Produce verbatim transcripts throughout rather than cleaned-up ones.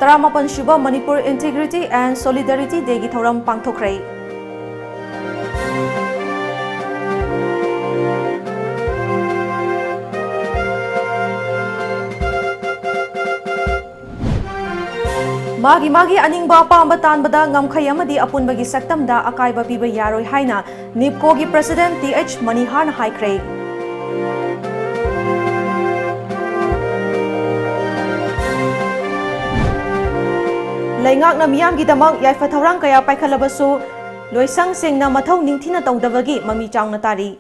ꯇꯔꯥꯃꯥꯄꯟ ꯁꯨꯕ Manipur Integrity and Solidarity Dayꯒꯤ ꯊꯧꯔꯝ ꯄꯥꯡꯊꯣꯛꯈ꯭ꯔꯦ꯫ ꯃꯥꯒꯤ ꯃꯥꯒꯤ ꯑꯅꯤꯡꯕ ꯑꯄꯥꯝꯕ ꯇꯥꯟꯕꯗ ꯉꯝꯈꯩ ꯑꯃꯗꯤ ꯑꯄꯨꯟꯕꯒꯤ ꯁꯛꯇꯝꯗ ꯑꯀꯥꯏꯕ ꯄꯤꯕ ꯌꯥꯔꯣꯏ ꯍꯥꯏꯅ NEEPCOꯒꯤ President ꯇꯤ ꯑꯩꯆ ꯃꯅꯤꯍꯥꯔꯅ ꯍꯥꯏꯈ꯭ꯔꯦ꯫ ꯂꯩꯉꯥꯛꯅ ꯃꯤꯌꯥꯝꯒꯤꯗꯃꯛ ꯌꯥꯏꯐ ꯊꯧꯔꯥꯡ ꯀꯌꯥ ꯄꯥꯏꯈꯠꯂꯕꯁꯨ, ꯂꯣꯏꯁꯪ ꯁꯦꯡꯅ ꯃꯊꯧ ꯅꯤꯡꯊꯤꯅ ꯇꯧꯗꯕꯒꯤ ꯃꯃꯤ ꯆꯥꯎꯅ ꯇꯥꯔꯤ꯫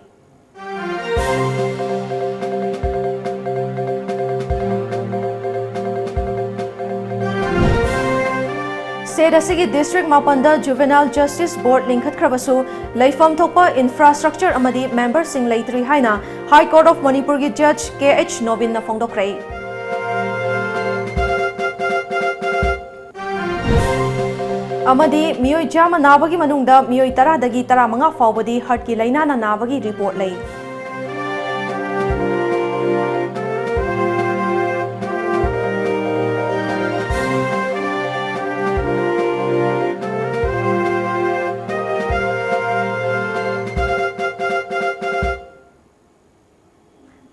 ꯁ꯭ꯇꯦꯠ ꯑꯁꯤꯒꯤ ꯗꯤꯁꯇ꯭ꯔꯤꯛ ꯃꯥꯄꯟꯗ Juvenile Justice Board ꯂꯤꯡꯈꯠꯈ꯭ꯔꯕꯁꯨ, ꯂꯩꯐꯝ ꯊꯣꯛꯄ ꯏꯟꯐ꯭ꯔꯥꯁ꯭ꯇ꯭ꯔꯛꯆꯔ ꯑꯃꯗꯤ ꯃꯦꯝꯕꯔꯁꯤꯡ ꯂꯩꯇ꯭ꯔꯤ ꯍꯥꯏꯅ High Court of ꯃꯅꯤꯄꯨꯔꯒꯤ ꯖꯖ ꯀꯦ ꯑꯩꯆ ꯅꯣꯕꯤꯟꯅ ꯐꯣꯡꯗꯣꯛꯈ꯭ꯔꯦ꯫ ꯑꯃꯗꯤ ꯃꯤꯑꯣꯏ ꯆꯥꯝꯃ ꯅꯥꯕꯒꯤ ꯃꯅꯨꯡꯗ ꯃꯤꯑꯣꯏ ꯇꯔꯥꯗꯒꯤ ꯇꯔꯥꯃꯉꯥ ꯐꯥꯎꯕꯗꯤ ꯍꯔꯠꯀꯤ ꯂꯥꯏꯅꯥꯅ ꯅꯥꯕꯒꯤ ꯔꯤꯄꯣꯔꯠ ꯂꯩ꯫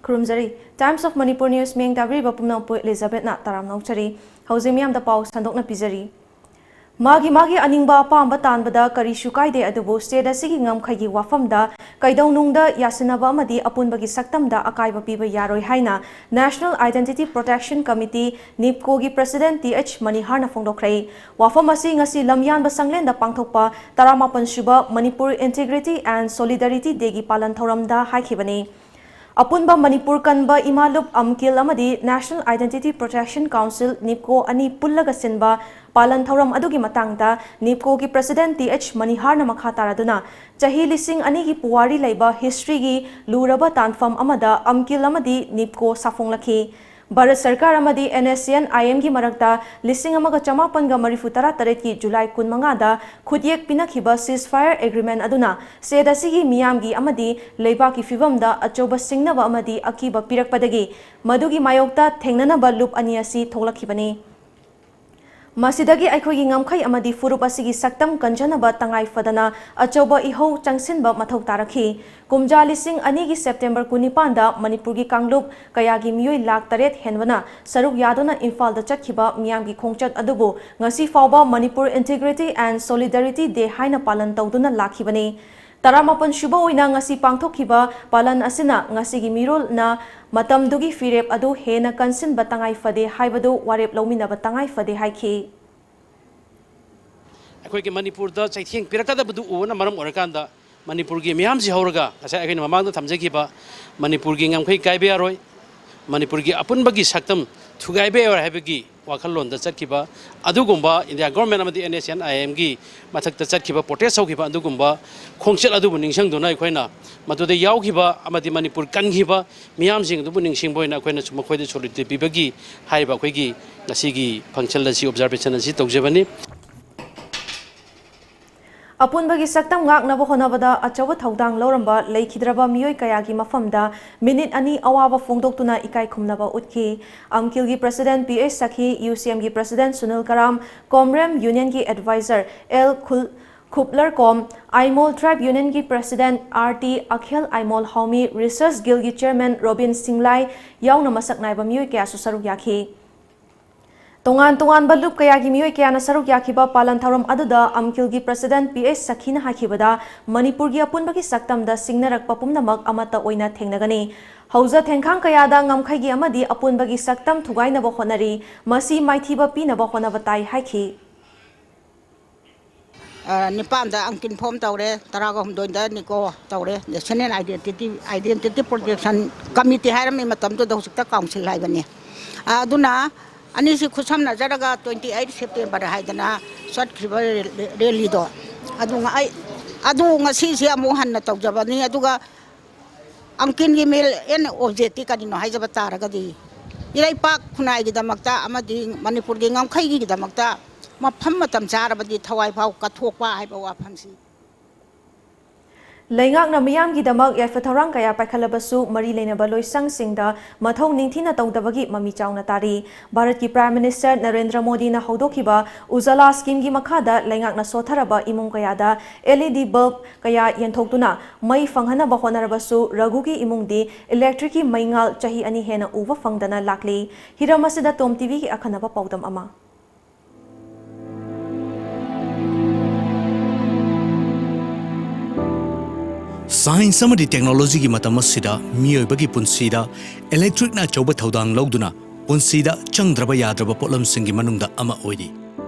ꯈꯨꯔꯨꯝꯖꯔꯤ꯫ Times of Manipur News ꯃꯤꯠꯌꯦꯡ ꯇꯥꯕꯤꯔꯤꯕ ꯄꯨꯝꯅꯃꯛꯄꯨ ꯏꯂꯤꯖꯥꯕꯦꯠꯅ ꯇꯔꯥꯝꯅ ꯑꯣꯛꯆꯔꯤ꯫ ꯍꯧꯖꯤꯛ ꯃꯤꯌꯥꯝꯗ ꯄꯥꯎ ꯁꯟꯗꯣꯛꯅ ꯄꯤꯖꯔꯤ꯫ ꯃꯥꯒꯤ ꯃꯥꯒꯤ ꯑꯅꯤꯡꯕ ꯑꯄꯥꯝꯕ ꯇꯥꯟꯕꯗ ꯀꯔꯤꯁꯨ ꯀꯥꯏꯗꯦ, ꯑꯗꯨꯕꯨ ꯁ꯭ꯇꯦꯠ ꯑꯁꯤꯒꯤ ꯉꯝꯈꯩꯒꯤ ꯋꯥꯐꯝꯗ ꯀꯩꯗꯧꯅꯨꯡꯗ ꯌꯥꯁꯤꯟꯅꯕ ꯑꯃꯗꯤ ꯑꯄꯨꯟꯕꯒꯤ ꯁꯛꯇꯝꯗ ꯑꯀꯥꯏꯕ ꯄꯤꯕ ꯌꯥꯔꯣꯏ ꯍꯥꯏꯅ National Identity Protection Committee, NEEPCOꯒꯤ President ꯇꯤ ꯑꯩꯆ ꯃꯅꯤꯍꯥꯔꯅ ꯐꯣꯡꯗꯣꯛꯈ꯭ꯔꯦ꯫ ꯋꯥꯐꯝ ꯑꯁꯤ ꯉꯁꯤ ꯂꯝꯌꯥꯟꯕ ꯁꯪꯂꯦꯟꯗ ꯄꯥꯡꯊꯣꯛꯄ ꯇꯔꯥꯃꯥꯄꯟ ꯁꯨꯕ Manipur Integrity and Solidarity Dayꯒꯤ ꯄꯥꯂꯟ ꯊꯧꯔꯝꯗ ꯍꯥꯏꯈꯤꯕꯅꯤ꯫ ꯑꯄꯨꯟꯕ ꯃꯅꯤꯄꯨꯔ ꯀꯟꯕ ꯏꯃꯥ ꯂꯨꯞ ꯑꯝꯀꯤꯜ ꯑꯃꯗꯤ National Identity Protection Council, NEEPCO ꯑꯅꯤ ꯄꯨꯜꯂꯒ ꯁꯤꯟꯕ ꯄꯥꯂꯟ ꯊꯧꯔꯝ ꯑꯗꯨꯒꯤ ꯃꯇꯥꯡꯗ NEEPCOꯒꯤ President ꯇꯤ ꯑꯩꯆ ꯃꯅꯤꯍꯥꯔꯅ ꯃꯈꯥ ꯇꯥꯔꯗꯨꯅ, ꯆꯍꯤ ꯂꯤꯁꯤꯡ ꯑꯅꯤꯒꯤ ꯄꯨꯋꯥꯔꯤ ꯂꯩꯕ historyꯒꯤ ꯂꯨꯔꯕ ꯇꯥꯟꯐꯝ ꯑꯃꯗ ꯑꯝꯀꯤꯜ ꯑꯃꯗꯤ NEEPCO ꯁꯥꯐꯣꯡꯂꯛꯈꯤ꯫ ꯚꯥꯔꯠ ꯁꯔꯀꯥꯔ ꯑꯃꯗꯤ NSCN IMꯒꯤ ꯃꯔꯛꯇ ꯂꯤꯁꯤꯡ ꯑꯃꯒ ꯆꯃꯥꯄꯟꯒ ꯃꯔꯤꯐꯨ ꯇꯔꯥ ꯇꯔꯦꯠꯀꯤ July ꯀꯨꯟꯃꯉꯥꯗ ꯈꯨꯠꯌꯦꯛ ꯄꯤꯅꯈꯤꯕ ceasefire agreement ꯑꯗꯨꯅ ꯁ꯭ꯇꯦꯠ ꯑꯁꯤꯒꯤ ꯃꯤꯌꯥꯝꯒꯤ ꯑꯃꯗꯤ ꯂꯩꯕꯥꯛꯀꯤ ꯐꯤꯚꯝꯗ ꯑꯆꯧꯕ ꯁꯤꯡꯅꯕ ꯑꯃꯗꯤ ꯑꯀꯤꯕ ꯄꯤꯔꯛꯄꯗꯒꯤ ꯃꯗꯨꯒꯤ ꯃꯥꯌꯣꯛꯇ ꯊꯦꯡꯅꯅꯕ ꯂꯨꯞ ꯑꯅꯤ ꯑꯁꯤ ꯊꯣꯛꯂꯛꯈꯤꯕꯅꯤ꯫ ꯃꯁꯤꯗꯒꯤ ꯑꯩꯈꯣꯏꯒꯤ ꯉꯝꯈꯩ ꯑꯃꯗꯤ ꯐꯨꯔꯨꯞ ꯑꯁꯤꯒꯤ ꯁꯛꯇꯝ ꯀꯟꯖꯅꯕ ꯇꯉꯥꯏ ꯐꯗꯅ ꯑꯆꯧꯕ ꯏꯍꯧ ꯆꯪꯁꯤꯟꯕ ꯃꯊꯧ ꯇꯥꯔꯛꯈꯤ꯫ ꯀꯨꯝꯖꯥ ꯂꯤꯁꯤꯡ ꯑꯅꯤꯒꯤ ꯁꯦꯞꯇꯦꯝꯕꯔ ꯀꯨꯟꯅꯤꯄꯥꯟꯗ ꯃꯅꯤꯄꯨꯔꯒꯤ ꯀꯥꯡꯂꯨꯞ ꯀꯌꯥꯒꯤ ꯃꯤꯑꯣꯏ ꯂꯥꯈ ꯇꯔꯦꯠ ꯍꯦꯟꯕꯅ ꯁꯔꯨꯛ ꯌꯥꯗꯨꯅ ꯏꯝꯐꯥꯜꯗ ꯆꯠꯈꯤꯕ ꯃꯤꯌꯥꯝꯒꯤ ꯈꯣꯡꯆꯠ ꯑꯗꯨꯕꯨ ꯉꯁꯤ ꯐꯥꯎꯕ Manipur Integrity and Solidarity Day ꯍꯥꯏꯅ ꯄꯥꯂꯟ ꯇꯧꯗꯨꯅ ꯂꯥꯛꯈꯤꯕꯅꯤ꯫ ꯇꯔꯥꯃꯥꯄꯟ ꯁꯨꯕ ꯑꯣꯏꯅ ꯉꯁꯤ ꯄꯥꯡꯊꯣꯛꯈꯤꯕ ꯄꯥꯂꯟ ꯑꯁꯤꯅ ꯉꯁꯤꯒꯤ ꯃꯤꯔꯣꯜꯅ ꯃꯇꯝꯗꯨꯒꯤ ꯐꯤꯔꯦꯞ ꯑꯗꯨ ꯍꯦꯟꯅ ꯀꯟꯁꯤꯟꯕ ꯇꯉꯥꯏ ꯐꯗꯦ ꯍꯥꯏꯕꯗꯨ ꯋꯥꯔꯦꯞ ꯂꯧꯃꯤꯟꯅꯕ ꯇꯉꯥꯏ ꯐꯗꯦ ꯍꯥꯏꯈꯤ꯫ ꯑꯩꯈꯣꯏꯒꯤ ꯃꯅꯤꯄꯨꯔꯗ ꯆꯩꯊꯦꯡ ꯄꯤꯔꯛꯀꯗꯕꯗꯨ ꯎꯕꯅ ꯃꯔꯝ ꯑꯣꯏꯔꯀꯥꯟꯗ ꯃꯅꯤꯄꯨꯔꯒꯤ ꯃꯤꯌꯥꯝꯁꯤ ꯍꯧꯔꯒ ꯉꯁꯥꯏ ꯑꯩꯈꯣꯏꯅ ꯃꯃꯥꯡꯗ ꯊꯝꯖꯈꯤꯕ ꯃꯅꯤꯄꯨꯔꯒꯤ ꯉꯝꯈꯩ ꯀꯥꯏꯕ ꯌꯥꯔꯣꯏ, ꯃꯅꯤꯄꯨꯔꯒꯤ ꯑꯄꯨꯟꯕꯒꯤ ꯁꯛꯇꯝ ꯊꯨꯒꯥꯏꯕ ꯌꯥꯔꯣꯏ ꯍꯥꯏꯕꯒꯤ ꯋꯥꯈꯜꯂꯣꯟꯗ ꯆꯠꯈꯤꯕ ꯑꯗꯨꯒꯨꯝꯕ ꯏꯟꯗꯤꯌꯥ ꯒꯣꯔꯃꯦꯟ ꯑꯃꯗꯤ NSCN IMꯒꯤ ꯃꯊꯛꯇ ꯆꯠꯈꯤꯕ, ꯄ꯭ꯔꯣꯇꯦꯁ ꯍꯧꯈꯤꯕ ꯑꯗꯨꯒꯨꯝꯕ ꯈꯣꯡꯆꯠ ꯑꯗꯨꯕꯨ ꯅꯤꯡꯁꯤꯡꯗꯨꯅ ꯑꯩꯈꯣꯏꯅ ꯃꯗꯨꯗ ꯌꯥꯎꯈꯤꯕ ꯑꯃꯗꯤ ꯃꯅꯤꯄꯨꯔ ꯀꯟꯈꯤꯕ ꯃꯤꯌꯥꯝꯁꯤꯡ ꯑꯗꯨꯕꯨ ꯅꯤꯡꯁꯤꯡꯕ ꯑꯣꯏꯅ ꯑꯩꯈꯣꯏꯅꯁꯨ ꯃꯈꯣꯏꯗ solidarity ꯄꯤꯕꯒꯤ ꯍꯥꯏꯔꯤꯕ ꯑꯩꯈꯣꯏꯒꯤ ꯉꯁꯤꯒꯤ function ꯑꯁꯤ, observation ꯑꯁꯤ ꯇꯧꯖꯕꯅꯤ꯫ ꯑꯄꯨꯟꯕꯒꯤ ꯁꯛꯇꯝ ꯉꯥꯛꯅꯕ ꯍꯣꯠꯅꯕꯗ ꯑꯆꯧꯕ ꯊꯧꯗꯥꯡ ꯂꯧꯔꯝꯕ ꯂꯩꯈꯤꯗ꯭ꯔꯕ ꯃꯤꯑꯣꯏ ꯀꯌꯥꯒꯤ ꯃꯐꯝꯗ ꯃꯤꯅꯤꯠ ꯑꯅꯤ ꯑꯋꯥꯕ ꯐꯣꯡꯗꯣꯛꯇꯨꯅ ꯏꯀꯥꯏ ꯈꯨꯝꯅꯕ ꯎꯠꯈꯤ꯫ ꯑꯝꯀꯤꯜꯒꯤ President P H ꯁꯈꯤ, UCMꯒꯤ President Sunil ꯀꯔꯥꯝ, ꯀꯣꯝꯔꯦꯝ Unionꯒꯤ Advisor L ꯈꯨꯜ-, ꯈꯨꯞꯂꯔꯀꯣꯝ, ꯑꯥꯏꯃꯣꯜ Tribe Unionꯒꯤ President R T Akhil, Aimol ꯍꯥꯎꯃꯤ Research Guildꯒꯤ Chairman ꯔꯣꯕꯤꯟ ꯁꯤꯡꯂꯥꯏ ꯌꯥꯎꯅ ꯃꯁꯛ ꯅꯥꯏꯕ ꯃꯤꯑꯣꯏ ꯀꯌꯥꯁꯨ ꯁꯔꯨꯛ ꯌꯥꯈꯤ꯫ ꯇꯣꯉꯥꯟ ꯇꯣꯉꯥꯟꯕ ꯂꯨꯞ ꯀꯌꯥꯒꯤ ꯃꯤꯑꯣꯏ ꯀꯌꯥꯅ ꯁꯔꯨꯛ ꯌꯥꯈꯤꯕ ꯄꯥꯂꯟ ꯊꯧꯔꯝ ꯑꯗꯨꯗ ꯑꯝꯀꯤꯜꯒꯤ President P H ꯁꯈꯤꯅ ꯍꯥꯏꯈꯤꯕꯗ, ꯃꯅꯤꯄꯨꯔꯒꯤ ꯑꯄꯨꯟꯕꯒꯤ ꯁꯛꯇꯝꯗ ꯁꯤꯡꯅꯔꯛꯄ ꯄꯨꯝꯅꯃꯛ ꯑꯃꯠꯇ ꯑꯣꯏꯅ ꯊꯦꯡꯅꯒꯅꯤ꯫ ꯍꯧꯖ ꯊꯦꯡꯈꯥꯡ ꯀꯌꯥꯗ ꯉꯝꯈꯩꯒꯤ ꯑꯃꯗꯤ ꯑꯄꯨꯟꯕꯒꯤ ꯁꯛꯇꯝ ꯊꯨꯒꯥꯏꯅꯕ ꯍꯣꯠꯅꯔꯤ꯫ ꯃꯁꯤ ꯃꯥꯏꯊꯤꯕ ꯄꯤꯅꯕ ꯍꯣꯠꯅꯕ ꯇꯥꯏ ꯍꯥꯏꯈꯤ꯫ ꯑ, ꯅꯤꯄꯥꯟꯗ ꯑꯪꯀꯤꯟ ꯐꯣꯝ ꯇꯧꯔꯦ, ꯇꯔꯥꯒ ꯍꯨꯝꯗꯣꯏꯗ ꯅꯤꯀꯣ ꯇꯧꯔꯦ, National Identity, Identity Protection Committee ꯍꯥꯏꯔꯝꯃꯤ ꯃꯇꯝꯗꯨꯗ, ꯍꯧꯖꯤꯛꯇ council ꯍꯥꯏꯕꯅꯤ꯫ ꯑ, ꯑꯗꯨꯅ ꯑꯅꯤꯁꯤ ꯈꯨꯠꯁꯝꯅꯖꯔꯒ twenty eight September ꯍꯥꯏꯗꯅ ꯆꯠꯈ꯭ꯔꯤꯕ ꯔꯦ-, ꯔꯦꯂꯤꯗꯣ, ꯑꯗꯨ ꯉ-, ꯑꯩ, ꯑꯗꯨ ꯉꯁꯤꯁꯦ ꯑꯃꯨꯛ ꯍꯟꯅ ꯇꯧꯖꯕꯅꯤ꯫ ꯑꯗꯨꯒ ꯑꯪꯀꯤꯟꯒꯤ main objectꯇꯤ ꯀꯔꯤꯅꯣ ꯍꯥꯏꯖꯕ ꯇꯥꯔꯒꯗꯤ, ꯏꯔꯩꯄꯥꯛ ꯈꯨꯟꯅꯥꯏꯒꯤꯗꯃꯛꯇ ꯑꯃꯗꯤ ꯃꯅꯤꯄꯨꯔꯒꯤ ꯉꯝꯈꯩꯒꯤꯗꯃꯛꯇ ꯃꯐꯝ ꯃꯇꯝ ꯆꯥꯔꯕꯗꯤ ꯊꯋꯥꯏ ꯐꯥꯎ ꯀꯠꯊꯣꯛꯄ ꯍꯥꯏꯕ ꯋꯥꯐꯝꯁꯤ꯫ ꯂꯩꯉꯥꯛꯅ ꯃꯤꯌꯥꯝꯒꯤꯗꯃꯛ ꯌꯥꯏꯐ ꯊꯧꯔꯥꯡ ꯀꯌꯥ ꯄꯥꯏꯈꯠꯂꯕꯁꯨ ꯃꯔꯤ ꯂꯩꯅꯕ ꯂꯣꯏꯁꯪꯁꯤꯡꯗ ꯃꯊꯧ ꯅꯤꯡꯊꯤꯅ ꯇꯧꯗꯕꯒꯤ ꯃꯃꯤ ꯆꯥꯎꯅ ꯇꯥꯔꯤ꯫ ꯚꯥꯔꯠꯀꯤ Prime Minister ꯅꯔꯦꯟꯗ꯭ꯔ ꯃꯣꯗꯤꯅ ꯍꯧꯗꯣꯛꯈꯤꯕ ꯎꯖꯥꯂꯥ schemeꯒꯤ ꯃꯈꯥꯗ ꯂꯩꯉꯥꯛꯅ ꯁꯣꯠꯊꯔꯕ ꯏꯃꯨꯡ ꯀꯌꯥꯗ L E D bulb ꯀꯌꯥ ꯌꯦꯟꯊꯣꯛꯇꯨꯅ ꯃꯩ ꯐꯪꯍꯟꯅꯕ ꯍꯣꯠꯅꯔꯕꯁꯨ ꯔꯘꯨꯒꯤ ꯏꯃꯨꯡꯗꯤ electricꯀꯤ ꯃꯩꯉꯥꯜ ꯆꯍꯤ ꯑꯅꯤ ꯍꯦꯟꯅ ꯎꯕ ꯐꯪꯗꯅ ꯂꯥꯛꯂꯤ꯫ ꯍꯤꯔꯝ ꯑꯁꯤꯗ Tom TVꯒꯤ ꯑꯈꯟꯅꯕ ꯄꯥꯎꯗꯝ ꯑꯃ꯫ Science ꯑꯃꯗꯤ technologyꯒꯤ ꯃꯇꯝ ꯑꯁꯤꯗ ꯃꯤꯑꯣꯏꯕꯒꯤ ꯄꯨꯟꯁꯤꯗ electricꯅ ꯑꯆꯧꯕ ꯊꯧꯗꯥꯡ ꯂꯧꯗꯨꯅ ꯄꯨꯟꯁꯤꯗ ꯆꯪꯗ꯭ꯔꯕ ꯌꯥꯗ꯭ꯔꯕ ꯄꯣꯠꯂꯝꯁꯤꯡꯒꯤ ꯃꯅꯨꯡꯗ ꯑꯃ ꯑꯣꯏꯔꯤ꯫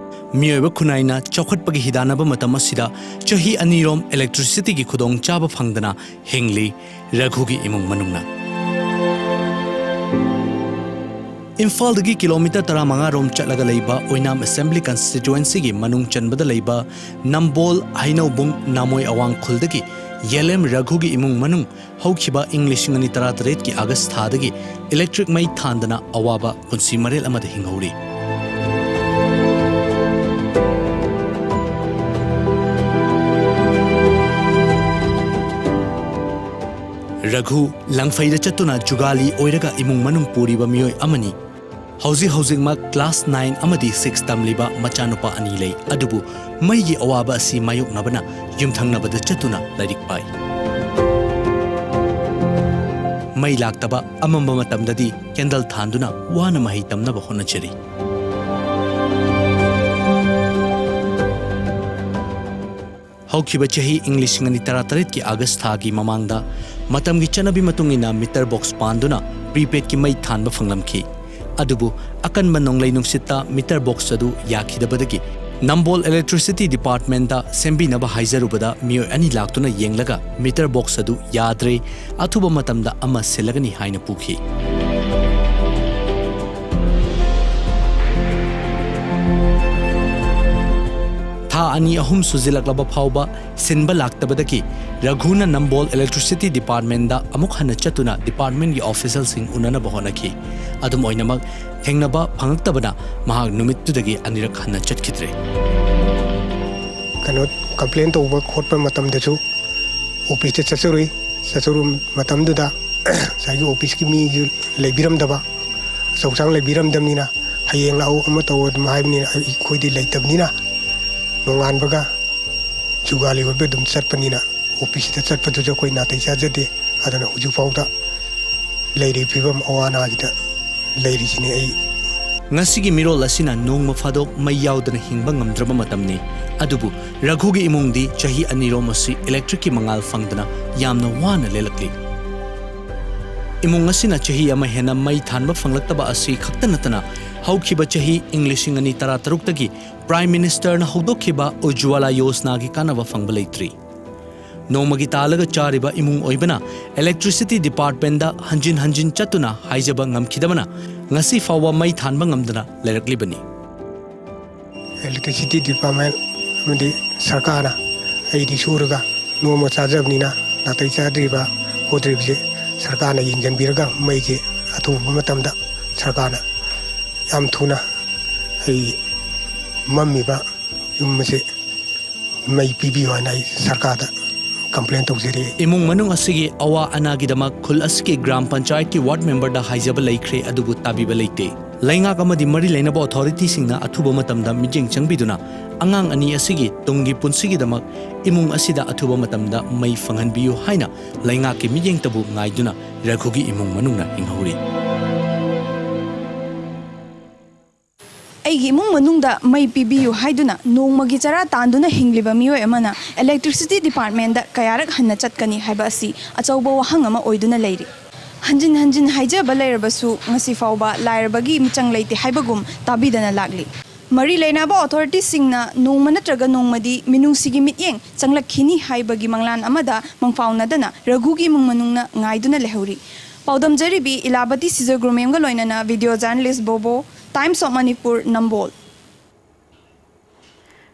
ꯃꯤꯑꯣꯏꯕ ꯈꯨꯟꯅꯥꯏꯅ ꯆꯥꯎꯈꯠꯄꯒꯤ ꯍꯤꯗꯥꯟꯅꯕ ꯃꯇꯝ ꯑꯁꯤꯗ ꯆꯍꯤ ꯑꯅꯤꯔꯣꯝ electricityꯒꯤ ꯈꯨꯗꯣꯡꯆꯥꯕ ꯐꯪꯗꯅ ꯍꯤꯡꯂꯤ ꯔꯘꯨꯒꯤ ꯏꯃꯨꯡ ꯃꯅꯨꯡꯅ꯫ ꯏꯝꯐꯥꯜꯗꯒꯤ kilometre ꯇꯔꯥꯃꯉꯥ ꯔꯣꯝ ꯆꯠꯂꯒ ꯂꯩꯕ ꯑꯣꯏꯅꯥꯝ Assembly Constituencyꯒꯤ ꯃꯅꯨꯡ ꯆꯟꯕꯗ ꯂꯩꯕ ꯅꯝꯕꯣꯜ ꯍꯩꯅꯧꯕꯨꯡ ꯅꯥꯃꯣꯏ ꯑꯋꯥꯡ ꯈꯨꯜꯗꯒꯤ ꯌꯦꯂꯦꯝ ꯔꯘꯨꯒꯤ ꯏꯃꯨꯡ ꯃꯅꯨꯡ ꯍꯧꯈꯤꯕ ꯏꯪ ꯂꯤꯁꯤꯡ ꯑꯅꯤ ꯇꯔꯥꯇꯔꯦꯠꯀꯤ August ꯊꯥꯗꯒꯤ electric ꯃꯩ ꯊꯥꯟꯗꯅ ꯑꯋꯥꯕ ꯄꯨꯟꯁꯤ ꯃꯔꯦꯜ ꯑꯃꯗ ꯍꯤꯡꯍꯧꯔꯤ꯫ ꯔꯘꯨ ꯂꯪꯐꯩꯗ ꯆꯠꯇꯨꯅ ꯖꯨꯒꯥꯂꯤ ꯑꯣꯏꯔꯒ ꯏꯃꯨꯡ ꯃꯅꯨꯡ ꯄꯨꯔꯤꯕ ꯃꯤꯑꯣꯏ ꯑꯃꯅꯤ꯫ ꯍꯧꯖꯤꯛ ꯍꯧꯖꯤꯛꯃꯛ class nine ꯑꯃꯗꯤ six ꯇꯝꯂꯤꯕ ꯃꯆꯥꯅꯨꯄꯥ ꯑꯅꯤ ꯂꯩ꯫ ꯑꯗꯨꯕꯨ ꯃꯩꯒꯤ ꯑꯋꯥꯕ ꯑꯁꯤ ꯃꯥꯌꯣꯛꯅꯕꯅ ꯌꯨꯝꯊꯪꯅꯕꯗ ꯆꯠꯇꯨꯅ ꯂꯥꯏꯔꯤꯛ ꯄꯥꯏ꯫ ꯃꯩ ꯂꯥꯛꯇꯕ ꯑꯃꯝꯕ ꯃꯇꯝꯗꯗꯤ candle ꯊꯥꯟꯗꯨꯅ ꯋꯥꯅ ꯃꯍꯩ ꯇꯝꯅꯕ ꯍꯣꯠꯅꯖꯔꯤ꯫ ꯍꯧꯈꯤꯕ ꯆꯍꯤ ꯏꯪ ꯂꯤꯁꯤꯡ ꯑꯅꯤ ꯇꯔꯥꯇꯔꯦꯠꯀꯤ August ꯊꯥꯒꯤ ꯃꯃꯥꯡꯗ ꯃꯇꯝꯒꯤ ꯆꯠꯅꯕꯤ ꯃꯇꯨꯡ ꯏꯟꯅ meter box ꯄꯥꯟꯗꯨꯅ prepaidꯀꯤ ꯃꯩ ꯊꯥꯟꯕ ꯐꯪꯂꯝꯈꯤ꯫ ꯑꯗꯨꯕꯨ ꯑꯀꯟꯕ ꯅꯣꯡꯂꯩ ꯅꯨꯡꯁꯤꯠꯇ meter box ꯑꯗꯨ ꯌꯥꯈꯤꯗꯕꯗꯒꯤ ꯅꯝꯕꯣꯜ Electricity Departmentꯇ ꯁꯦꯝꯕꯤꯅꯕ ꯍꯥꯏꯖꯔꯨꯕꯗ ꯃꯤꯑꯣꯏ ꯑꯅꯤ ꯂꯥꯛꯇꯨꯅ ꯌꯦꯡꯂꯒ meter box ꯑꯗꯨ ꯌꯥꯗ꯭ꯔꯦ, ꯑꯊꯨꯕ ꯃꯇꯝꯗ ꯑꯃ ꯁꯤꯜꯂꯒꯅꯤ ꯍꯥꯏꯅ ꯄꯨꯈꯤ꯫ ꯊꯥ ꯑꯅꯤ ꯑꯍꯨꯝ ꯁꯨꯖꯤꯜꯂꯛꯂꯕ ꯐꯥꯎꯕ ꯁꯤꯟꯕ ꯂꯥꯛꯇꯕꯗꯒꯤ ꯔꯘꯨꯅ ꯅꯝꯕꯣꯜ Electricity Departmentꯇ ꯑꯃꯨꯛ ꯍꯟꯅ ꯆꯠꯇꯨꯅ departmentꯀꯤ officialꯁꯤꯡ ꯎꯅꯅꯕ ꯍꯣꯠꯅꯈꯤ꯫ ꯑꯗꯨꯝ ꯑꯣꯏꯅꯃꯛ, ꯊꯦꯡꯅꯕ ꯐꯪꯂꯛꯇꯕꯅ ꯃꯍꯥꯛ ꯅꯨꯃꯤꯠꯇꯨꯗꯒꯤ ꯑꯅꯤꯔꯛ ꯍꯟꯅ ꯆꯠꯈꯤꯗ꯭ꯔꯦ꯫ ꯀꯩꯅꯣ, complain ꯇꯧꯕ ꯈꯣꯠꯄ ꯃꯇꯝꯗꯁꯨ ꯑꯣꯐꯤꯁꯇ ꯆꯠꯆꯔꯨꯏ꯫ ꯆꯠꯆꯔꯨꯕ ꯃꯇꯝꯗꯨꯗ ꯉꯁꯥꯏꯒꯤ ꯑꯣꯐꯤꯁꯀꯤ ꯃꯤꯁꯨ ꯂꯩꯕꯤꯔꯝꯗꯕ, ꯑꯆꯧ ꯑꯁꯥꯡ ꯂꯩꯕꯤꯔꯝꯗꯕꯅꯤꯅ, "ꯍꯌꯦꯡ ꯂꯥꯛꯎ, ꯑꯃ ꯇꯧ" ꯑꯗꯨꯝ ꯍꯥꯏꯕꯅꯤꯅ, ꯑꯩꯈꯣꯏꯗꯤ ꯂꯩꯇꯕꯅꯤꯅ, ꯅꯣꯡꯉꯥꯟꯕꯒ ꯖꯨꯒꯥꯂꯤ ꯑꯣꯏꯕ ꯑꯗꯨꯝ ꯆꯠꯄꯅꯤꯅ, ꯑꯣꯐꯤꯁꯇ ꯆꯠꯄꯗꯨꯁꯨ ꯑꯩꯈꯣꯏ ꯅꯥꯇꯩ ꯆꯥꯖꯗꯦ꯫ ꯑꯗꯨꯅ ꯍꯧꯖꯤꯛ ꯐꯥꯎꯗ ꯂꯩꯔꯤꯕ ꯐꯤꯕꯝ ꯑꯋꯥ ꯑꯅꯥꯁꯤꯗ ꯂꯩꯔꯤꯁꯤꯅꯤ ꯑꯩ꯫ ꯉꯁꯤꯒꯤ ꯃꯤꯔꯣꯜ ꯑꯁꯤꯅ ꯅꯣꯡꯃ ꯐꯥꯗꯣꯛ ꯃꯩ ꯌꯥꯎꯗꯅ ꯍꯤꯡꯕ ꯉꯝꯗ꯭ꯔꯕ ꯃꯇꯝꯅꯤ꯫ ꯑꯗꯨꯕꯨ ꯔꯘꯨꯒꯤ ꯏꯃꯨꯡꯗꯤ ꯆꯍꯤ ꯑꯅꯤꯔꯣꯝ ꯑꯁꯤ ꯏꯂꯦꯛꯇ꯭ꯔꯤꯛꯀꯤ ꯃꯉꯥꯜ ꯐꯪꯗꯅ ꯌꯥꯝꯅ ꯋꯥꯅ ꯂꯦꯜꯂꯛꯂꯤ꯫ ꯏꯃꯨꯡ ꯑꯁꯤꯅ ꯆꯍꯤ ꯑꯃ ꯍꯦꯟꯅ ꯃꯩ ꯊꯥꯟꯕ ꯐꯪꯂꯛꯇꯕ ꯑꯁꯤ ꯈꯛꯇ ꯅꯠꯇꯅ, ꯍꯧꯈꯤꯕ ꯆꯍꯤ ꯏꯪ ꯂꯤꯁꯤꯡ ꯑꯅꯤ ꯇꯔꯥ ꯇꯔꯨꯛꯇꯒꯤ ꯄ꯭ꯔꯥꯏꯝ ꯃꯤꯅꯤꯁꯇꯔꯅ ꯍꯧꯗꯣꯛꯈꯤꯕ ꯎꯖ꯭ꯋꯥꯂꯥ ꯌꯣꯖꯅꯥꯒꯤ ꯀꯥꯟꯅꯕ ꯐꯪꯕ ꯂꯩꯇ꯭ꯔꯤ꯫ ꯅꯣꯡꯃꯒꯤ ꯇꯥꯜꯂꯒ ꯆꯥꯔꯤꯕ ꯏꯃꯨꯡ ꯑꯣꯏꯕꯅ ꯏꯂꯦꯛꯇ꯭ꯔꯤꯁꯤꯇꯤ ꯗꯤꯄꯥꯔꯠꯃꯦꯟꯗ ꯍꯟꯖꯤꯟ ꯍꯟꯖꯤꯟ ꯆꯠꯇꯨꯅ ꯍꯥꯏꯖꯕ ꯉꯝꯈꯤꯗꯕꯅ ꯉꯁꯤ ꯐꯥꯎꯕ ꯃꯩ ꯊꯥꯟꯕ ꯉꯝꯗꯅ ꯂꯩꯔꯛꯂꯤꯕꯅꯤ꯫ ꯏꯂꯦꯛꯇ꯭ꯔꯤꯁꯤꯇꯤ ꯗꯤꯄꯥꯔꯠꯃꯦꯟ ꯑꯃꯗꯤ ꯁꯔꯀꯥꯔꯅ ꯑꯩꯗꯤ ꯁꯨꯔꯒ ꯅꯣꯡꯃ ꯆꯥꯖꯕꯅꯤꯅ ꯅꯥꯇꯩ ꯆꯥꯗ꯭ꯔꯤꯕ ꯈꯣꯠꯇ꯭ꯔꯤꯕꯁꯦ ꯁꯔꯀꯥꯔꯅ ꯌꯦꯡꯁꯤꯟꯕꯤꯔꯒ ꯃꯩꯁꯦ ꯑꯊꯨꯕ ꯃꯇꯝꯗ ꯁꯔꯀꯥꯔꯅ ꯌꯥꯝ ꯊꯨꯅ ꯑꯩ ꯃꯝꯃꯤꯕ ꯌꯨꯝ ꯑꯁꯦ ꯃꯩ ꯄꯤꯕꯤꯌꯨ ꯍꯥꯏꯅ ꯑꯩ ꯁꯔꯀꯥꯔꯗ ꯀꯝꯄ꯭ꯂꯦꯟ ꯇꯧꯖꯔꯤ꯫ ꯏꯃꯨꯡ ꯃꯅꯨꯡ ꯑꯁꯤꯒꯤ ꯑꯋꯥ ꯑꯅꯥꯒꯤꯗꯃꯛ ꯈꯨꯜ ꯑꯁꯤꯒꯤ ꯒ꯭ꯔꯥꯝ ꯄꯟꯆꯥꯌꯠꯀꯤ ꯋꯥꯔꯗ ꯃꯦꯝꯕꯔꯗ ꯍꯥꯏꯖꯕ ꯂꯩꯈ꯭ꯔꯦ, ꯑꯗꯨꯕꯨ ꯇꯥꯕꯤꯕ ꯂꯩꯇꯦ꯫ ꯂꯩꯉꯥꯛ ꯑꯃꯗꯤ ꯃꯔꯤ ꯂꯩꯅꯕ ꯑꯣꯊꯣꯔꯤꯇꯤꯁꯤꯡꯅ ꯑꯊꯨꯕ ꯃꯇꯝꯗ ꯃꯤꯠꯌꯦꯡ ꯆꯪꯕꯤꯗꯨꯅ ꯑꯉꯥꯡ ꯑꯅꯤ ꯑꯁꯤꯒꯤ ꯇꯨꯡꯒꯤ ꯄꯨꯟꯁꯤꯒꯤꯗꯃꯛ ꯏꯃꯨꯡ ꯑꯁꯤꯗ ꯑꯊꯨꯕ ꯃꯇꯝꯗ ꯃꯩ ꯐꯪꯍꯟꯕꯤꯌꯨ ꯍꯥꯏꯅ ꯂꯩꯉꯥꯛꯀꯤ ꯃꯤꯠꯌꯦꯡꯇꯕꯨ ꯉꯥꯏꯗꯨꯅ ꯔꯘꯨꯒꯤ ꯏꯃꯨꯡ ꯃꯅꯨꯡꯅ ꯍꯤꯡꯍꯧꯔꯤ꯫ ꯑꯩꯒꯤ ꯏꯃꯨꯡ ꯃꯅꯨꯡꯗ ꯃꯩ ꯄꯤꯕꯤꯌꯨ ꯍꯥꯏꯗꯨꯅ ꯅꯣꯡꯃꯒꯤ ꯆꯔꯥ ꯇꯥꯟꯗꯨꯅ ꯍꯤꯡꯂꯤꯕ ꯃꯤꯑꯣꯏ ꯑꯃꯅ ꯏꯂꯦꯛꯇ꯭ꯔꯤꯁꯤꯇꯤ ꯗꯤꯄꯥꯔꯠꯃꯦꯟꯗ ꯀꯌꯥꯔꯛ ꯍꯟꯅ ꯆꯠꯀꯅꯤ ꯍꯥꯏꯕ ꯑꯁꯤ ꯑꯆꯧꯕ ꯋꯥꯍꯪ ꯑꯃ ꯑꯣꯏꯗꯨꯅ ꯂꯩꯔꯤ꯫ ꯍꯟꯖꯤꯟ ꯍꯟꯖꯤꯟ ꯍꯥꯏꯖꯕ ꯂꯩꯔꯕꯁꯨ ꯉꯁꯤ ꯐꯥꯎꯕ ꯂꯥꯏꯔꯕꯒꯤ ꯃꯤꯆꯪ ꯂꯩꯇꯦ ꯍꯥꯏꯕꯒꯨꯝ ꯇꯥꯕꯤꯗꯅ ꯂꯥꯛꯂꯤ꯫ ꯃꯔꯤ ꯂꯩꯅꯕ ꯑꯣꯊꯣꯔꯤꯇꯤꯁꯤꯡꯅ ꯅꯣꯡꯃ ꯅꯠꯇ꯭ꯔꯒ ꯅꯣꯡꯃꯗꯤ ꯃꯤꯅꯨꯡꯁꯤꯒꯤ ꯃꯤꯠꯌꯦꯡ ꯆꯪꯂꯛꯈꯤꯅꯤ ꯍꯥꯏꯕꯒꯤ ꯃꯪꯂꯥꯟ ꯑꯃꯗ ꯃꯪꯐꯥꯎꯅꯗꯅ ꯔꯘꯨꯒꯤ ꯏꯃꯨꯡ ꯃꯅꯨꯡꯅ ꯉꯥꯏꯗꯨꯅ ꯂꯩꯍꯧꯔꯤ꯫ ꯄꯥꯎꯗꯝꯖꯔꯤꯕꯤ ꯏꯂꯥꯕꯇꯤ ꯁꯤꯖꯒ꯭ꯔꯨꯃꯦꯝꯒ ꯂꯣꯏꯅꯅ video journalist Bobo, Times of Manipur, Nambol.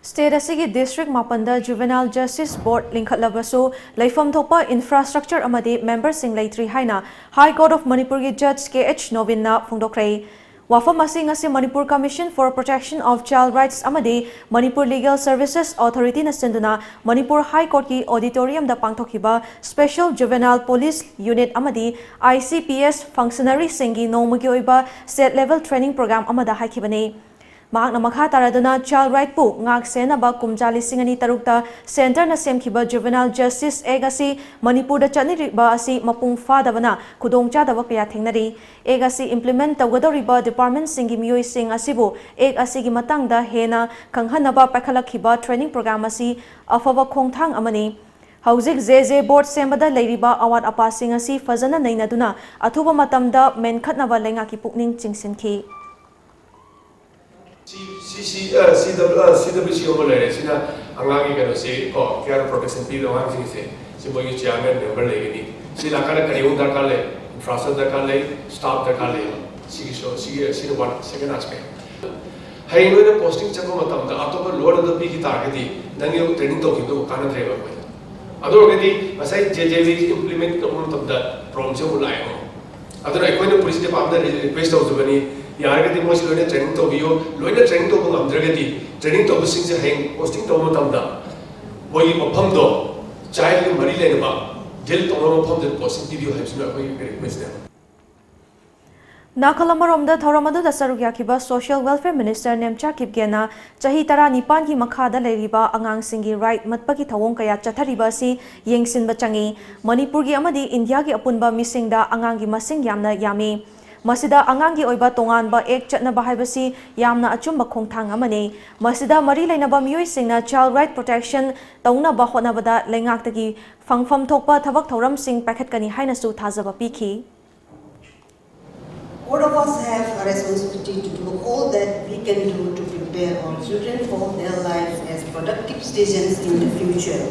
State ꯑꯁꯤꯒꯤ ꯗꯤꯁꯇ꯭ꯔꯤꯛ ꯃꯥꯄꯟꯗ Juvenile Justice Board ꯂꯤꯡꯈꯠꯂꯕꯁꯨ ꯂꯩꯐꯝ ꯊꯣꯛꯄ ꯏꯟꯐ꯭ꯔꯥꯁ꯭ꯇ꯭ꯔꯛꯆꯔ ꯑꯃꯗꯤ ꯃꯦꯝꯕꯔꯁꯤꯡ ꯂꯩꯇ꯭ꯔꯤ ꯍꯥꯏꯅ ꯍꯥꯏ ꯀꯣꯔꯠ ꯑꯣꯐ ꯃꯅꯤꯄꯨꯔꯒꯤ ꯖꯖ ꯀꯦ ꯑꯩꯆ ꯅꯣꯕꯤꯟꯅ ꯐꯣꯡꯗꯣꯛꯈ꯭ꯔꯦ꯫ ꯋꯥꯐꯝ ꯑꯁꯤ ꯉꯁꯤ Manipur Commission for Protection of Child Rights ꯑꯃꯗꯤ Manipur Legal Services Authorityꯅ ꯁꯤꯟꯗꯨꯅ Manipur High Courtꯀꯤ auditoriumꯗ ꯄꯥꯡꯊꯣꯛꯈꯤꯕ Special Juvenile Police Unit ꯑꯃꯗꯤ I C P S functionaryꯁꯤꯡꯒꯤ ꯅꯣꯡꯃꯒꯤ ꯑꯣꯏꯕ state level training program ꯑꯃꯗ ꯍꯥꯏꯈꯤꯕꯅꯤ꯫ ꯃꯍꯥꯛꯅ ꯃꯈꯥ ꯇꯥꯔꯗꯨꯅ child rightꯄꯨ ꯉꯥꯛ ꯁꯦꯟꯅꯕ ꯀꯨꯝꯖꯥ ꯂꯤꯁꯤꯡ ꯑꯅꯤ ꯇꯔꯨꯛꯇ centreꯅ ꯁꯦꯝꯈꯤꯕ Juvenile Justice Act ꯑꯁꯤ ꯃꯅꯤꯄꯨꯔꯗ ꯆꯠꯅꯔꯤꯕ ꯑꯁꯤ ꯃꯄꯨꯡ ꯐꯥꯗꯕꯅ ꯈꯨꯗꯣꯡꯆꯥꯗꯕ ꯀꯌꯥ ꯊꯦꯡꯅꯔꯤ꯫ Act ꯑꯁꯤ implement ꯇꯧꯒꯗꯧꯔꯤꯕ departmentꯁꯤꯡꯒꯤ ꯃꯤꯑꯣꯏꯁꯤꯡ ꯑꯁꯤꯕꯨ Act ꯑꯁꯤꯒꯤ ꯃꯇꯥꯡꯗ ꯍꯦꯟꯅ ꯈꯪꯍꯟꯅꯕ ꯄꯥꯏꯈꯠꯂꯛꯈꯤꯕ training program ꯑꯁꯤ ꯑꯐꯕ ꯈꯣꯡꯊꯥꯡ ꯑꯃꯅꯤ꯫ ꯍꯧꯖꯤꯛ J J board ꯁꯦꯝꯕꯗ ꯂꯩꯔꯤꯕ ꯑꯋꯥꯠ ꯑꯄꯥꯁꯤꯡ ꯑꯁꯤ ꯐꯖꯅ ꯅꯩꯅꯗꯨꯅ ꯑꯊꯨꯕ ꯃꯇꯝꯗ ꯃꯦꯟꯈꯠꯅꯕ ꯂꯩꯉꯥꯛꯀꯤ ꯄꯨꯛꯅꯤꯡ ꯆꯤꯡꯁꯤꯟꯈꯤ꯫ ꯁꯤ ꯁꯤ ꯁꯤ ꯑ, ꯁꯤ ꯗꯕ꯭ꯂꯤꯎ ꯑ, ꯁꯤ ꯗꯕ꯭ꯂꯤꯎ ꯁꯤ ꯑꯃ ꯂꯩꯔꯦ꯫ ꯁꯤꯅ ꯑꯉꯥꯡꯒꯤ ꯀꯩꯅꯣꯁꯤ ꯀꯣ, care protection ꯄꯤꯕ ꯑꯉꯥꯡꯁꯤꯡꯁꯦ, ꯁꯤ ꯃꯣꯏꯒꯤ chairman member ꯂꯩꯒꯅꯤ꯫ ꯁꯤ ꯂꯥꯛꯀꯥꯟꯗ ꯀꯔꯤꯒꯨꯝꯕ ꯗꯔꯀꯥꯔ ꯂꯩ? Infrastructure ꯗꯔꯀꯥꯔ ꯂꯩ, staff ꯗꯔꯀꯥꯔ ꯂꯩ꯫ ꯁꯤꯒꯤꯁꯨ ꯁꯤꯒꯤ ꯁꯤꯅ one second aspect꯫ ꯍꯌꯦꯡ ꯅꯣꯏꯅ posting ꯆꯠꯄ ꯃꯇꯝꯗ ꯑꯇꯣꯞꯄ lower level ꯄꯤꯈꯤ ꯇꯥꯔꯒꯗꯤ ꯅꯪꯒꯤ training ꯇꯧꯈꯤꯕꯗꯨ ꯀꯥꯟꯅꯗ꯭ꯔꯦꯕ ꯑꯩꯈꯣꯏꯗ꯫ ꯑꯗꯨ ꯑꯣꯏꯔꯒꯗꯤ ꯉꯁꯥꯏ J J B implement ꯇꯧꯕ ꯃꯇꯝꯗ problemꯁꯦ ꯑꯃꯨꯛ ꯂꯥꯛꯑꯦꯕ꯫ ꯑꯗꯨꯅ ꯑꯩꯈꯣꯏꯅ police departmentꯗ request ꯇꯧꯖꯕꯅꯤ, ꯌꯥꯔꯒꯗꯤ ꯃꯣꯏꯁꯤ ꯂꯣꯏꯅ training ꯇꯧꯕꯤꯌꯨ꯫ ꯂꯣꯏꯅ training ꯇꯧꯕ ꯉꯝꯗ꯭ꯔꯒꯗꯤ training ꯇꯧꯕꯁꯤꯡꯁꯦ ꯍꯌꯦꯡ posting ꯇꯧꯕ ꯃꯇꯝꯗ ꯃꯣꯏꯒꯤ ꯃꯐꯝꯗꯣ childꯒ ꯃꯔꯤ ꯂꯩꯅꯕ deal ꯇꯧꯅꯕ ꯃꯐꯝꯗ posting ꯄꯤꯕꯤꯌꯨ ꯍꯥꯏꯕꯁꯤꯅ ꯑꯩꯈꯣꯏꯒꯤ requestꯅꯦ꯫ ꯅꯥꯀꯜ ꯑꯃꯔꯣꯝꯗ ꯊꯧꯔꯝ ꯑꯗꯨꯗ ꯁꯔꯨꯛ ꯌꯥꯈꯤꯕ Social Welfare Minister ꯅꯦꯝꯆꯥ ꯀꯤꯞꯒꯦꯅ ꯆꯍꯤ ꯇꯔꯥꯅꯤꯄꯥꯟꯒꯤ ꯃꯈꯥꯗ ꯂꯩꯔꯤꯕ ꯑꯉꯥꯡꯁꯤꯡꯒꯤ right ꯃꯠꯄꯒꯤ ꯊꯧꯑꯣꯡ ꯀꯌꯥ ꯆꯠꯊꯔꯤꯕ ꯑꯁꯤ ꯌꯦꯡꯁꯤꯟꯕ ꯆꯪꯏ꯫ ꯃꯅꯤꯄꯨꯔꯒꯤ ꯑꯃꯗꯤ ꯏꯟꯗꯤꯌꯥꯒꯤ ꯑꯄꯨꯟꯕ ꯃꯤꯁꯤꯡꯗ ꯑꯉꯥꯡꯒꯤ ꯃꯁꯤꯡ ꯌꯥꯝꯅ ꯌꯥꯝꯃꯤ꯫ ꯃꯁꯤꯗ ꯑꯉꯥꯡꯒꯤ ꯑꯣꯏꯕ ꯇꯣꯉꯥꯟꯕ act ꯆꯠꯅꯕ ꯍꯥꯏꯕꯁꯤ ꯌꯥꯝꯅ ꯑꯆꯨꯝꯕ ꯈꯣꯡꯊꯥꯡ ꯑꯃꯅꯤ꯫ ꯃꯁꯤꯗ ꯃꯔꯤ ꯂꯩꯅꯕ ꯃꯤꯑꯣꯏꯁꯤꯡꯅ child right protection ꯇꯧꯅꯕ ꯍꯣꯠꯅꯕꯗ ꯂꯩꯉꯥꯛꯇꯒꯤ ꯐꯪꯐꯝ ꯊꯣꯛꯄ ꯊꯕꯛ ꯊꯧꯔꯝꯁꯤꯡ ꯄꯥꯏꯈꯠꯀꯅꯤ ꯍꯥꯏꯅꯁꯨ ꯊꯥꯖꯕ ꯄꯤꯈꯤ꯫ All of us have a responsibility to do all that we can do to prepare our children for their lives as productive citizens in the future.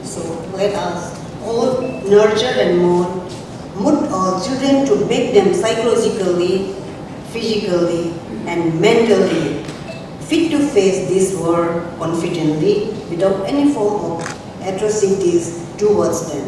So let us all nurture and mold, mould our children to make them psychologically, physically, and mentally fit to face this world confidently without any form of atrocities towards them.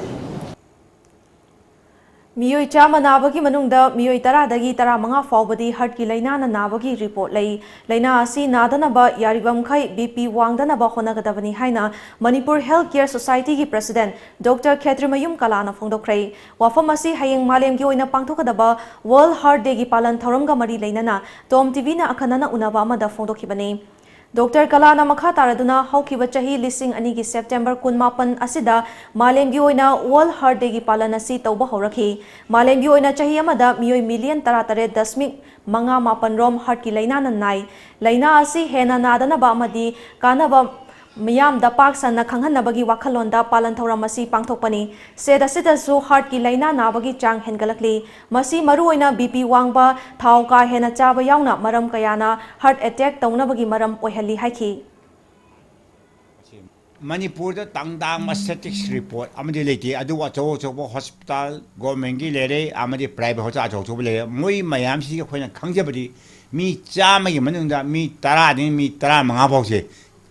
ꯃꯤꯑꯣꯏ ꯆꯥꯝꯃ ꯅꯥꯕꯒꯤ ꯃꯅꯨꯡꯗ ꯃꯤꯑꯣꯏ ꯇꯔꯥꯗꯒꯤ ꯇꯔꯥꯃꯉꯥ ꯐꯥꯎꯕꯗꯤ ꯍꯥꯔꯠꯀꯤ ꯂꯥꯏꯅꯥꯅ ꯅꯥꯕꯒꯤ report ꯂꯩ꯫ ꯂꯥꯏꯅꯥ ꯑꯁꯤ ꯅꯥꯗꯅꯕ ꯌꯥꯔꯤꯕꯃꯈꯩ ꯕꯤ ꯄꯤ ꯋꯥꯡꯗꯅꯕ ꯍꯣꯠꯅꯒꯗꯕꯅꯤ ꯍꯥꯏꯅ ꯃꯅꯤꯄꯨꯔ ꯍꯦꯜꯊ ꯀꯦꯌꯔ ꯁꯣꯁꯥꯏꯇꯤꯒꯤ ꯄ꯭ꯔꯁꯤꯗꯦꯟꯠ ꯗꯣꯛꯇꯔ ꯈꯦꯇ꯭ꯔꯤꯃꯌꯨꯝ ꯀꯂꯥꯅ ꯐꯣꯡꯗꯣꯛꯈ꯭ꯔꯦ꯫ ꯋꯥꯐꯝ ꯑꯁꯤ ꯍꯌꯦꯡ ꯃꯥꯂꯦꯝꯒꯤ ꯑꯣꯏꯅ ꯄꯥꯡꯊꯣꯛꯀꯗꯕ ꯋꯥꯔꯜꯗ ꯍꯥꯔꯠ ꯗꯦꯒꯤ ꯄꯥꯂꯟ ꯊꯧꯔꯝꯒ ꯃꯔꯤ ꯂꯩꯅꯅ ꯇꯣꯝ ꯇꯤꯚꯤꯅ ꯑꯈꯟꯅꯅ ꯎꯅꯕ ꯑꯃꯗ ꯐꯣꯡꯗꯣꯛꯈꯤꯕꯅꯤ꯫ ꯗꯣꯛꯇꯔ ꯀꯂꯥꯅ ꯃꯈꯥ ꯇꯥꯔꯗꯨꯅ ꯍꯧꯈꯤꯕ ꯆꯍꯤ ꯂꯤꯁꯤꯡ ꯑꯅꯤꯒꯤ ꯁꯦꯞꯇꯦꯝꯕꯔ ꯀꯨꯟꯃꯥꯄꯟ ꯑꯁꯤꯗ ꯃꯥꯂꯦꯝꯒꯤ ꯑꯣꯏꯅ ꯋꯥꯔꯜꯗ ꯍꯥꯔꯠ ꯗꯦꯒꯤ ꯄꯥꯂꯟ ꯑꯁꯤ ꯇꯧꯕ ꯍꯧꯔꯛꯈꯤ꯫ ꯃꯥꯂꯦꯝꯒꯤ ꯑꯣꯏꯅ ꯆꯍꯤ ꯑꯃꯗ ꯃꯤꯑꯣꯏ ꯃꯤꯂꯤꯌꯟ ꯇꯔꯥꯇꯔꯦꯠ ꯗꯁꯃꯤꯛ ꯃꯉꯥ ꯃꯥꯄꯟ ꯔꯣꯝ ꯍꯥꯔꯠꯀꯤ ꯂꯥꯏꯅꯥꯅ ꯅꯥꯏ꯫ ꯂꯥꯏꯅꯥ ꯑꯁꯤ ꯍꯦꯟꯅ ꯅꯥꯗꯅꯕ ꯑꯃꯗꯤ ꯀꯥꯟꯅꯕ ꯃꯤꯌꯥꯝꯗ ꯄꯥꯛ ꯁꯟꯅ ꯈꯪꯍꯟꯅꯕꯒꯤ ꯋꯥꯈꯜꯂꯣꯟꯗ ꯄꯥꯂꯟ ꯊꯧꯔꯝ ꯑꯁꯤ ꯄꯥꯡꯊꯣꯛꯄꯅꯤ꯫ ꯁ꯭ꯇꯦꯠ ꯑꯁꯤꯗꯁꯨ ꯍꯥꯔꯠꯀꯤ ꯂꯥꯏꯅꯥ ꯅꯥꯕꯒꯤ ꯆꯥꯡ ꯍꯦꯟꯒꯠꯂꯛꯂꯤ꯫ ꯃꯁꯤ ꯃꯔꯨꯑꯣꯏꯅ ꯕꯤ ꯄꯤ ꯋꯥꯡꯕ, ꯊꯥꯎ ꯀꯥ ꯍꯦꯟꯅ ꯆꯥꯕ ꯌꯥꯎꯅ ꯃꯔꯝ ꯀꯌꯥꯅ ꯍꯥꯔꯠ ꯑꯦꯇꯦꯛ ꯇꯧꯅꯕꯒꯤ ꯃꯔꯝ ꯑꯣꯏꯍꯜꯂꯤ ꯍꯥꯏꯈꯤ꯫ ꯃꯅꯤꯄꯨꯔꯗ ꯇꯥꯡ ꯇꯥꯡꯕ ꯁ꯭ꯇꯦꯇꯤꯛꯁ ꯔꯤꯄꯣꯔꯠ ꯑꯃꯗꯤ ꯂꯩꯇꯦ, ꯑꯗꯨꯕꯨ ꯑꯆꯧ ꯑꯆꯧꯕ ꯍꯣꯁꯄꯤꯇꯥꯜ, ꯒꯣꯔꯃꯦꯟꯒꯤ ꯂꯩꯔꯦ ꯑꯃꯗꯤ ꯄ꯭ꯔꯥꯏꯚꯦꯠ ꯍꯣꯁꯄꯤꯇꯥꯜ ꯑꯆꯧ ꯑꯆꯧꯕ ꯂꯩꯔꯦ, ꯃꯣꯏ ꯃꯌꯥꯝꯁꯤꯒꯤ ꯑꯩꯈꯣꯏꯅ ꯈꯪꯖꯕꯗꯤ ꯃꯤ ꯆꯥꯝꯃꯒꯤ ꯃꯅꯨꯡꯗ ꯃꯤ ꯇꯔꯥꯗꯒꯤ ꯃꯤ ꯇꯔꯥꯃꯉꯥ ꯐꯥꯎꯁꯦ,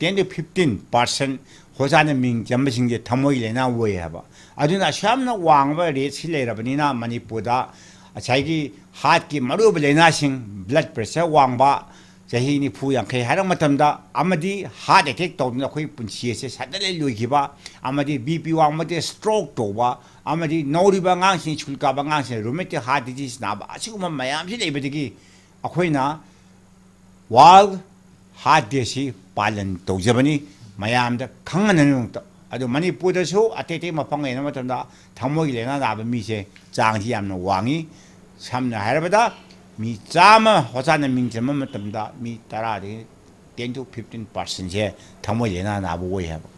ten to fifteen percent ꯍꯣꯁꯄꯤꯇꯥꯜꯗ ꯃꯤꯡ ꯆꯟꯕꯁꯤꯡꯁꯦ ꯊꯃꯣꯏꯒꯤ ꯂꯥꯏꯅꯥ ꯑꯣꯏ ꯍꯥꯏꯕ꯫ ꯑꯗꯨꯅ ꯑꯁꯨꯛ ꯌꯥꯝꯅ ꯋꯥꯡꯕ ꯔꯦꯠꯁꯤ ꯂꯩꯔꯕꯅꯤꯅ ꯃꯅꯤꯄꯨꯔꯗ ꯉꯁꯥꯏꯒꯤ ꯍꯥꯔꯠꯀꯤ ꯃꯔꯨꯑꯣꯏꯕ ꯂꯥꯏꯅꯥꯁꯤꯡ, ꯕ꯭ꯂꯗ ꯄ꯭ꯔꯦꯁꯔ ꯋꯥꯡꯕ, ꯆꯍꯤ ꯅꯤꯐꯨ ꯌꯥꯡꯈꯩ ꯍꯥꯏꯔ ꯃꯇꯝꯗ, ꯑꯃꯗꯤ ꯍꯥꯔꯠ ꯑꯦꯇꯦꯛ ꯇꯧꯗꯨꯅ ꯑꯩꯈꯣꯏ ꯄꯨꯟꯁꯤ ꯑꯁꯦ ꯁꯗꯟꯂꯤ ꯂꯣꯏꯈꯤꯕ, ꯑꯃꯗꯤ ꯕꯤ ꯄꯤ ꯋꯥꯡꯕꯗ ꯁ꯭ꯇ꯭ꯔꯣꯛ ꯇꯧꯕ, ꯑꯃꯗꯤ ꯅꯧꯔꯤꯕ ꯑꯉꯥꯡꯁꯤꯡ, ꯁ꯭ꯀꯨꯜ ꯀꯥꯕ ꯑꯉꯥꯡꯁꯤꯡ ꯔꯨꯃꯦꯇꯤꯛ ꯍꯥꯔꯠ ꯗꯤꯖꯤꯖ ꯅꯥꯕ, ꯑꯁꯤꯒꯨꯝꯕ ꯃꯌꯥꯝꯁꯤ ꯂꯩꯕꯗꯒꯤ ꯑꯩꯈꯣꯏꯅ ꯋꯥꯔꯜꯗ ꯍꯥꯔꯠ ꯗꯦꯁꯤ ꯄꯥꯂꯟ ꯇꯧꯖꯕꯅꯤ꯫ ꯃꯌꯥꯝꯗ ꯈꯪꯍꯟꯅꯕꯒꯤꯗꯃꯛꯇ꯫ ꯑꯗꯨ ꯃꯅꯤꯄꯨꯔꯗꯁꯨ ꯑꯇꯩ ꯑꯇꯩ ꯃꯐꯝꯒ ꯌꯦꯡꯅꯕ ꯃꯇꯝꯗ ꯊꯃꯣꯏꯒꯤ ꯂꯥꯏꯅꯥ ꯅꯥꯕ ꯃꯤꯁꯦ ꯆꯥꯡꯁꯤ ꯌꯥꯝꯅ ꯋꯥꯡꯉꯤ꯫ ꯁꯝꯅ ꯍꯥꯏꯔꯕꯗ ꯃꯤ ꯆꯥꯝꯃ ꯍꯣꯁꯄꯤꯇꯥꯜꯗ ꯃꯤꯡ ꯆꯟꯕ ꯃꯇꯝꯗ ꯃꯤ ꯇꯔꯥꯗꯒꯤ ten to fifteen percentꯁꯦ ꯊꯃꯣꯏ ꯂꯥꯏꯅꯥ ꯅꯥꯕ ꯑꯣꯏ ꯍꯥꯏꯕ꯫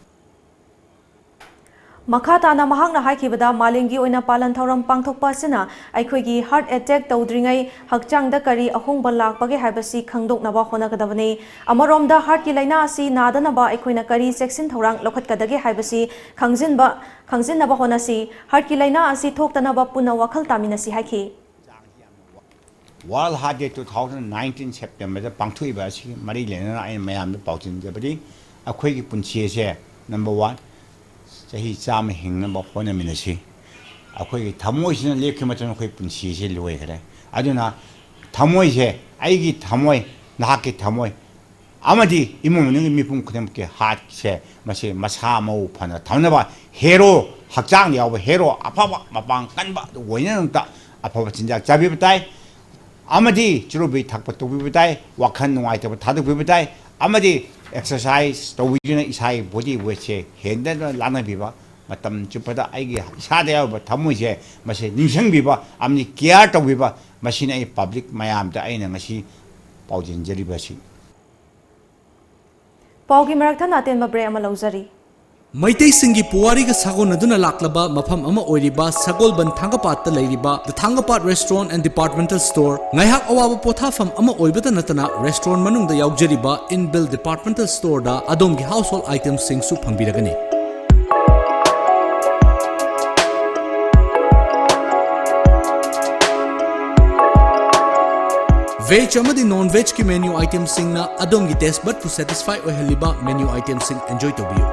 ꯃꯈꯥ ꯇꯥꯅ ꯃꯍꯥꯛꯅ ꯍꯥꯏꯈꯤꯕꯗ, ꯃꯥꯂꯦꯝꯒꯤ ꯑꯣꯏꯅ ꯄꯥꯂꯟ ꯊꯧꯔꯝ ꯄꯥꯡꯊꯣꯛꯄ ꯑꯁꯤꯅ ꯑꯩꯈꯣꯏꯒꯤ ꯍꯥꯔꯠ ꯑꯦꯇꯦꯛ ꯇꯧꯗ꯭ꯔꯤꯉꯩ ꯍꯛꯆꯥꯡꯗ ꯀꯔꯤ ꯑꯍꯣꯡꯕ ꯂꯥꯛꯄꯒꯦ ꯍꯥꯏꯕꯁꯤ ꯈꯪꯗꯣꯛꯅꯕ ꯍꯣꯠꯅꯒꯗꯕꯅꯤ꯫ ꯑꯃꯔꯣꯝꯗ, ꯍꯥꯔꯠꯀꯤ ꯂꯥꯏꯅꯥ ꯑꯁꯤ ꯅꯥꯗꯅꯕ ꯑꯩꯈꯣꯏꯅ ꯀꯔꯤ ꯆꯦꯛꯁꯤꯟ ꯊꯧꯔꯥꯡ ꯂꯧꯈꯠꯀꯗꯒꯦ ꯍꯥꯏꯕꯁꯤ ꯈꯪꯖꯤꯟꯕ, ꯈꯪꯖꯤꯟꯅꯕ ꯍꯣꯠꯅꯁꯤ꯫ ꯍꯥꯔꯠꯀꯤ ꯂꯥꯏꯅꯥ ꯑꯁꯤ ꯊꯣꯛꯇꯅꯕ ꯄꯨꯟꯅ ꯋꯥꯈꯜ ꯇꯥꯃꯤꯟꯅꯁꯤ ꯍꯥꯏꯈꯤ꯫ World Heart Day two thousand nineteen Septemberꯗ ꯄꯥꯡꯊꯣꯛꯏꯕ ꯑꯁꯤꯒꯤ ꯃꯔꯤ ꯂꯩꯅꯅ ꯑꯩꯅ ꯃꯌꯥꯝꯗ ꯄꯥꯎꯗꯝꯖꯕꯗꯤ, ꯑꯩꯈꯣꯏꯒꯤ ꯄꯨꯟꯁꯤ ꯑꯁꯦ, number one, ꯆꯍꯤ ꯆꯥꯝꯃ ꯍꯤꯡꯅꯕ ꯍꯣꯠꯅꯃꯤꯟꯅꯁꯤ꯫ ꯑꯩꯈꯣꯏꯒꯤ ꯊꯃꯣꯏꯁꯤꯅ ꯂꯦꯞꯈꯤꯕ ꯃꯇꯝꯗ ꯑꯩꯈꯣꯏ ꯄꯨꯟꯁꯤꯁꯦ ꯂꯣꯏꯈ꯭ꯔꯦ꯫ ꯑꯗꯨꯅ ꯊꯃꯣꯏꯁꯦ, ꯑꯩꯒꯤ ꯊꯃꯣꯏ, ꯅꯍꯥꯛꯀꯤ ꯊꯃꯣꯏ, ꯑꯃꯗꯤ ꯏꯃꯨꯡ ꯃꯅꯨꯡꯒꯤ ꯃꯤꯄꯨꯝ ꯈꯨꯗꯤꯡꯃꯛꯀꯤ ꯍꯥꯔꯠꯁꯦ, ꯃꯁꯤ ꯃꯁꯥ ꯃꯎ ꯐꯅ ꯊꯝꯅꯕ, ꯍꯦꯔꯣ, ꯍꯛꯆꯥꯡꯗ ꯌꯥꯎꯕ ꯍꯦꯔꯣ ꯑꯐꯕ, ꯃꯄꯥꯡ ꯀꯟꯕ ꯑꯗꯨ ꯑꯣꯏꯅꯕ ꯑꯐꯕ ꯆꯤꯟꯖꯥꯛ ꯆꯥꯕꯤꯕ ꯇꯥꯏ꯫ ꯑꯃꯗꯤ ꯆꯨꯔꯨꯞ ꯕꯤꯔꯤ ꯊꯛꯄ ꯇꯣꯛꯄꯤꯕ ꯇꯥꯏ, ꯋꯥꯈꯜ ꯅꯨꯡꯉꯥꯏꯇꯕ ꯊꯥꯗꯣꯛꯄꯤꯕ ꯇꯥꯏ, ꯑꯃꯗꯤ ꯑꯦꯛꯁꯔꯁꯥꯏꯁ ꯇꯧꯕꯤꯗꯨꯅ ꯏꯁꯥꯒꯤ ꯕꯣꯗꯤ ꯋꯦꯠꯁꯦ ꯍꯦꯟꯗꯅ ꯂꯥꯟꯅꯕꯤꯕ, ꯃꯇꯝ ꯆꯨꯞꯄꯗ ꯑꯩꯒꯤ ꯏꯁꯥꯗ ꯌꯥꯎꯔꯤꯕ ꯊꯃꯣꯏꯁꯦ ꯃꯁꯤ ꯅꯤꯡꯁꯤꯡꯕꯤꯕ ꯑꯃꯗꯤ ꯀꯤꯌꯥꯔ ꯇꯧꯕꯤꯕ, ꯃꯁꯤꯅ ꯑꯩ ꯄꯕ꯭ꯂꯤꯛ ꯃꯌꯥꯝꯗ ꯑꯩꯅ ꯉꯁꯤ ꯄꯥꯎꯖꯦꯟꯖꯔꯤꯕꯁꯤ꯫ ꯄꯥꯎꯒꯤ ꯃꯔꯛ ꯊꯠꯅ ꯑꯇꯦꯟꯕ ꯕ꯭ꯔꯦꯛ ꯑꯃ ꯂꯧꯖꯔꯤ꯫ ꯃꯩꯇꯩꯁꯤꯡꯒꯤ ꯄꯨꯋꯥꯔꯤꯒ ꯁꯥꯒꯣꯟꯅꯗꯨꯅ ꯂꯥꯛꯂꯕ ꯃꯐꯝ ꯑꯃ ꯑꯣꯏꯔꯤꯕ ꯁꯒꯣꯜꯕꯟ ꯊꯥꯡꯒꯄꯥꯠꯇ ꯂꯩꯔꯤꯕ The Thangapad Restaurant and Departmental Store, ꯉꯥꯏꯍꯥꯛ ꯑꯋꯥꯕ ꯄꯣꯊꯥꯐꯝ ꯑꯃ ꯑꯣꯏꯕꯇ ꯅꯠꯇꯅ restaurant ꯃꯅꯨꯡꯗ ꯌꯥꯎꯖꯔꯤꯕ inbuilt departmental storeꯗ ꯑꯗꯣꯝꯒꯤ household itemꯁꯤꯡꯁꯨ ꯐꯪꯕꯤꯔꯒꯅꯤ꯫ Veg ꯑꯃꯗꯤ non vegꯀꯤ menu itemꯁꯤꯡꯅ ꯑꯗꯣꯝꯒꯤ taste budꯄꯨ satisfy ꯑꯣꯏꯍꯜꯂꯤꯕ menu itemꯁꯤꯡ enjoy ꯇꯧꯕꯤꯌꯨ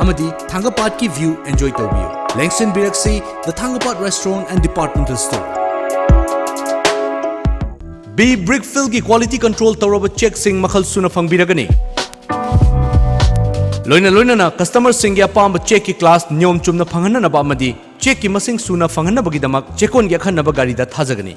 ꯑꯃꯗꯤ ꯊꯥꯡꯒꯄꯥꯠꯀꯤ view enjoy ꯇꯧꯕꯤꯌꯨ꯫ ꯂꯦꯡꯁꯤꯟꯕꯤꯔꯛꯁꯤ The Thangapad Restaurant and Departmental Store꯫ B Brickfieldꯒꯤ quality control ꯇꯧꯔꯕ chequeꯁꯤꯡ ꯃꯈꯜ ꯁꯨꯅ ꯐꯪꯕꯤꯔꯒꯅꯤ꯫ ꯂꯣꯏꯅ ꯂꯣꯏꯅꯅ customerꯁꯤꯡꯒꯤ ꯑꯄꯥꯝꯕ chequeꯀꯤ class ꯅꯤꯌꯣꯝ ꯆꯨꯝꯅ ꯐꯪꯍꯟꯅꯅꯕ ꯑꯃꯗꯤ chequeꯀꯤ ꯃꯁꯤꯡ ꯁꯨꯅ ꯐꯪꯍꯟꯅꯕꯒꯤꯗꯃꯛ ꯆꯦꯛꯀꯣꯟꯒꯤ ꯑꯈꯟꯅꯕ ꯒꯥꯔꯤꯗ ꯊꯥꯖꯒꯅꯤ꯫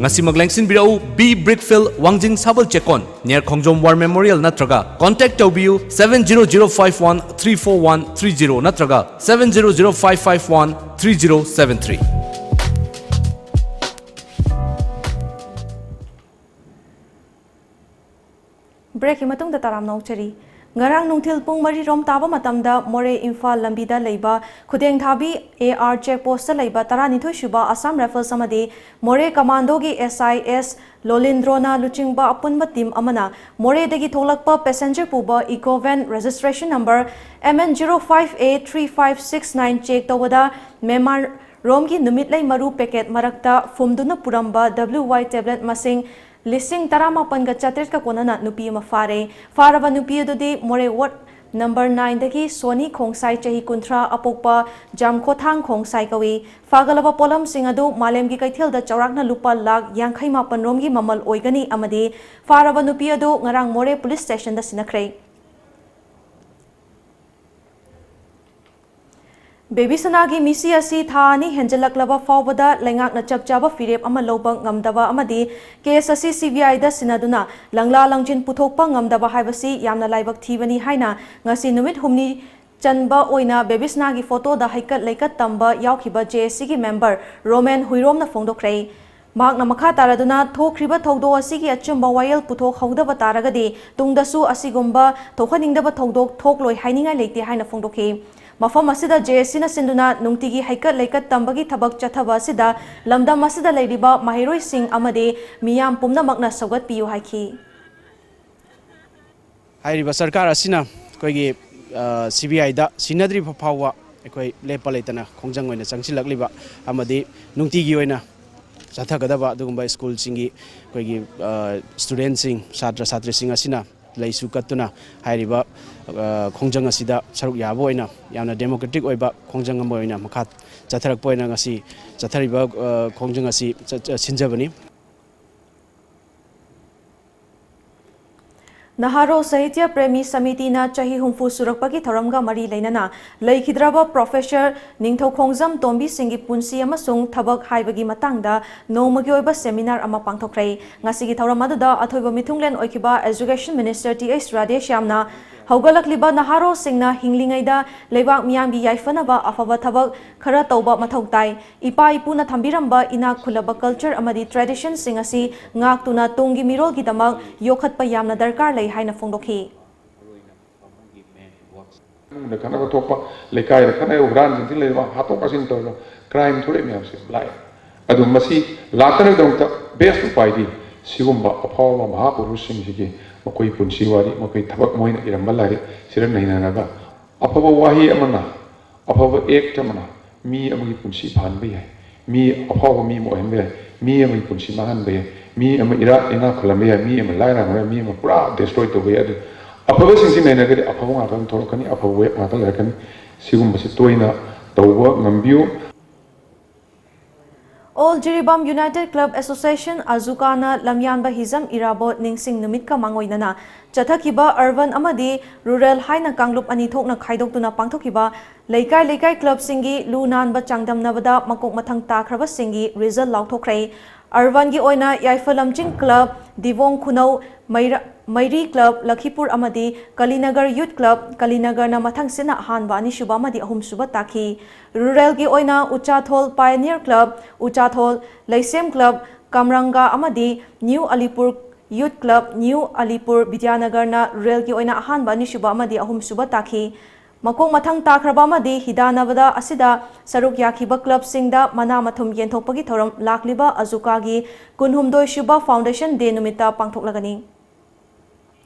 ꯉꯁꯤꯃꯛ ꯂꯦꯡꯁꯤꯟꯕꯤꯔꯛꯎ B Brickfield, ꯋꯥꯡꯖꯤꯡ ꯁꯥꯕꯜ ꯆꯦꯛꯀꯣꯟ, near ꯈꯣꯡꯖꯣꯝ War Memorial ꯅꯠꯇ꯭ꯔꯒ contact ꯇꯧꯕꯤꯌꯨ seven zero zero five one three four one three zero ꯅꯠꯇ꯭ꯔꯒ seven zero zero five five one three zero seven three꯫ ꯕ꯭ꯔꯦꯛꯀꯤ ꯃꯇꯨꯡꯗ ꯇꯔꯥꯝꯅ ꯑꯣꯛꯆꯔꯤ꯫ ꯉꯔꯥꯡ ꯅꯨꯡꯊꯤꯜ ꯄꯨꯡ ꯃꯔꯤ ꯔꯣꯝ ꯇꯥꯕ ꯃꯇꯝꯗ ꯃꯣꯔꯦ ꯏꯝꯐꯥꯜ ꯂꯝꯕꯤꯗ ꯂꯩꯕ ꯈꯨꯗꯦꯡꯊꯥꯕꯤ AR check postꯇ ꯂꯩꯕ ꯇꯔꯥꯅꯤꯊꯣꯏ ꯁꯨꯕ Assam Rifles ꯑꯃꯗꯤ ꯃꯣꯔꯦ commandoꯒꯤ SI S ꯂꯣꯂꯤꯟꯗ꯭ꯔꯣꯅ ꯂꯨꯆꯤꯡꯕ ꯑꯄꯨꯟꯕ team ꯑꯃꯅ ꯃꯣꯔꯦꯗꯒꯤ ꯊꯣꯛꯂꯛꯄ passenger ꯄꯨꯕ eco van registration number MN zero five A three five six nine check ꯇꯧꯕꯗ ꯃ꯭ꯌꯥꯟꯃꯥꯔ ꯔꯣꯝꯒꯤ ꯅꯨꯃꯤꯠꯂꯩ ꯃꯔꯨ packet ꯃꯔꯛꯇ ꯐꯨꯝꯗꯨꯅ ꯄꯨꯔꯝꯕ WY tablet ꯃꯁꯤꯡ ꯂꯤꯁꯤꯡ ꯇꯔꯥꯃꯥꯄꯟꯒ ꯆꯥꯇ꯭ꯔꯦꯠꯀ ꯀꯣꯟꯅꯅ ꯅꯨꯄꯤ ꯑꯃ ꯐꯥꯔꯦ꯫ ꯐꯥꯔꯕ ꯅꯨꯄꯤ ꯑꯗꯨꯗꯤ ꯃꯣꯔꯦ ꯋꯥꯔꯗ ꯅꯝꯕꯔ ꯅꯥꯏꯟꯗꯒꯤ ꯁꯣꯅꯤ ꯈꯣꯡꯁꯥꯏ, ꯆꯍꯤ ꯀꯨꯟꯊ꯭ꯔꯥ, ꯑꯄꯣꯛꯄ ꯖꯥꯝꯈꯣꯊꯥꯡ ꯈꯣꯡꯁꯥꯏ ꯀꯧꯏ꯫ ꯐꯥꯒꯠꯂꯕ ꯄꯣꯠꯂꯝꯁꯤꯡ ꯑꯗꯨ ꯃꯥꯂꯦꯝꯒꯤ ꯀꯩꯊꯦꯜꯗ ꯆꯥꯎꯔꯥꯛꯅ ꯂꯨꯄꯥ ꯂꯥꯈ ꯌꯥꯡꯈꯩ ꯃꯥꯄꯟ ꯔꯣꯝꯒꯤ ꯃꯃꯜ ꯑꯣꯏꯒꯅꯤ ꯑꯃꯗꯤ ꯐꯥꯔꯕ ꯅꯨꯄꯤ ꯑꯗꯨ ꯉꯔꯥꯡ ꯃꯣꯔꯦ ꯄꯨꯂꯤꯁ ꯁ꯭ꯇꯦꯁꯟꯗ ꯁꯤꯟꯅꯈ꯭ꯔꯦ꯫ ꯕꯦꯕꯤ ꯁꯅꯥꯒꯤ ꯃꯤꯁꯤ ꯑꯁꯤ ꯊꯥ ꯑꯅꯤ ꯍꯦꯟꯖꯜꯂꯛꯂꯕ ꯐꯥꯎꯕꯗ ꯂꯩꯉꯥꯛꯅ ꯆꯞ ꯆꯥꯕ ꯐꯤꯔꯦꯞ ꯑꯃ ꯂꯧꯕ ꯉꯝꯗꯕ ꯑꯃꯗꯤ ꯀꯦꯁ ꯑꯁꯤ ꯁꯤ ꯕꯤ ꯑꯥꯏꯗ ꯁꯤꯟꯅꯗꯨꯅ ꯂꯪꯂꯥ ꯂꯪꯖꯤꯟ ꯄꯨꯊꯣꯛꯄ ꯉꯝꯗꯕ ꯍꯥꯏꯕꯁꯤ ꯌꯥꯝꯅ ꯂꯥꯏꯕꯛ ꯊꯤꯕꯅꯤ ꯍꯥꯏꯅ ꯉꯁꯤ ꯅꯨꯃꯤꯠ ꯍꯨꯝꯅꯤ ꯆꯟꯕ ꯑꯣꯏꯅ ꯕꯦꯕꯤ ꯁꯅꯥꯒꯤ ꯐꯣꯇꯣꯗ ꯍꯩꯀꯠ ꯂꯩꯀꯠ ꯇꯝꯕ ꯌꯥꯎꯈꯤꯕ ꯖꯦ ꯑꯦꯁ ꯁꯤꯒꯤ ꯃꯦꯝꯕꯔ ꯔꯣꯃꯦꯟ ꯍꯨꯏꯔꯣꯝꯅ ꯐꯣꯡꯗꯣꯛꯈ꯭ꯔꯦ꯫ ꯃꯍꯥꯛꯅ ꯃꯈꯥ ꯇꯥꯔꯗꯨꯅ, ꯊꯣꯛꯈ꯭ꯔꯤꯕ ꯊꯧꯗꯣꯛ ꯑꯁꯤꯒꯤ ꯑꯆꯨꯝꯕ ꯋꯥꯌꯦꯜ ꯄꯨꯊꯣꯛꯍꯧꯗꯕ ꯇꯥꯔꯒꯗꯤ ꯇꯨꯡꯗꯁꯨ ꯑꯁꯤꯒꯨꯝꯕ ꯊꯣꯛꯍꯟꯅꯤꯡꯗꯕ ꯊꯧꯗꯣꯛ ꯊꯣꯛꯂꯣꯏ ꯍꯥꯏꯅꯤꯡꯉꯥꯏ ꯂꯩꯇꯦ ꯍꯥꯏꯅ ꯐꯣꯡꯗꯣꯛꯈꯤ꯫ ꯃꯐꯝ ꯑꯁꯤꯗ ꯖꯦ ꯑꯦꯁ ꯁꯤꯅ ꯁꯤꯟꯗꯨꯅ ꯅꯨꯡꯇꯤꯒꯤ ꯍꯩꯀꯠ ꯂꯩꯀꯠ ꯇꯝꯕꯒꯤ ꯊꯕꯛ ꯆꯠꯊꯕ ꯑꯁꯤꯗ ꯂꯝꯗꯝ ꯑꯁꯤꯗ ꯂꯩꯔꯤꯕ ꯃꯍꯩꯔꯣꯏꯁꯤꯡ ꯑꯃꯗꯤ ꯃꯤꯌꯥꯝ ꯄꯨꯝꯅꯃꯛꯅ ꯁꯧꯒꯠꯄꯤꯌꯨ ꯍꯥꯏꯈꯤ꯫ ꯍꯥꯏꯔꯤꯕ ꯁꯔꯀꯥꯔ ꯑꯁꯤꯅ ꯑꯩꯈꯣꯏꯒꯤ ꯁꯤ ꯕꯤ ꯑꯥꯏꯗ ꯁꯤꯟꯅꯗ꯭ꯔꯤꯕ ꯐꯥꯎꯕ ꯑꯩꯈꯣꯏ ꯂꯦꯞꯄ ꯂꯩꯇꯅ ꯈꯣꯡꯖꯪ ꯑꯣꯏꯅ ꯆꯪꯁꯤꯜꯂꯛꯂꯤꯕ ꯑꯃꯗꯤ ꯅꯨꯡꯇꯤꯒꯤ ꯑꯣꯏꯅ ꯆꯠꯊꯒꯗꯕ ꯑꯗꯨꯒꯨꯝꯕ ꯁ꯭ꯀꯨꯜꯁꯤꯡꯒꯤ ꯑꯩꯈꯣꯏꯒꯤ ꯁ꯭ꯇꯨꯗꯦꯟꯁꯤꯡ, ꯁꯥꯇ꯭ꯔ ꯁꯥꯇ꯭ꯔꯤꯁꯤꯡ ꯑꯁꯤꯅ ꯂꯩꯁꯨ ꯀꯠꯇꯨꯅ ꯍꯥꯏꯔꯤꯕ ꯈꯣꯡꯖꯪ ꯑꯁꯤꯗ ꯁꯔꯨꯛ ꯌꯥꯕ ꯑꯣꯏꯅ ꯌꯥꯝꯅ ꯗꯦꯃꯣꯀ꯭ꯔꯦꯇꯤꯛ ꯑꯣꯏꯕ ꯈꯣꯡꯖꯪ ꯑꯃ ꯑꯣꯏꯅ ꯃꯈꯥ ꯆꯠꯊꯔꯛꯄ ꯑꯣꯏꯅ ꯉꯁꯤ ꯆꯠꯊꯔꯤꯕ ꯈꯣꯡꯖꯪ ꯑꯁꯤ ꯆꯠ-, ꯆꯠ-, ꯁꯤꯟꯖꯕꯅꯤ꯫ ꯅꯍꯥꯔꯣꯜ ꯁꯥꯍꯤꯇ꯭ꯌ ꯄ꯭ꯔꯦꯃꯤ ꯁꯃꯤꯇꯤꯅ ꯆꯍꯤ ꯍꯨꯝꯐꯨ ꯁꯨꯔꯛꯄꯒꯤ ꯊꯧꯔꯝꯒ ꯃꯔꯤ ꯂꯩꯅꯅ ꯂꯩꯈꯤꯗ꯭ꯔꯕ ꯄ꯭ꯔꯣꯐꯦꯁꯔ ꯅꯤꯡꯊꯧꯈꯣꯡꯖꯝ ꯇꯣꯝꯕꯤꯁꯤꯡꯒꯤ ꯄꯨꯟꯁꯤ ꯑꯃꯁꯨꯡ ꯊꯕꯛ ꯍꯥꯏꯕꯒꯤ ꯃꯇꯥꯡꯗ ꯅꯣꯡꯃꯒꯤ ꯑꯣꯏꯕ ꯁꯦꯃꯤꯅꯥꯔ ꯑꯃ ꯄꯥꯡꯊꯣꯛꯈ꯭ꯔꯦ꯫ ꯉꯁꯤꯒꯤ ꯊꯧꯔꯝ ꯑꯗꯨꯗ ꯑꯊꯣꯏꯕ ꯃꯤꯊꯨꯡꯂꯦꯟ ꯑꯣꯏꯈꯤꯕ ꯑꯦꯖꯨꯀꯦꯁꯟ ꯃꯤꯅꯤꯁꯇꯔ ꯇꯤ ꯑꯩꯆ ꯔꯥꯙꯦꯁ꯭ꯌꯥꯝꯅ ꯍꯧꯒꯠꯂꯛꯂꯤꯕ ꯅꯍꯥꯔꯣꯜꯁꯤꯡꯅ ꯍꯤꯡꯂꯤꯉꯩꯗ ꯂꯩꯕꯥꯛ ꯃꯤꯌꯥꯝꯒꯤ ꯌꯥꯏꯐꯅꯕ ꯑꯐꯕ ꯊꯕꯛ ꯈꯔ ꯇꯧꯕ ꯃꯊꯧ ꯇꯥꯏ꯫ ꯏꯄꯥ ꯏꯄꯨꯅ ꯊꯝꯕꯤꯔꯝꯕ ꯏꯅꯥꯛ ꯈꯨꯜꯂꯕ ꯀꯜꯆꯔ ꯑꯃꯗꯤ ꯇ꯭ꯔꯦꯗꯤꯁꯟꯁꯤꯡ ꯑꯁꯤ ꯉꯥꯛꯇꯨꯅ ꯇꯨꯡꯒꯤ ꯃꯤꯔꯣꯜꯒꯤꯗꯃꯛ ꯌꯣꯛꯈꯠꯄ ꯌꯥꯝꯅ ꯗꯔꯀꯥꯔ ꯂꯩ ꯍꯥꯏꯅ ꯐꯣꯡꯗꯣꯛꯈꯤ꯫ ꯏꯃꯨꯡꯗ ꯈꯠꯅꯕ ꯊꯣꯛꯄ, ꯂꯩꯀꯥꯏꯗ ꯈꯠꯅꯕ, ꯍꯨꯔꯥꯟ ꯆꯤꯟꯊꯤ ꯂꯩꯕ, ꯍꯥꯠꯇꯣꯛ ꯀꯥꯁꯤꯟ ꯇꯧꯔꯒ ꯀ꯭ꯔꯥꯏꯝ ꯊꯣꯛꯂꯛꯏ ꯃꯌꯥꯝꯁꯦ ꯂꯥꯛꯑꯦ꯫ ꯑꯗꯨ ꯃꯁꯤ ꯂꯥꯛꯇꯅꯕꯒꯤꯗꯃꯛꯇ ꯕꯦꯁ ꯎꯄꯥꯏꯗꯤ ꯁꯤꯒꯨꯝꯕ ꯑꯐꯥꯎꯕ ꯃꯍꯥꯄꯨꯔꯨꯁꯁꯤꯡꯁꯤꯒꯤ ꯃꯈꯣꯏ ꯄꯨꯟꯁꯤ ꯋꯥꯔꯤ, ꯃꯈꯣꯏ ꯊꯕꯛ, ꯃꯣꯏꯅ ꯏꯔꯝꯕ ꯂꯥꯏꯔꯤꯛ ꯁꯤꯗ ꯅꯩꯅꯔꯒ ꯑꯐꯕ ꯋꯥꯍꯩ ꯑꯃꯅ, ꯑꯐꯕ ꯑꯦꯛ ꯑꯃꯅ ꯃꯤ ꯑꯃꯒꯤ ꯄꯨꯟꯁꯤ ꯐꯍꯟꯕ ꯌꯥꯏ, ꯃꯤ ꯑꯐꯥꯎꯕ ꯃꯤ ꯑꯃ ꯑꯣꯏꯍꯟꯕ ꯌꯥꯏ, ꯃꯤ ꯑꯃꯒꯤ ꯄꯨꯟꯁꯤ ꯃꯥꯡꯍꯟꯕ ꯌꯥꯏ꯫ ꯃꯤ ꯑꯃ ꯏꯔꯥ ꯏꯅꯥꯛ ꯈꯨꯜꯂꯝꯕ ꯌꯥꯏ, ꯃꯤ ꯑꯃ ꯂꯥꯏꯔ ꯍꯪꯕ ꯌꯥꯏ, ꯃꯤ ꯑꯃ ꯄꯨꯔꯥ ꯗꯤꯁꯇ꯭ꯔꯣꯏ ꯇꯧꯕ ꯌꯥꯏ꯫ ꯑꯗꯨ ꯑꯐꯕꯁꯤꯡꯁꯤ ꯅꯩꯅꯔꯒꯗꯤ ꯑꯐꯕ ꯉꯥꯛꯇ ꯑꯗꯨꯝ ꯊꯣꯛꯂꯛꯀꯅꯤ, ꯑꯐꯕ ꯋꯦꯕ ꯉꯥꯛꯇ ꯂꯩꯔꯛꯀꯅꯤ꯫ ꯁꯤꯒꯨꯝꯕꯁꯤ ꯇꯣꯏꯅ ꯇꯧꯕ ꯉꯝꯕꯤꯌꯨ꯫ All Jiribam United Club Association, ꯑꯖꯨꯀꯥꯅ ꯂꯝꯌꯥꯟꯕ Hijam Irabot ꯅꯤꯡꯁꯤꯡ ꯅꯨꯃꯤꯠꯀ ꯃꯥꯡꯑꯣꯏꯅꯅ ꯆꯠꯊꯈꯤꯕ ꯑꯔꯕꯟ ꯑꯃꯗꯤ ꯔꯨꯔꯦꯜ ꯍꯥꯏꯅ ꯀꯥꯡꯂꯨꯞ ꯑꯅꯤ ꯊꯣꯛꯅ ꯈꯥꯏꯗꯣꯛꯇꯨꯅ ꯄꯥꯡꯊꯣꯛꯈꯤꯕ ꯂꯩꯀꯥꯏ ꯂꯩꯀꯥꯏ ꯀ꯭ꯂꯕꯁꯤꯡꯒꯤ ꯂꯨ ꯅꯥꯟꯕ ꯆꯥꯡꯗꯝꯅꯕꯗ ꯃꯀꯣꯛ ꯃꯊꯪ ꯇꯥꯈ꯭ꯔꯕꯁꯤꯡꯒꯤ ꯔꯤꯖꯜ ꯂꯥꯎꯊꯣꯛꯈ꯭ꯔꯦ꯫ ꯑꯔꯕꯟꯒꯤ ꯑꯣꯏꯅ ꯌꯥꯏꯐ ꯂꯝꯖꯤꯡ ꯀ꯭ꯂꯕ, ꯗꯤꯕꯣꯡ ꯈꯨꯅꯧ, ꯃꯩꯔꯥ-, ꯃꯩꯔꯤ ꯀ꯭ꯂꯕ, ꯂꯈꯤꯄꯨꯔ ꯑꯃꯗꯤ ꯀꯂꯤꯅꯒꯔ ꯌꯨꯠ ꯀ꯭ꯂꯕ, ꯀꯂꯤꯅꯒꯔꯅ ꯃꯊꯪꯁꯤꯠꯅ ꯑꯍꯥꯟꯕ, ꯑꯅꯤꯁꯨꯕ ꯑꯃꯗꯤ ꯑꯍꯨꯝꯁꯨꯕ ꯇꯥꯈꯤ꯫ ꯔꯨꯔꯦꯜꯒꯤ ꯑꯣꯏꯅ ꯎꯆꯥꯊꯣꯜ ꯄꯥꯏꯑꯅꯤꯌꯔ ꯀ꯭ꯂꯕ, ꯎꯆꯥꯊꯣꯜ ꯂꯩꯁꯦꯝ ꯀ꯭ꯂꯕ, ꯀꯝꯔꯪꯒꯥ ꯑꯃꯗꯤ ꯅ꯭ꯌꯨ ꯑꯂꯤꯄꯨꯔ ꯌꯨꯠ ꯀ꯭ꯂꯕ, ꯅ꯭ꯌꯨ ꯑꯂꯤꯄꯨꯔ ꯕꯤꯗ꯭ꯌꯥꯅꯒꯔꯅ ꯔꯨꯔꯦꯜꯒꯤ ꯑꯣꯏꯅ ꯑꯍꯥꯟꯕ, ꯑꯅꯤꯁꯨꯕ ꯑꯃꯗꯤ ꯑꯍꯨꯝꯁꯨꯕ ꯇꯥꯈꯤ꯫ ꯃꯀꯣꯛ ꯃꯊꯪ ꯇꯥꯈ꯭ꯔꯕ ꯑꯃꯗꯤ ꯍꯤꯗꯥꯟꯅꯕꯗ ꯑꯁꯤꯗ ꯁꯔꯨꯛ ꯌꯥꯈꯤꯕ ꯀ꯭ꯂꯕꯁꯤꯡꯗ ꯃꯅꯥ ꯃꯊꯨꯝ ꯌꯦꯟꯊꯣꯛꯄꯒꯤ ꯊꯧꯔꯝ ꯂꯥꯛꯂꯤꯕ ꯑꯖꯨꯀꯥꯒꯤ ꯀꯨꯟꯍꯨꯝꯗꯣꯏ ꯁꯨꯕ Foundation Day ꯅꯨꯃꯤꯠꯇ ꯄꯥꯡꯊꯣꯛꯂꯒꯅꯤ꯫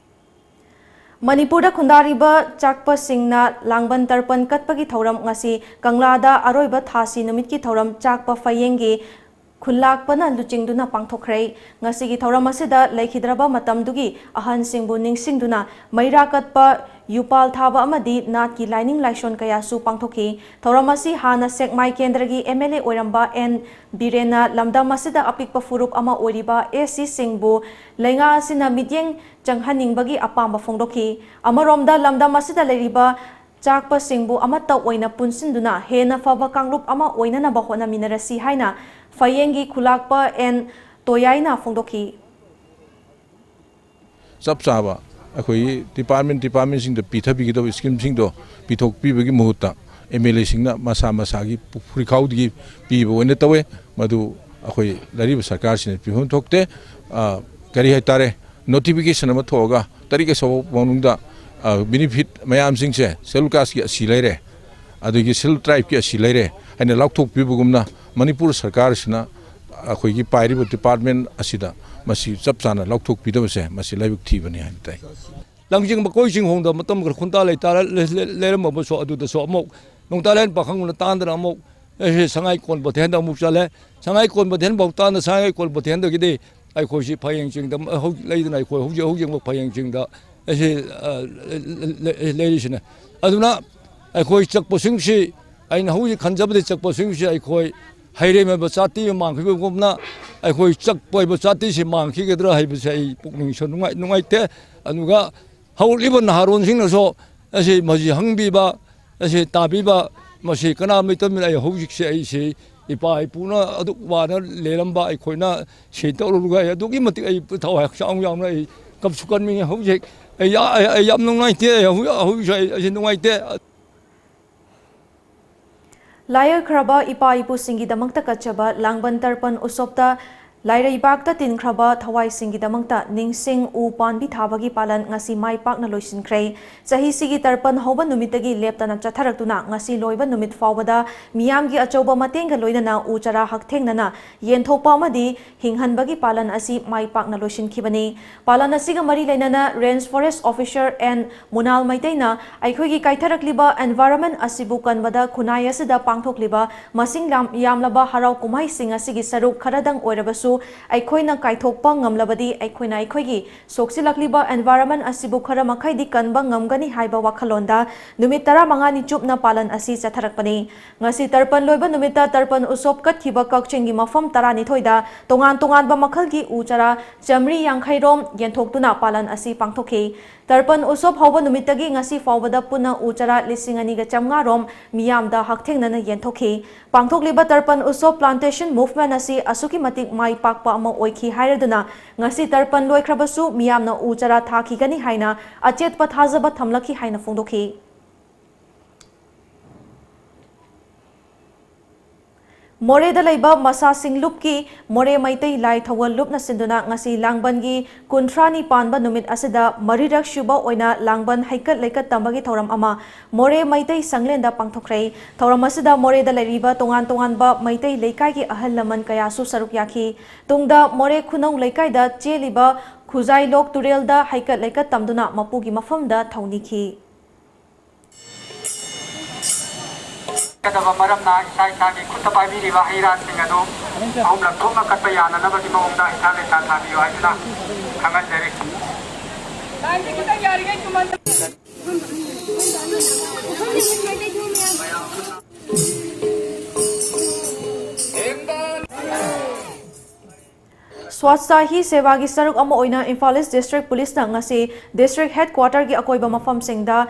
ꯃꯅꯤꯄꯨꯔꯗ ꯈꯨꯟꯗꯥꯔꯤꯕ ꯆꯥꯛꯄꯁꯤꯡꯅ ꯂꯥꯡꯕꯟ ꯇꯔꯄꯟ ꯀꯠꯄꯒꯤ ꯊꯧꯔꯝ ꯉꯁꯤ ꯀꯪꯂꯥꯗ ꯑꯔꯣꯏꯕ ꯊꯥꯁꯤ ꯅꯨꯃꯤꯠꯀꯤ ꯊꯧꯔꯝ ꯆꯥꯛꯄ ꯐꯌꯦꯡꯒꯤ ꯈꯨꯜꯂꯥꯛꯄꯅ ꯂꯨꯆꯤꯡꯗꯨꯅ ꯄꯥꯡꯊꯣꯛꯈ꯭ꯔꯦ꯫ ꯉꯁꯤꯒꯤ ꯊꯧꯔꯝ ꯑꯁꯤꯗ ꯂꯩꯈꯤꯗ꯭ꯔꯕ ꯃꯇꯝꯗꯨꯒꯤ ꯑꯍꯟꯁꯤꯡꯕꯨ ꯅꯤꯡꯁꯤꯡꯗꯨꯅ ꯃꯩꯔꯥ ꯀꯠꯄ, ꯌꯨꯄꯥꯜ ꯊꯥꯕ ꯑꯃꯗꯤ ꯅꯥꯠꯀꯤ ꯂꯥꯏꯅꯤꯡ ꯂꯥꯏꯁꯣꯟ ꯀꯌꯥꯁꯨ ꯄꯥꯡꯊꯣꯛꯈꯤ꯫ ꯊꯧꯔꯝ ꯑꯁꯤ ꯍꯥꯟꯅ ꯁꯦꯛꯃꯥꯏ ꯀꯦꯟꯗ꯭ꯔꯒꯤ ꯑꯦꯝ ꯑꯦꯜ ꯑꯦ ꯑꯣꯏꯔꯝꯕ ꯑꯦꯟ ꯕꯤꯔꯦꯟꯅ ꯂꯝꯗꯝ ꯑꯁꯤꯗ ꯑꯄꯤꯛꯄ ꯐꯨꯔꯨꯞ ꯑꯃ ꯑꯣꯏꯔꯤꯕ ꯑꯦꯁ ꯁꯤꯁꯤꯡꯕꯨ ꯂꯩꯉꯥꯛ ꯑꯁꯤꯅ ꯃꯤꯠꯌꯦꯡ ꯆꯪꯍꯟꯅꯤꯡꯕꯒꯤ ꯑꯄꯥꯝꯕ ꯐꯣꯡꯗꯣꯛꯈꯤ꯫ ꯑꯃꯔꯣꯝꯗ ꯂꯝꯗꯝ ꯑꯁꯤꯗ ꯂꯩꯔꯤꯕ ꯆꯥꯛꯄꯁꯤꯡꯕꯨ ꯑꯃꯠꯇ ꯑꯣꯏꯅ ꯄꯨꯟꯁꯤꯟꯗꯨꯅ ꯍꯦꯟꯅ ꯐꯕ ꯀꯥꯡꯂꯨꯞ ꯑꯃ ꯑꯣꯏꯅꯅꯕ ꯍꯣꯠꯅꯃꯤꯟꯅꯔꯁꯤ ꯍꯥꯏꯅ ꯐꯌꯦꯡꯒꯤ ꯈꯨꯂꯥꯛꯄ ꯑꯦꯟ ꯇꯣꯌꯥꯏꯅ ꯐꯣꯡꯗꯣꯛꯈꯤ꯫ ꯆꯞ ꯆꯥꯕ ꯑꯩꯈꯣꯏꯒꯤ ꯗꯤꯄꯥꯔꯠꯃꯦꯟ ꯗꯤꯄꯥꯔꯠꯃꯦꯟꯁꯤꯡꯗ ꯄꯤꯊꯕꯤꯒꯗꯕ ꯏꯁꯀꯤꯝꯁꯤꯡꯗꯣ ꯄꯤꯊꯣꯛꯄꯤꯕꯒꯤ ꯃꯍꯨꯠꯇ ꯑꯦꯝ ꯑꯦꯜ ꯑꯦꯁꯤꯡꯅ ꯃꯁꯥ ꯃꯁꯥꯒꯤ ꯐꯨꯔꯤꯈꯥꯎꯗꯒꯤ ꯄꯤꯕ ꯑꯣꯏꯅ ꯇꯧꯋꯦ꯫ ꯃꯗꯨ ꯑꯩꯈꯣꯏ ꯂꯩꯔꯤꯕ ꯁꯔꯀꯥꯔꯁꯤꯅ ꯄꯤꯐꯝ ꯊꯣꯛꯇꯦ꯫ ꯑ, ꯀꯔꯤ ꯍꯥꯏꯇꯥꯔꯦ, ꯅꯣꯇꯤꯐꯤꯀꯦꯁꯟ ꯑꯃ ꯊꯣꯛꯑꯒ ꯇꯔꯤꯛ ꯑꯁꯨꯛ ꯐꯥꯎ ꯃꯅꯨꯡꯗ, ꯑ, ꯕꯦꯅꯤꯐꯤꯠ ꯃꯌꯥꯝꯁꯤꯡꯁꯦ ꯁꯦꯗꯨꯜ ꯀꯥꯁꯀꯤ ꯑꯁꯤ ꯂꯩꯔꯦ, ꯑꯗꯒꯤ ꯁꯦꯗꯨꯜ ꯇ꯭ꯔꯥꯏꯕꯀꯤ ꯑꯁꯤ ꯂꯩꯔꯦ ꯍꯥꯏꯅ ꯂꯥꯎꯊꯣꯛꯄꯤꯕꯒꯨꯝꯅ ꯃꯅꯤꯄꯨꯔ ꯁꯔꯀꯥꯔꯁꯤꯅ ꯑꯩꯈꯣꯏꯒꯤ ꯄꯥꯏꯔꯤꯕ ꯗꯤꯄꯥꯔꯠꯃꯦꯟ ꯑꯁꯤꯗ ꯃꯁꯤ ꯆꯞ ꯆꯥꯅ ꯂꯥꯎꯊꯣꯛꯄꯤꯗꯕꯁꯦ ꯃꯁꯤ ꯂꯥꯏꯕꯛ ꯊꯤꯕꯅꯤ ꯍꯥꯏꯅ ꯇꯥꯏ꯫ ꯂꯪꯖꯤꯡ ꯃꯀꯣꯏ ꯆꯤꯡꯍꯣꯡꯗ ꯃꯇꯝ ꯈꯔ ꯈꯨꯟꯇꯥ ꯂꯩꯇꯥꯔ-, ꯂꯩ-, ꯂꯩ-, ꯂꯩꯔꯝꯃꯕꯁꯨ ꯑꯗꯨꯗꯁꯨ ꯑꯃꯨꯛ ꯅꯣꯡꯇꯥꯂꯦꯟ ꯄꯥꯈꯪꯅ ꯇꯥꯟꯗꯅ ꯑꯃꯨꯛ ꯑꯩꯁꯦ ꯁꯉꯥꯏ ꯀꯣꯟ ꯕꯣꯊꯦꯟꯗ ꯑꯃꯨꯛ ꯆꯠꯂꯦ꯫ ꯁꯉꯥꯏ ꯀꯣꯟ ꯕꯣꯊꯦꯟ ꯐꯥꯎ ꯇꯥꯟꯗ ꯁꯉꯥꯏ ꯀꯣꯟ ꯕꯣꯊꯦꯟꯗꯒꯤꯗꯤ ꯑꯩꯈꯣꯏꯁꯤ ꯐꯌꯦꯡ ꯆꯤꯡꯗ ꯍꯧꯖꯤꯛ ꯂꯩꯗꯅ, ꯑꯩꯈꯣꯏ ꯍꯧꯖꯤꯛ ꯍꯧꯖꯤꯛꯃꯛ ꯐꯌꯦꯡ ꯆꯤꯡꯗ ꯑꯁꯤ, ꯑ, ꯂꯩ-, ꯂꯩ-, ꯂꯩꯔꯤꯁꯤꯅꯦ꯫ ꯑꯗꯨꯅ ꯑꯩꯈꯣꯏ ꯆꯠꯄꯁꯤꯡꯁꯤ, ꯑꯩꯅ ꯍꯧꯖꯤꯛ ꯈꯟꯖꯕꯗꯤ ꯆꯠꯄꯁꯤꯡꯁꯤ ꯑꯩꯈꯣꯏ ꯍꯩꯔꯦꯝ ꯍꯥꯏꯕ ꯖꯥꯇꯤ ꯃꯥꯡꯈꯤꯕꯒꯨꯝꯅ ꯑꯩꯈꯣꯏ ꯆꯛꯄ ꯍꯥꯏꯕ ꯖꯥꯇꯤꯁꯤ ꯃꯥꯡꯈꯤꯒꯗ꯭ꯔꯥ ꯍꯥꯏꯕꯁꯦ ꯑꯩ ꯄꯨꯛꯅꯤꯡꯁꯨ ꯅꯨꯡꯉꯥꯏ-, ꯅꯨꯡꯉꯥꯏꯇꯦ꯫ ꯑꯗꯨꯒ ꯍꯧꯔꯛꯂꯤꯕ ꯅꯍꯥꯔꯣꯟꯁꯤꯡꯅꯁꯨ ꯑꯁꯤ ꯃꯁꯤ ꯍꯪꯕꯤꯕ, ꯑꯁꯤ ꯇꯥꯕꯤꯕ, ꯃꯁꯤ ꯀꯅꯥ ꯂꯩꯇꯕꯅꯤꯅ ꯑꯩ ꯍꯧꯖꯤꯛꯁꯦ ꯑꯩꯁꯤ ꯏꯄꯥ ꯏꯄꯨꯅ ꯑꯗꯨꯛ ꯋꯥꯅ ꯂꯦꯜꯂꯝꯕ ꯑꯩꯈꯣꯏꯅ ꯁꯤ ꯇꯧꯔꯨꯔꯒ ꯑꯩ ꯑꯗꯨꯛꯀꯤ ꯃꯇꯤꯛ ꯑꯩ ꯊꯋꯥꯏ ꯍꯛꯆꯥꯡ ꯌꯥꯎꯅ ꯑꯩ ꯀꯞꯁꯨ ꯀꯟꯅꯤꯡꯉꯦ ꯍꯧꯖꯤꯛ꯫ ꯑꯩ ꯌꯥ-, ꯑꯩ, ꯑꯩ ꯌꯥꯝ ꯅꯨꯡꯉꯥꯏꯇꯦ꯫ ꯑꯩ ꯍꯧꯖꯤꯛ, ꯍꯧꯖꯤꯛꯁꯨ ꯑꯩ, ꯑꯩꯁꯦ ꯅꯨꯡꯉꯥꯏꯇꯦ꯫ ꯂꯥꯏ ꯑꯣꯏꯈ꯭ꯔꯕ ꯏꯄꯥ ꯏꯄꯨꯁꯤꯡꯒꯤꯗꯃꯛꯇ ꯀꯠꯆꯕ ꯂꯥꯡꯕꯟ ꯇꯔꯄꯟ ꯎꯁꯣꯞꯇ ꯂꯥꯏꯔꯩꯕꯥꯛꯇ ꯇꯤꯟꯈ꯭ꯔꯕ ꯊꯋꯥꯏꯁꯤꯡꯒꯤꯗꯃꯛꯇ ꯅꯤꯡꯁꯤꯡ ꯎ ꯄꯥꯟꯕꯤ ꯊꯥꯕꯒꯤ ꯄꯥꯂꯟ ꯉꯁꯤ ꯃꯥꯏ ꯄꯥꯛꯅ ꯂꯣꯏꯁꯤꯟꯈ꯭ꯔꯦ꯫ ꯆꯍꯤꯁꯤꯒꯤ ꯇꯔꯄꯟ ꯍꯧꯕ ꯅꯨꯃꯤꯠꯇꯒꯤ ꯂꯦꯞꯇꯅ ꯆꯠꯊꯔꯛꯇꯨꯅ ꯉꯁꯤ ꯂꯣꯏꯕ ꯅꯨꯃꯤꯠ ꯐꯥꯎꯕꯗ ꯃꯤꯌꯥꯝꯒꯤ ꯑꯆꯧꯕ ꯃꯇꯦꯡꯒ ꯂꯣꯏꯅꯅ ꯎ ꯆꯥꯔꯥ ꯍꯛꯊꯦꯡꯅꯅ ꯌꯦꯟꯊꯣꯛꯄ ꯑꯃꯗꯤ ꯍꯤꯡꯍꯟꯕꯒꯤ ꯄꯥꯂꯟ ꯑꯁꯤ ꯃꯥꯏ ꯄꯥꯛꯅ ꯂꯣꯏꯁꯤꯟꯈꯤꯕꯅꯤ꯫ ꯄꯥꯂꯟ ꯑꯁꯤꯒ ꯃꯔꯤ ꯂꯩꯅꯅ Range Forest Officer N ꯃꯨꯅꯥꯜ ꯃꯩꯇꯩꯅ ꯑꯩꯈꯣꯏꯒꯤ ꯀꯥꯏꯊꯔꯛꯂꯤꯕ environment ꯑꯁꯤꯕꯨ ꯀꯟꯕꯗ ꯈꯨꯟꯅꯥꯏ ꯑꯁꯤꯗ ꯄꯥꯡꯊꯣꯛꯂꯤꯕ ꯃꯁꯤꯡ ꯌꯥꯝ-, ꯌꯥꯝꯂꯕ ꯍꯔꯥꯎ ꯀꯨꯝꯍꯩꯁꯤꯡ ꯑꯁꯤꯒꯤ ꯁꯔꯨꯛ ꯈꯔꯗꯪ ꯑꯣꯏꯔꯕꯁꯨ ꯑꯩꯈꯣꯏꯅ ꯀꯥꯏꯊꯣꯛꯄ ꯉꯝꯂꯕꯗꯤ ꯑꯩꯈꯣꯏꯅ ꯑꯩꯈꯣꯏꯒꯤ ꯁꯣꯛꯆꯤꯜꯂꯛꯂꯤꯕ environment ꯑꯁꯤꯕꯨ ꯈꯔ ꯃꯈꯩꯗꯤ ꯀꯟꯕ ꯉꯝꯒꯅꯤ ꯍꯥꯏꯕ ꯋꯥꯈꯜꯂꯣꯟꯗ ꯅꯨꯃꯤꯠ ꯇꯔꯥꯃꯉꯥꯅꯤ ꯆꯨꯞꯅ ꯄꯥꯂꯟ ꯑꯁꯤ ꯆꯠꯊꯔꯛꯄꯅꯤ꯫ ꯉꯁꯤ ꯇꯔꯄꯟ ꯂꯣꯏꯕ ꯅꯨꯃꯤꯠꯇ ꯇꯔꯄꯟ ꯎꯁꯣꯞ ꯀꯠꯈꯤꯕ ꯀꯛꯆꯤꯡꯒꯤ ꯃꯐꯝ ꯇꯔꯥꯅꯤꯊꯣꯏꯗ ꯇꯣꯉꯥꯟ ꯇꯣꯉꯥꯟꯕ ꯃꯈꯜꯒꯤ ꯎ ꯆꯥꯔꯥ ꯆꯥꯃꯔꯤ ꯌꯥꯡꯈꯩ ꯔꯣꯝ ꯌꯦꯟꯊꯣꯛꯇꯨꯅ ꯄꯥꯂꯟ ꯑꯁꯤ ꯄꯥꯡꯊꯣꯛꯈꯤ꯫ ꯇꯔꯄꯟ ꯎꯁꯣꯞ ꯍꯧꯕ ꯅꯨꯃꯤꯠꯇꯒꯤ ꯉꯁꯤ ꯐꯥꯎꯕꯗ ꯄꯨꯟꯅ ꯎ ꯆꯥꯔꯥ ꯂꯤꯁꯤꯡ ꯑꯅꯤꯒ ꯆꯥꯝꯃꯉꯥ ꯔꯣꯝ ꯃꯤꯌꯥꯝꯗ ꯍꯛꯊꯦꯡꯅꯅ ꯌꯦꯟꯊꯣꯛꯈꯤ꯫ ꯄꯥꯡꯊꯣꯛꯂꯤꯕ ꯇꯔꯄꯟ ꯎꯁꯣꯞ plantation movement ꯑꯁꯤ ꯑꯁꯨꯛꯀꯤ ꯃꯇꯤꯛ ꯃꯥꯏ ꯄꯥꯛꯄ ꯑꯃ ꯑꯣꯏꯈꯤ ꯍꯥꯏꯔꯗꯨꯅ ꯉꯁꯤ ꯇꯔꯄꯟ ꯂꯣꯏꯈ꯭ꯔꯕꯁꯨ ꯃꯤꯌꯥꯝꯅ ꯎ ꯆꯥꯔꯥ ꯊꯥꯈꯤꯒꯅꯤ ꯍꯥꯏꯅ ꯑꯆꯦꯠꯄ ꯊꯥꯖꯕ ꯊꯝꯂꯛꯈꯤ ꯍꯥꯏꯅ ꯐꯣꯡꯗꯣꯛꯈꯤ꯫ ꯃꯣꯔꯦꯗ ꯂꯩꯕ ꯃꯁꯥꯁꯤꯡ ꯂꯨꯞꯀꯤ ꯃꯣꯔꯦ ꯃꯩꯇꯩ ꯂꯥꯏ ꯊꯧꯒꯜ ꯂꯨꯞꯅ ꯁꯤꯟꯗꯨꯅ ꯉꯁꯤ ꯂꯥꯡꯕꯟꯒꯤ ꯀꯨꯟꯊ꯭ꯔꯥꯅꯤ ꯄꯥꯟꯕ ꯅꯨꯃꯤꯠ ꯑꯁꯤꯗ ꯃꯔꯤꯔꯛ ꯁꯨꯕ ꯑꯣꯏꯅ ꯂꯥꯡꯕꯟ ꯍꯩꯀꯠ ꯂꯩꯀꯠ ꯇꯝꯕꯒꯤ ꯊꯧꯔꯝ ꯑꯃ ꯃꯣꯔꯦ ꯃꯩꯇꯩ ꯁꯪꯂꯦꯟꯗ ꯄꯥꯡꯊꯣꯛꯈ꯭ꯔꯦ꯫ ꯊꯧꯔꯝ ꯑꯁꯤꯗ ꯃꯣꯔꯦꯗ ꯂꯩꯔꯤꯕ ꯇꯣꯉꯥꯟ ꯇꯣꯉꯥꯟꯕ ꯃꯩꯇꯩ ꯂꯩꯀꯥꯏꯒꯤ ꯑꯍꯜ ꯂꯃꯟ ꯀꯌꯥꯁꯨ ꯁꯔꯨꯛ ꯌꯥꯈꯤ꯫ ꯇꯨꯡꯗ ꯃꯣꯔꯦ ꯈꯨꯅꯧ ꯂꯩꯀꯥꯏꯗ ꯆꯦꯜꯂꯤꯕ ꯈꯨꯖꯥꯏꯂꯣꯛ ꯇꯨꯔꯦꯜꯗ ꯍꯩꯀꯠ ꯂꯩꯀꯠ ꯇꯝꯗꯨꯅ ꯃꯄꯨꯒꯤ ꯃꯐꯝꯗ ꯊꯧꯅꯤꯈꯤ꯫ ꯀꯗꯕ ꯃꯔꯝꯅ ꯏꯁꯥ ꯏꯁꯥꯒꯤ ꯈꯨꯠꯇ ꯄꯥꯏꯕꯤꯔꯤꯕ ꯍꯩ ꯔꯥꯁꯤꯡ ꯑꯗꯨ ꯑꯍꯨꯝꯂꯛ ꯊꯣꯛꯅ ꯀꯠꯄ ꯌꯥꯅꯅꯕꯒꯤ ꯃꯑꯣꯡꯗ ꯍꯩꯊꯥ ꯂꯩꯊꯥ ꯊꯥꯕꯤꯌꯨ ꯍꯥꯏꯗꯨꯅ ꯈꯪꯍꯟꯖꯔꯤ꯫ ꯁ꯭ꯋꯥꯁꯇ ꯍꯤ ꯁꯦꯕꯥꯒꯤ ꯁꯔꯨꯛ ꯑꯃ ꯑꯣꯏꯅ ꯏꯝꯐꯥꯜ ꯏꯁ ꯗꯤꯁꯇ꯭ꯔꯤꯛ ꯄꯨꯂꯤꯁꯅ ꯉꯁꯤ ꯗꯤꯁꯇ꯭ꯔꯤꯛ ꯍꯦꯗꯀ꯭ꯋꯥꯇꯔꯒꯤ ꯑꯀꯣꯏꯕ ꯃꯐꯝꯁꯤꯡꯗ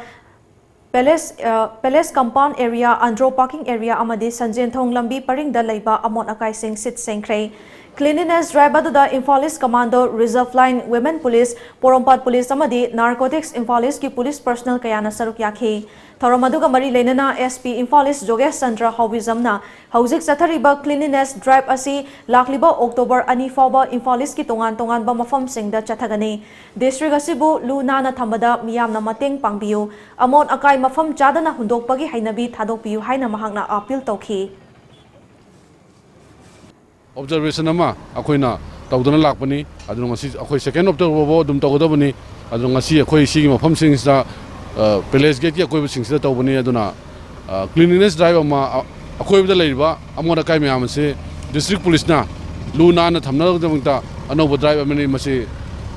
ꯄꯦꯂꯦꯁ, ꯑ, palace compound area, Andro parking area ꯑꯃꯗꯤ ꯁꯟꯖꯦꯟꯊꯣꯡ ꯂꯝꯕꯤ ꯄꯔꯤꯡꯗ ꯂꯩꯕ ꯑꯃꯣꯠ ꯑꯀꯥꯏꯁꯤꯡ ꯁꯤꯠ ꯁꯦꯡꯈ꯭ꯔꯦ꯫ Cleanliness drive ꯑꯗꯨꯗ Imphal east commando, reserve line, women police, Porompat police ꯑꯃꯗꯤ ꯅꯥꯔꯀꯣꯇꯤꯛꯁ ꯏꯝꯐꯥꯜ ꯏꯁꯀꯤ ꯄꯨꯂꯤꯁ ꯄꯔꯁꯅꯦꯜ ꯀꯌꯥꯅ ꯁꯔꯨꯛ ꯌꯥꯈꯤ꯫ ꯊꯧꯔꯝ ꯑꯗꯨꯒ ꯃꯔꯤ ꯂꯩꯅꯅ ꯑꯦꯁ ꯄꯤ ꯏꯝꯐꯥꯜ ꯏꯁ ꯖꯣꯒꯦꯁ ꯆꯟꯗ꯭ꯔ ꯍꯥꯎꯕꯤꯖꯝꯅ ꯍꯧꯖꯤꯛ ꯆꯠꯊꯔꯤꯕ cleanliness drive ꯑꯁꯤ ꯂꯥꯛꯂꯤꯕ ꯑꯣꯛꯇꯣꯕꯔ ꯑꯅꯤ ꯐꯥꯎꯕ ꯏꯝꯐꯥꯜ ꯏꯁꯀꯤ ꯇꯣꯉꯥꯟ ꯇꯣꯉꯥꯟꯕ ꯃꯐꯝꯁꯤꯡꯗ ꯆꯠꯊꯒꯅꯤ꯫ ꯗꯤꯁꯇ꯭ꯔꯤꯛ ꯑꯁꯤꯕꯨ ꯂꯨ ꯅꯥꯟꯅ ꯊꯝꯕꯗ ꯃꯤꯌꯥꯝꯅ ꯃꯇꯦꯡ ꯄꯥꯡꯕꯤꯌꯨ, ꯑꯃꯣꯠ ꯑꯀꯥꯏ ꯃꯐꯝ ꯆꯥꯗꯅ ꯍꯨꯟꯗꯣꯛꯄꯒꯤ ꯍꯩꯅꯕꯤ ꯊꯥꯗꯣꯛꯄꯤꯌꯨ ꯍꯥꯏꯅ ꯃꯍꯥꯛꯅ ꯑꯥꯄꯤꯜ ꯇꯧꯈꯤ꯫ ꯑꯣꯕꯖꯥꯔꯕꯦꯁꯟ ꯑꯃ ꯑꯩꯈꯣꯏꯅ ꯇꯧꯗꯨꯅ ꯂꯥꯛꯄꯅꯤ꯫ ꯑꯗꯨꯅ ꯉꯁꯤ ꯑꯩꯈꯣꯏ ꯁꯦꯀꯦꯟ ꯑꯣꯛꯇꯣꯕꯔ ꯐꯥꯎꯕ ꯑꯗꯨꯝ ꯇꯧꯒꯗꯕꯅꯤ꯫ ꯑꯗꯨꯅ ꯉꯁꯤ ꯑꯩꯈꯣꯏ ꯁꯤꯒꯤ ꯃꯐꯝꯁꯤꯡꯁꯤꯗ, ꯑ, ꯄꯦꯂꯦꯁ ꯒꯦꯠꯀꯤ ꯑꯀꯣꯏꯕꯁꯤꯡꯁꯤꯗ ꯇꯧꯕꯅꯤ꯫ ꯑꯗꯨꯅ, ꯑ, cleanliness drive ꯑꯃ, ꯑ, ꯑꯀꯣꯏꯕꯗ ꯂꯩꯔꯤꯕ ꯑꯃꯣꯠ ꯑꯀꯥꯏ ꯃꯌꯥꯝ ꯑꯁꯤ ꯗꯤꯁꯇ꯭ꯔꯤꯛ ꯄꯨꯂꯤꯁꯅ ꯂꯨ ꯅꯥꯟꯅ ꯊꯝꯅꯕꯒꯤꯗꯃꯛꯇ ꯑꯅꯧꯕ drive ꯑꯃꯅꯤ꯫ ꯃꯁꯤ,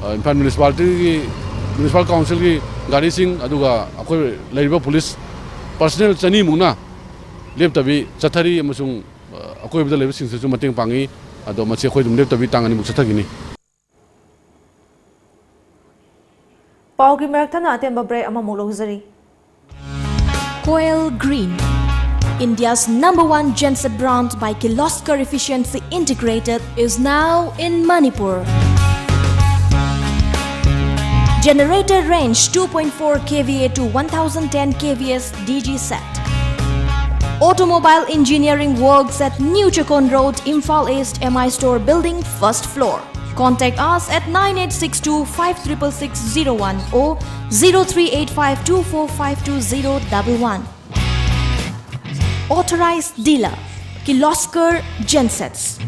ꯑ, ꯏꯝꯐꯥꯜ ꯃ꯭ꯌꯨꯅꯤꯁꯤꯄꯥꯂꯤꯇꯤꯒꯤ, ꯃ꯭ꯌꯨꯅꯤꯁꯤꯄꯥꯜ ꯀꯥꯎꯟꯁꯤꯜꯒꯤ ꯒꯥꯔꯤꯁꯤꯡ, ꯑꯗꯨꯒ ꯑꯩꯈꯣꯏ ꯂꯩꯔꯤꯕ ꯄꯨꯂꯤꯁ ꯄꯔꯁꯅꯦꯜ ꯆꯅꯤꯃꯨꯛꯅ ꯂꯦꯞꯇꯕꯤ ꯆꯠꯊꯔꯤ ꯑꯃꯁꯨꯡ, ꯑ, ꯑꯀꯣꯏꯕꯗ ꯂꯩꯕꯁꯤꯡꯁꯤꯁꯨ ꯃꯇꯦꯡ ꯄꯥꯡꯉꯤ꯫ ꯑꯗꯣ ꯃꯁꯤ ꯑꯩꯈꯣꯏ ꯑꯗꯨꯝ ꯂꯦꯞꯇꯕꯤ ꯇꯥꯡ ꯑꯅꯤꯃꯨꯛ ꯆꯠꯊꯈꯤꯅꯤ꯫ ꯄꯥꯎꯒꯤ ꯃꯔꯛ ꯊꯠꯅ ꯑꯇꯦꯟꯕ ꯕ꯭ꯔꯦꯛ ꯑꯃꯃꯨꯛ ꯂꯧꯖꯔꯤ꯫ Koel Green, India's number one genset brand by Kirloskar Efficiency Integrated, is now in Manipur. Generator range two point four K V A to one thousand ten K V S D G set. Automobile engineering works at New Chakon Road, Imphal East, M I Store Building, first floor. Contact us at nine eight six two five triple six zero one or zero three eight five two four five two zero double one. Authorized dealer, Kirloskar Gensets.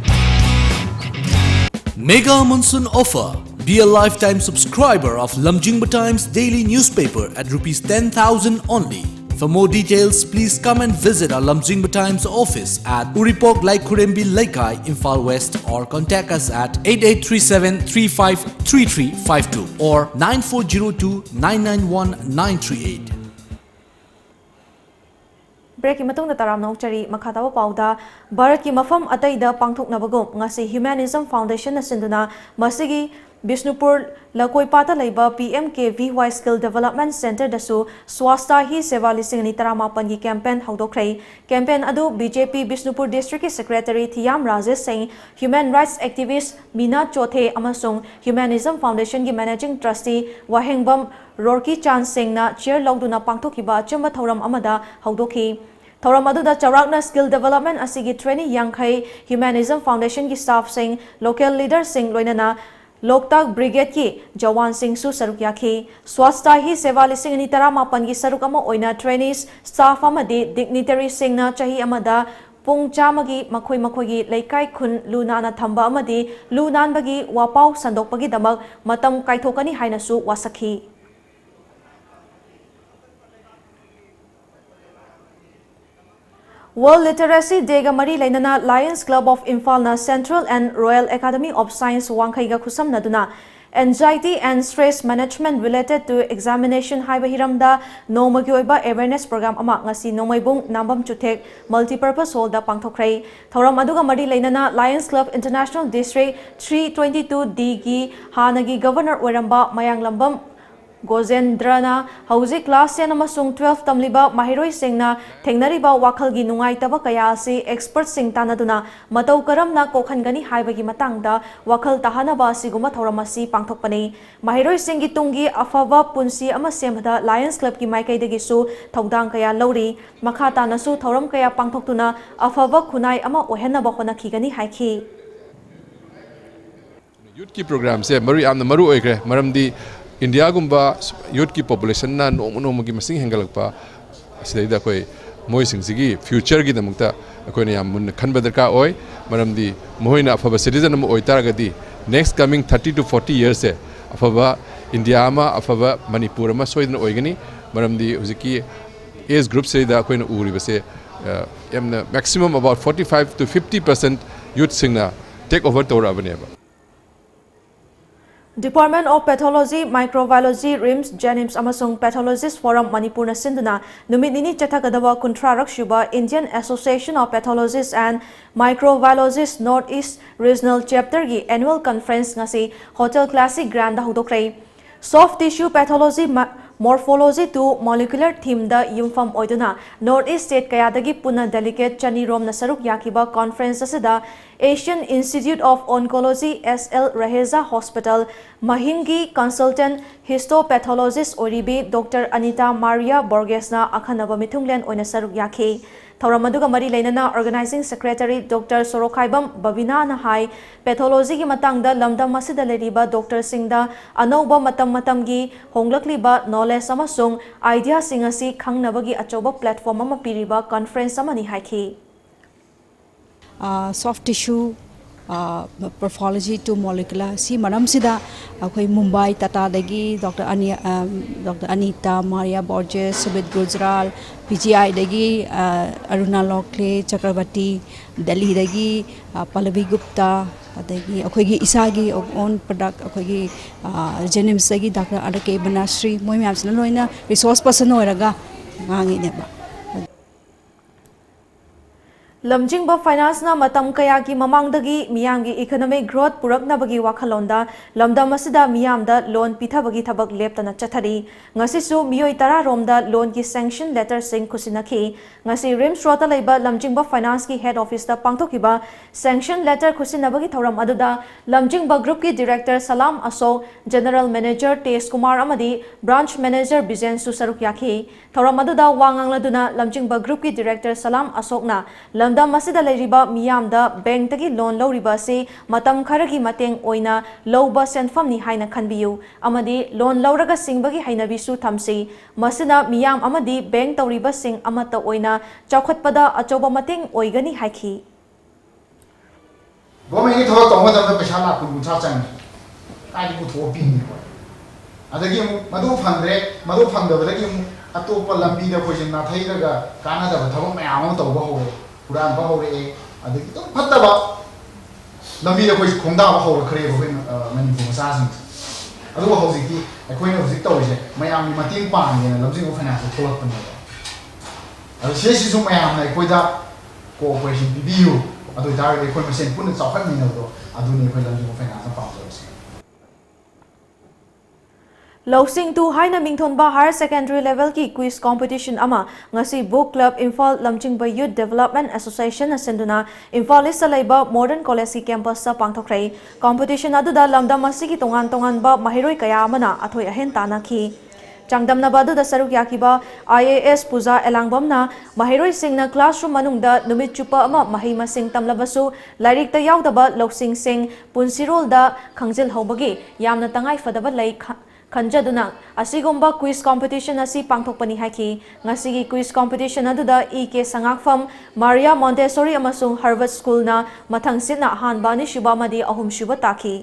Mega Monsoon Offer. Be a lifetime subscriber of Lamjingba Times daily newspaper at rupees ten thousand only. For more details, please come and visit our Lamjingba Times office at Uripok Laikhurembi Leikai, Imphal West, or contact us at eight eight three seven three five three three five two or nine four zero two nine nine one nine three eight. ꯕ꯭ꯔꯦꯛꯀꯤ ꯃꯇꯨꯡꯗ ꯇꯔꯥꯝꯅ ꯑꯣꯛꯆꯔꯤ꯫ ꯃꯈꯥ ꯇꯥꯕ ꯄꯥꯎꯗ, ꯚꯥꯔꯠꯀꯤ ꯃꯐꯝ ꯑꯇꯩꯗ ꯄꯥꯡꯊꯣꯛꯅꯕꯒꯨꯝ ꯉꯁꯤ Humanism Foundationꯅ ꯁꯤꯟꯗꯨꯅ ꯃꯁꯤꯒꯤ ꯕꯤꯁꯅꯨꯄꯨꯔ ꯂꯀꯣꯏꯄꯥꯠꯇ ꯂꯩꯕ P M K V Y Skill Development Centreꯗꯁꯨ Swachhta Hi Seva ꯂꯤꯁꯤꯡ ꯑꯅꯤ ꯇꯔꯥꯃꯥꯄꯟꯒꯤ campaign ꯍꯧꯗꯣꯛꯈ꯭ꯔꯦ꯫ Campaign ꯑꯗꯨ B J P Bishnupur districtꯀꯤ secretary ꯊꯤꯌꯥꯝ ꯔꯥꯖꯦꯁ ꯁꯤꯡ, human rights activist ꯃꯤꯅꯥ ꯆꯣꯊꯦ ꯑꯃꯁꯨꯡ Humanism Foundationꯒꯤ managing trustee ꯋꯥꯍꯦꯡꯕꯝ ꯔꯣꯔꯀꯤ ꯆꯥꯟ ꯁꯤꯡꯅ chair ꯂꯧꯗꯨꯅ ꯄꯥꯡꯊꯣꯛꯈꯤꯕ ꯑꯆꯝꯕ ꯊꯧꯔꯝ ꯑꯃꯗ ꯍꯧꯗꯣꯛꯈꯤ꯫ ꯊꯧꯔꯝ ꯑꯗꯨꯗ ꯆꯥꯎꯔꯥꯛꯅ skill development ꯑꯁꯤꯒꯤ trainee ꯌꯥꯡꯈꯩ, Humanism Foundationꯒꯤ staffꯁꯤꯡ, local leaderꯁꯤꯡ, ꯂꯣꯏꯅꯅ ꯂꯣꯛꯇꯥꯛ Brigadeꯀꯤ ꯖꯋꯥꯟꯁꯤꯡꯁꯨ ꯁꯔꯨꯛ ꯌꯥꯈꯤ꯫ Swachhta Hi Seva ꯂꯤꯁꯤꯡ ꯑꯅꯤ ꯇꯔꯥꯃꯥꯄꯟꯒꯤ ꯁꯔꯨꯛ ꯑꯃ ꯑꯣꯏꯅ trainees, staff ꯑꯃꯗꯤ dignitaryꯁꯤꯡꯅ ꯆꯍꯤ ꯑꯃꯗ ꯄꯨꯡ ꯆꯥꯝꯃꯒꯤ ꯃꯈꯣꯏ ꯃꯈꯣꯏꯒꯤ ꯂꯩꯀꯥꯏ ꯈꯨꯟ ꯂꯨ ꯅꯥꯟꯅ ꯊꯝꯕ ꯑꯃꯗꯤ ꯂꯨ ꯅꯥꯟꯕꯒꯤ ꯋꯥꯄꯥꯎ ꯁꯟꯗꯣꯛꯄꯒꯤꯗꯃꯛ ꯃꯇꯝ ꯀꯥꯏꯊꯣꯛꯀꯅꯤ ꯍꯥꯏꯅꯁꯨ ꯋꯥꯁꯛꯈꯤ꯫ World Literacy Dayꯒ ꯃꯔꯤ ꯂꯩꯅꯅ Lions Club of Imphalꯅ Central and Royal Academy of Science ꯋꯥꯡꯈꯩꯒ ꯈꯨꯠꯁꯝꯅꯗꯨꯅ Anxiety and Stress Management Related to Examination ꯍꯥꯏꯕ ꯍꯤꯔꯝꯗ ꯅꯣꯡꯃꯒꯤ ꯑꯣꯏꯕ awareness program ꯑꯃ ꯉꯁꯤ ꯅꯣꯡꯃꯩꯕꯨꯡ ꯅꯥꯝꯕꯝ ꯆꯨꯊꯦꯛ Multipurpose Hallꯗ ꯄꯥꯡꯊꯣꯛꯈ꯭ꯔꯦ꯫ ꯊꯧꯔꯝ ꯑꯗꯨꯒ ꯃꯔꯤ ꯂꯩꯅꯅ Lions Club International District three twenty-two Dꯒꯤ ꯍꯥꯟꯅꯒꯤ governor ꯑꯣꯏꯔꯝꯕ ꯃꯌꯥꯡꯂꯝꯕꯝ ꯒꯣꯖꯦꯟꯗ꯭ꯔꯅ ꯍꯧꯖꯤꯛ class ten ꯑꯃꯁꯨꯡ twelve ꯇꯝꯂꯤꯕ ꯃꯍꯩꯔꯣꯏꯁꯤꯡꯅ ꯊꯦꯡꯅꯔꯤꯕ ꯋꯥꯈꯜꯒꯤ ꯅꯨꯡꯉꯥꯏꯇꯕ ꯀꯌꯥ ꯑꯁꯤ expertꯁꯤꯡ ꯇꯥꯟꯅꯗꯨꯅ ꯃꯇꯧ ꯀꯔꯝꯅ ꯀꯣꯛꯍꯟꯒꯅꯤ ꯍꯥꯏꯕꯒꯤ ꯃꯇꯥꯡꯗ ꯋꯥꯈꯜ ꯇꯥꯍꯟꯅꯕ ꯑꯁꯤꯒꯨꯝꯕ ꯊꯧꯔꯝ ꯑꯁꯤ ꯄꯥꯡꯊꯣꯛꯄꯅꯤ꯫ ꯃꯍꯩꯔꯣꯏꯁꯤꯡꯒꯤ ꯇꯨꯡꯒꯤ ꯑꯐꯕ ꯄꯨꯟꯁꯤ ꯑꯃ ꯁꯦꯝꯕꯗ Lions Clubꯀꯤ ꯃꯥꯏꯀꯩꯗꯒꯤꯁꯨ ꯊꯧꯗꯥꯡ ꯀꯌꯥ ꯂꯧꯔꯤ꯫ ꯃꯈꯥ ꯇꯥꯅꯁꯨ ꯊꯧꯔꯝ ꯀꯌꯥ ꯄꯥꯡꯊꯣꯛꯇꯨꯅ ꯑꯐꯕ ꯈꯨꯟꯅꯥꯏ ꯑꯃ ꯑꯣꯏꯍꯟꯅꯕ ꯍꯣꯠꯅꯈꯤꯒꯅꯤ ꯍꯥꯏꯈꯤ꯫ Youthꯀꯤ programꯁꯦ ꯃꯔꯨ ꯌꯥꯝꯅ ꯃꯔꯨ ꯑꯣꯏꯈ꯭ꯔꯦ, ꯃꯔꯝꯗꯤ Indiaꯒꯨꯝꯕ youthꯀꯤ populationꯅ ꯅꯣꯡꯃ ꯅꯣꯡꯃꯒꯤ ꯃꯁꯤꯡ ꯍꯦꯟꯒꯠꯂꯛꯄ ꯑꯁꯤꯗꯩꯗ ꯑꯩꯈꯣꯏ ꯃꯣꯏꯁꯤꯡꯁꯤꯒꯤ futureꯒꯤꯗꯃꯛꯇ ꯑꯩꯈꯣꯏꯅ ꯌꯥꯝ ꯃꯨꯟꯅ ꯈꯟꯕ ꯗꯔꯀꯥꯔ ꯑꯣꯏ꯫ ꯃꯔꯝꯗꯤ ꯃꯈꯣꯏꯅ ꯑꯐꯕ citizen ꯑꯃ ꯑꯣꯏꯇꯥꯔꯒꯗꯤ next coming thirty to forty yearsꯁꯦ ꯑꯐꯕ India ꯑꯃ, ꯑꯐꯕ ꯃꯅꯤꯄꯨꯔ ꯑꯃ ꯁꯣꯏꯗꯅ ꯑꯣꯏꯒꯅꯤ꯫ ꯃꯔꯝꯗꯤ ꯍꯧꯖꯤꯛꯀꯤ ꯑꯦꯖ ꯒ꯭ꯔꯨꯞꯁꯤꯗ ꯑꯩꯈꯣꯏꯅ ꯎꯔꯤꯕꯁꯦ, ꯑ, ꯌꯥꯝꯅ maximum about forty five to fifty percent ꯌꯨꯠꯁꯤꯡꯅ ꯇꯦꯛ ꯑꯣꯚꯔ ꯇꯧꯔꯛꯑꯕꯅꯦꯕ꯫ Department of Pathology, Microbiology, RIMS, JNIMS ꯑꯃꯁꯨꯡ Pathologist Forum ꯃꯅꯤꯄꯨꯔꯅ ꯁꯤꯟꯗꯨꯅ ꯅꯨꯃꯤꯠ ꯅꯤꯅꯤ ꯆꯠꯊꯒꯗꯕ ꯀꯨꯟꯊ꯭ꯔꯥꯔꯛ ꯁꯨꯕ Indian Association of Pathologists and Microbiologists North East Regional Chapter ꯒꯤ Annual Conference ꯉꯁꯤ Hotel Classic Grand the ꯍꯧꯗꯣꯛꯈ꯭ꯔꯦ꯫ Soft tissue pathology, morphology to molecular theme ꯗ ꯌꯨꯝꯐꯝ ꯑꯣꯏꯗꯨꯅ North East State ꯀꯌꯥꯗꯒꯤ ꯄꯨꯟꯅ delegate ꯆꯅꯤ ꯔꯣꯝꯅ ꯁꯔꯨꯛ ꯌꯥꯈꯤꯕ conference ꯑꯁꯤꯗ Asian Institute of Oncology S L Raheja Hospital, ꯃꯍꯤꯡꯒꯤ consultant histopathologist ꯑꯣꯏꯔꯤꯕꯤ Doctor Anita Maria Borges ꯅ ꯑꯈꯟꯅꯕ ꯃꯤꯊꯨꯡꯂꯦꯟ ꯑꯣꯏꯅ ꯁꯔꯨꯛ ꯌꯥꯈꯤ꯫ ꯊꯧꯔꯝ ꯑꯗꯨꯒ ꯃꯔꯤ ꯂꯩꯅꯅ Organizing Secretary Doctor ꯁꯣꯔꯣꯛꯈꯥꯏꯕꯝ ꯕꯕꯤꯅꯥꯅ ꯍꯥꯏ, pathology ꯒꯤ ꯃꯇꯥꯡꯗ ꯂꯝꯗꯝ ꯑꯁꯤꯗ ꯂꯩꯔꯤꯕ doctor ꯁꯤꯡꯗ ꯑꯅꯧꯕ ꯃꯇꯝ ꯃꯇꯝꯒꯤ ꯍꯣꯡꯂꯛꯂꯤꯕ knowledge ꯑꯃꯁꯨꯡ idea ꯁꯤꯡ ꯑꯁꯤ ꯈꯪꯅꯕꯒꯤ ꯑꯆꯧꯕ platform ꯑꯃ ꯄꯤꯔꯤꯕ conference ꯑꯃꯅꯤ ꯍꯥꯏꯈꯤ꯫ Soft tissue, pathology to molecular, ꯁꯤ ꯃꯔꯝꯁꯤꯗ ꯑꯩꯈꯣꯏ ꯃꯨꯝꯕꯥꯏ ꯇꯥꯇꯥꯗꯒꯤ ꯗꯣꯛꯇꯔ ꯑꯅꯤ, doctor Anita Maria Borges, Sumit Gujral, P G ꯑꯥꯏꯗꯒꯤ ꯑꯔꯨꯅꯥ ꯂꯣꯈ꯭ꯂꯦ ꯆꯀ꯭ꯔꯕꯔꯇꯤ, ꯗꯦꯜꯂꯤꯗꯒꯤ ꯄꯜꯂꯕꯤ ꯒꯨꯞꯇꯥ, ꯑꯗꯒꯤ ꯑꯩꯈꯣꯏꯒꯤ ꯏꯁꯥꯒꯤ own product, ꯑꯩꯈꯣꯏꯒꯤ ꯖꯦꯅꯤꯝꯁꯇꯒꯤ ꯗꯥꯛꯇꯔ ꯑꯥꯔ ꯀꯦ ꯕꯅꯥꯁ꯭ꯔꯤ, ꯃꯣꯏ ꯃꯌꯥꯝꯁꯤꯅ ꯂꯣꯏꯅ resource person ꯑꯣꯏꯔꯒ ꯉꯥꯡꯉꯤꯅꯦꯕ꯫ ꯂꯝꯖꯤꯡꯕ finance ꯅ ꯃꯇꯝ ꯀꯌꯥꯒꯤ ꯃꯃꯥꯡꯗꯒꯤ ꯃꯤꯌꯥꯝꯒꯤ economic growth ꯄꯨꯔꯛꯅꯕꯒꯤ ꯋꯥꯈꯜꯂꯣꯟꯗ ꯂꯝꯗꯝ ꯑꯁꯤꯗ ꯃꯤꯌꯥꯝꯗ loan ꯄꯤꯊꯕꯒꯤ ꯊꯕꯛ ꯂꯦꯞꯇꯅ ꯆꯠꯊꯔꯤ꯫ ꯉꯁꯤꯁꯨ ꯃꯤꯑꯣꯏ ꯇꯔꯥ ꯔꯣꯝꯗ loan ꯒꯤ sanction letter ꯁꯤꯡ ꯈꯨꯠꯁꯤꯟꯅꯈꯤ꯫ ꯉꯁꯤ RIMS Road ꯇ ꯂꯩꯕ ꯂꯝꯖꯤꯡꯕ finance ꯀꯤ head office ꯇ ꯄꯥꯡꯊꯣꯛꯈꯤꯕ sanction letter ꯈꯨꯠꯁꯤꯟꯅꯕꯒꯤ ꯊꯧꯔꯝ ꯑꯗꯨꯗ ꯂꯝꯖꯤꯡꯕ group ꯀꯤ director ꯁꯂꯥꯝ ꯑꯁꯣꯛ, general manager ꯇꯦꯖ ꯀꯨꯃꯥꯔ ꯑꯃꯗꯤ branch manager ꯕꯤꯖꯦꯟꯁꯨ ꯁꯔꯨꯛ ꯌꯥꯈꯤ꯫ ꯊꯧꯔꯝ ꯑꯗꯨꯗ ꯋꯥ ꯉꯥꯡꯂꯗꯨꯅ ꯂꯝꯖꯤꯡꯕ group ꯀꯤ director ꯁꯂꯥꯝ ꯑꯁꯣꯛꯅ ꯂꯝꯗꯝ ꯑꯁꯤꯗ ꯂꯩꯔꯤꯕ ꯃꯤꯌꯥꯝꯗ bank ꯇꯒꯤ loan ꯂꯧꯔꯤꯕ ꯑꯁꯤ ꯃꯇꯝ ꯈꯔꯒꯤ ꯃꯇꯦꯡ ꯑꯣꯏꯅ ꯂꯧꯕ ꯁꯦꯟꯐꯝꯅꯤ ꯍꯥꯏꯅ ꯈꯟꯕꯤꯌꯨ ꯑꯃꯗꯤ loan ꯂꯧꯔꯒ ꯁꯤꯡꯕꯒꯤ ꯍꯩꯅꯕꯤꯁꯨ ꯊꯝꯁꯤ꯫ ꯃꯁꯤꯅ ꯃꯤꯌꯥꯝ ꯑꯃꯗꯤ bank ꯇꯧꯔꯤꯕꯁꯤꯡ ꯑꯃꯠꯇ ꯑꯣꯏꯅ ꯆꯥꯎꯈꯠꯄꯗ ꯑꯆꯧꯕ ꯃꯇꯦꯡ ꯑꯣꯏꯒꯅꯤ ꯍꯥꯏꯈꯤ꯫ ꯒꯣꯔꯃꯦꯟꯒꯤ ꯊꯕꯛ ꯇꯧꯕ ꯃꯇꯝꯗ ꯄꯩꯁꯥ ꯂꯥꯛ ꯀꯨꯟ ꯀꯨꯟꯊ꯭ꯔꯥ ꯆꯪꯉꯤ꯫ ꯀꯥꯏꯗ ꯄꯨꯊꯣꯛꯑ ꯄꯤꯅꯤ ꯑꯩꯈꯣꯏ? ꯑꯗꯒꯤ ꯑꯃꯨꯛ ꯃꯗꯨ ꯐꯪꯗ꯭ꯔꯦ꯫ ꯃꯗꯨ ꯐꯪꯗꯕꯗꯒꯤ ꯑꯃꯨꯛ ꯑꯇꯣꯞꯄ ꯂꯝꯕꯤꯗ ꯑꯩꯈꯣꯏꯁꯦ ꯅꯥꯊꯩꯔꯒ ꯀꯥꯟꯅꯗꯕ ꯊꯕꯛ ꯃꯌꯥꯝ ꯑꯃ ꯇꯧꯕ ꯍꯧꯔꯦ꯫ ꯍꯨꯔꯥꯟꯕ ꯍꯧꯔꯛꯑꯦ꯫ ꯑꯗꯒꯤ ꯑꯗꯨꯝ ꯐꯠꯇꯕ ꯂꯝꯕꯤꯗ ꯑꯩꯈꯣꯏꯁꯦ ꯈꯣꯡꯗꯥꯕ ꯍꯧꯔꯛꯈ꯭ꯔꯦꯕ ꯑꯩꯈꯣꯏ, ꯑ, ꯃꯅꯤꯄꯨꯔ ꯃꯆꯥꯁꯤꯡꯁꯦ꯫ ꯑꯗꯨꯒ ꯍꯧꯖꯤꯛꯇꯤ ꯑꯩꯈꯣꯏꯅ ꯍꯧꯖꯤꯛ ꯇꯧꯔꯤꯁꯦ ꯃꯌꯥꯝꯒꯤ ꯃꯇꯦꯡ ꯄꯥꯡꯒꯦꯅ ꯂꯝꯖꯤꯡꯕ ꯐꯥꯏꯅꯥꯟꯁꯇ ꯊꯣꯛꯂꯛꯄꯅꯦꯕ꯫ ꯑꯗꯣ ꯁꯤꯗꯩꯁꯤꯁꯨ ꯃꯌꯥꯝꯅ ꯑꯩꯈꯣꯏꯗ cooperation ꯄꯤꯕꯤꯌꯨ꯫ ꯑꯗꯨ ꯑꯣꯏꯇꯥꯔꯒꯗꯤ ꯑꯩꯈꯣꯏ ꯃꯁꯦꯟ ꯄꯨꯟꯅ ꯆꯥꯎꯈꯠꯃꯤꯟꯅꯕꯗꯣ ꯑꯗꯨꯅꯤ ꯑꯩꯈꯣꯏ ꯂꯝꯖꯤꯡꯕ ꯐꯥꯏꯅꯥꯟꯁꯅ ꯄꯥꯝꯖꯕꯁꯦ꯫ ꯂꯧꯁꯤꯡ ꯇꯨ ꯍꯥꯏꯅ ꯃꯤꯡꯊꯣꯟꯕ higher secondary levelꯒꯤ quiz competition ꯑꯃ ꯉꯁꯤ Book Club ꯏꯝꯐꯥꯜ ꯂꯝꯖꯤꯡꯕ Youth Development Associationꯅ ꯁꯤꯟꯗꯨꯅ ꯏꯝꯐꯥꯜ ꯏꯁꯇ ꯂꯩꯕ ꯃꯣꯗꯔꯟ ꯀꯣꯂꯦꯖꯀꯤ ꯀꯦꯝꯄꯁꯇ ꯄꯥꯡꯊꯣꯛꯈ꯭ꯔꯦ꯫ Competition ꯑꯗꯨꯗ ꯂꯝꯗꯝ ꯑꯁꯤꯒꯤ ꯇꯣꯉꯥꯟ ꯇꯣꯉꯥꯟꯕ ꯃꯍꯩꯔꯣꯏ ꯀꯌꯥ ꯑꯃꯅ ꯑꯊꯣꯏ ꯑꯍꯦꯟ ꯇꯥꯟꯅꯈꯤ꯫ ꯆꯥꯡꯗꯝꯅꯕ ꯑꯗꯨꯗ ꯁꯔꯨꯛ ꯌꯥꯈꯤꯕ ꯑꯥꯏ ꯑꯦ ꯑꯦꯁ ꯄꯨꯖꯥ ꯑꯦꯂꯥꯡꯕꯝꯅ ꯃꯍꯩꯔꯣꯏꯁꯤꯡꯅ classroom ꯃꯅꯨꯡꯗ ꯅꯨꯃꯤꯠ ꯆꯨꯞꯄ ꯑꯃ ꯃꯍꯩ ꯃꯁꯤꯡ ꯇꯝꯂꯕꯁꯨ ꯂꯥꯏꯔꯤꯛꯇ ꯌꯥꯎꯗꯕ ꯂꯧꯁꯤꯡꯁꯤꯡ ꯄꯨꯟꯁꯤꯔꯣꯜꯗ ꯈꯪꯖꯤꯜꯍꯧꯕꯒꯤ ꯌꯥꯝꯅ ꯇꯉꯥꯏ ꯐꯗꯕ ꯂꯩ ꯈ-, ꯈꯟꯖꯗꯨꯅ ꯑꯁꯤꯒꯨꯝꯕ quiz competition ꯑꯁꯤ ꯄꯥꯡꯊꯣꯛꯄꯅꯤ ꯍꯥꯏꯈꯤ꯫ ꯉꯁꯤꯒꯤ quiz competition ꯑꯗꯨꯗ ꯏ ꯀꯦ ꯁꯉꯥꯛꯐꯝ, ꯃꯥꯔꯤꯌꯥ ꯃꯣꯟꯇꯦꯁꯣꯔꯤ ꯑꯃꯁꯨꯡ ꯍꯔꯕꯔꯠ ꯁ꯭ꯀꯨꯜꯅ ꯃꯊꯪ ꯁꯤꯠꯅ ꯑꯍꯥꯟꯕ, ꯑꯅꯤꯁꯨꯕ ꯑꯃꯗꯤ ꯑꯍꯨꯝꯁꯨꯕ ꯇꯥꯈꯤ꯫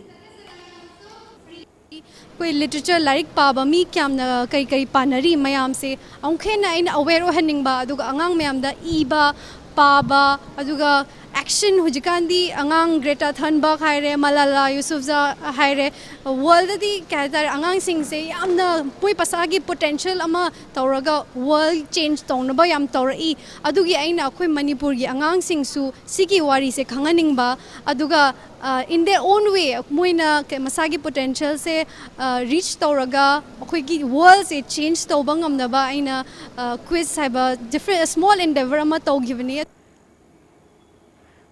ꯑꯩꯈꯣꯏ literature, ꯂꯥꯏꯔꯤꯛ ꯄꯥꯕ ꯃꯤ ꯀꯌꯥꯝꯅ ꯀꯩ ꯀꯩ ꯄꯥꯅꯔꯤ ꯃꯌꯥꯝꯁꯦ ꯑꯃꯨꯛ ꯍꯦꯟꯅ ꯑꯩꯅ aware ꯑꯣꯏꯍꯟꯅꯤꯡꯕ, ꯑꯗꯨꯒ ꯑꯉꯥꯡ ꯃꯌꯥꯝꯗ ꯏꯕ, ꯄꯥꯕ, ꯑꯗꯨꯒ action, ꯍꯧꯖꯤꯛꯀꯥꯟꯗꯤ ꯑꯉꯥꯡ Greta Thunberg ꯍꯥꯏꯔꯦ, Malala Yousafzai ꯍꯥꯏꯔꯦ, worldꯗꯗꯤ ꯀꯩ ꯍꯥꯏꯇꯥꯔꯦ, ꯑꯉꯥꯡꯁꯤꯡꯁꯦ ꯌꯥꯝꯅ ꯃꯣꯏ ꯃꯁꯥꯒꯤ potential ꯑꯃ ꯇꯧꯔꯒ world change ꯇꯧꯅꯕ ꯌꯥꯝ ꯇꯧꯔꯛꯏ꯫ ꯑꯗꯨꯒꯤ ꯑꯩꯅ ꯑꯩꯈꯣꯏ ꯃꯅꯤꯄꯨꯔꯒꯤ ꯑꯉꯥꯡꯁꯤꯡꯁꯨ ꯁꯤꯒꯤ ꯋꯥꯔꯤꯁꯦ ꯈꯪꯍꯟꯅꯤꯡꯕ, ꯑꯗꯨꯒ in their own way ꯃꯣꯏꯅ ꯀꯩ-, ꯃꯁꯥꯒꯤ potentialꯁꯦ reach ꯇꯧꯔꯒ ꯑꯩꯈꯣꯏꯒꯤ worldꯁꯦ change ꯇꯧꯕ ꯉꯝꯅꯕ ꯑꯩꯅ quiz ꯍꯥꯏꯕ different small endeavor ꯑꯃ ꯇꯧꯈꯤꯕꯅꯤ꯫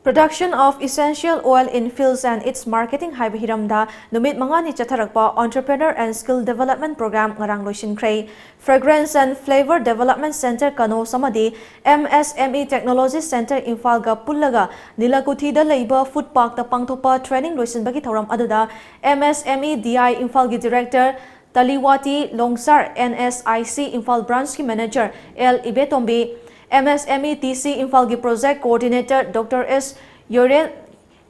Production of essential oil in fields and its marketing ꯍꯥꯏꯕ ꯍꯤꯔꯝꯗ ꯅꯨꯃꯤꯠ ꯃꯉꯥꯅꯤ ꯆꯠꯊꯔꯛꯄ Entrepreneur and Skill Development Program ꯉꯔꯥꯡ ꯂꯣꯏꯁꯤꯟꯈ꯭ꯔꯦ꯫ Fragrance and Flavor Development Centre ꯀꯅꯣꯁ ꯑꯃꯗꯤ M S M E Technology Centre ꯏꯝꯐꯥꯜꯒ ꯄꯨꯜꯂꯒ ꯅꯤꯂꯀꯨꯊꯤꯗ ꯂꯩꯕ food parkꯇ ꯄꯥꯡꯊꯣꯛꯄ training ꯂꯣꯏꯁꯤꯟꯕꯒꯤ ꯊꯧꯔꯝ ꯑꯗꯨꯗ M S M E D I ꯏꯝꯐꯥꯜꯒꯤ director ꯇꯂꯤꯋꯥꯇꯤ ꯂꯣꯡꯁꯥꯔ, N S I C Imphal branchꯀꯤ manager L ꯏꯕꯦꯇꯣꯝꯕꯤ, M S M E T C ꯏꯝꯐꯥꯜꯒꯤ project coordinator Doctor S ꯌꯣꯔꯦꯟ,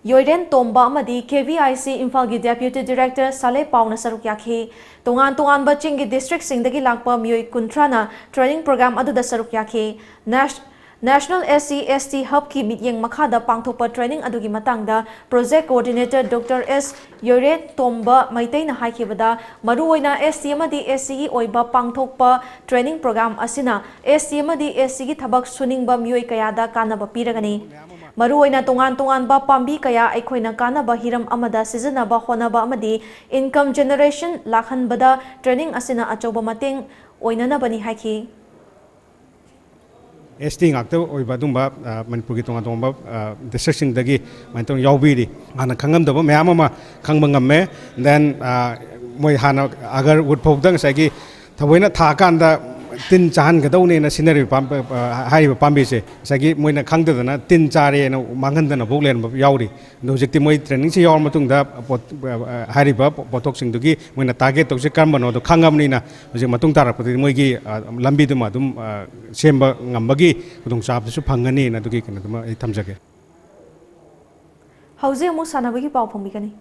ꯌꯣꯏꯔꯦꯟ ꯇꯣꯝꯕ ꯑꯃꯗꯤ ꯀꯦ V I C ꯏꯝꯐꯥꯜꯒꯤ Deputy Director ꯁꯥꯂꯦ ꯄꯥꯎꯅ ꯁꯔꯨꯛ ꯌꯥꯈꯤ꯫ ꯇꯣꯉꯥꯟ ꯇꯣꯉꯥꯟꯕ ꯆꯤꯡꯒꯤ districtꯁꯤꯡꯗꯒꯤ ꯂꯥꯛꯄ ꯃꯤꯑꯣꯏ ꯀꯨꯟꯊ꯭ꯔꯥꯅ training program ꯑꯗꯨꯗ ꯁꯔꯨꯛ ꯌꯥꯈꯤ꯫ Nas-, National S C S T Hubꯀꯤ ꯃꯤꯠꯌꯦꯡ ꯃꯈꯥꯗ ꯄꯥꯡꯊꯣꯛꯄ training ꯑꯗꯨꯒꯤ ꯃꯇꯥꯡꯗ Project Coordinator Doctor S ꯌꯣꯏꯔꯦꯟ ꯇꯣꯝꯕ ꯃꯩꯇꯩꯅ ꯍꯥꯏꯈꯤꯕꯗ, ꯃꯔꯨꯑꯣꯏꯅ S T ꯑꯃꯗꯤ S Cꯒꯤ ꯑꯣꯏꯕ ꯄꯥꯡꯊꯣꯛꯄ training program ꯑꯁꯤꯅ S T ꯑꯃꯗꯤ S Cꯒꯤ ꯊꯕꯛ ꯁꯨꯅꯤꯡꯕ ꯃꯤꯑꯣꯏ ꯀꯌꯥꯗ ꯀꯥꯟꯅꯕ ꯄꯤꯔꯒꯅꯤ꯫ ꯃꯔꯨꯑꯣꯏꯅ ꯇꯣꯉꯥꯟ ꯇꯣꯉꯥꯟꯕ ꯄꯥꯝꯕꯤ ꯀꯌꯥ ꯑꯩꯈꯣꯏꯅ ꯀꯥꯟꯅꯕ ꯍꯤꯔꯝ ꯑꯃꯗ ꯁꯤꯖꯤꯟꯅꯕ ꯍꯣꯠꯅꯕ ꯑꯃꯗꯤ income generation ꯂꯥꯛꯍꯟꯕꯗ training ꯑꯁꯤꯅ ꯑꯆꯧꯕ ꯃꯇꯦꯡ ꯑꯣꯏꯅꯅꯕꯅꯤ ꯍꯥꯏꯈꯤ꯫ S T ꯉꯥꯛꯇ ꯑꯣꯏꯕ ꯑꯗꯨꯝꯕ, ꯑ, ꯃꯅꯤꯄꯨꯔꯒꯤ ꯇꯣꯉꯥꯟ ꯇꯣꯉꯥꯟꯕ, ꯑ, districtꯁꯤꯡꯗꯒꯤ ꯑꯗꯨꯃꯥꯏꯅ ꯇꯧꯅ ꯌꯥꯎꯕꯤꯔꯤ꯫ ꯍꯥꯟꯅ ꯈꯪꯉꯝꯗꯕ ꯃꯌꯥꯝ ꯑꯃ ꯈꯪꯕ ꯉꯝꯃꯦ꯫ Then, ꯑ, ꯃꯣꯏ ꯍꯥꯟꯅ ꯑꯒꯔ ꯋꯨꯗ ꯐꯥꯎꯗ ꯉꯁꯥꯏꯒꯤ ꯊꯑꯣꯏꯅ ꯊꯥꯀꯥꯟꯗ ꯇꯤꯟ ꯆꯥꯍꯟꯒꯗꯧꯅꯦꯅ ꯁꯤꯖꯤꯟꯅꯔꯤꯕ ꯄꯥꯝ-, ꯑ, ꯍꯥꯏꯔꯤꯕ ꯄꯥꯝꯕꯤꯁꯦ ꯉꯁꯥꯏꯒꯤ ꯃꯣꯏꯅ ꯈꯪꯗꯗꯅ ꯇꯤꯟ ꯆꯥꯔꯦꯅ ꯃꯥꯡꯍꯟꯗꯅ ꯐꯥꯎ ꯂꯩꯔꯝꯕ ꯌꯥꯎꯔꯤ꯫ ꯑꯗꯣ ꯍꯧꯖꯤꯛꯇꯤ ꯃꯣꯏ trainingꯁꯤ ꯌꯥꯎꯔ ꯃꯇꯨꯡꯗ ꯄꯣꯠ-, ꯑ, ꯍꯥꯏꯔꯤꯕ ꯄꯣꯠꯊꯣꯛꯁꯤꯡꯗꯨꯒꯤ ꯃꯣꯏꯅ target ꯇꯧꯁꯦ ꯀꯔꯝꯕꯅꯣꯗꯣ ꯈꯪꯉꯕꯅꯤꯅ ꯍꯧꯖꯤꯛ ꯃꯇꯨꯡ ꯇꯥꯔꯛꯄꯗꯗꯤ ꯃꯣꯏꯒꯤ, ꯑ, ꯂꯝꯕꯤꯗꯨꯃ ꯑꯗꯨꯝ, ꯑ, ꯁꯦꯝꯕ ꯉꯝꯕꯒꯤ ꯈꯨꯗꯣꯡꯆꯥꯕꯗꯨꯁꯨ ꯐꯪꯒꯅꯤꯅ ꯑꯗꯨꯒꯤ ꯀꯩꯅꯣꯗꯨꯃ ꯑꯩ ꯊꯝꯖꯒꯦ꯫ ꯍꯧꯖꯤꯛ ꯑꯃꯨꯛ ꯁꯥꯟꯅꯕꯒꯤ ꯄꯥꯎ ꯐꯣꯡꯕꯤꯒꯅꯤ꯫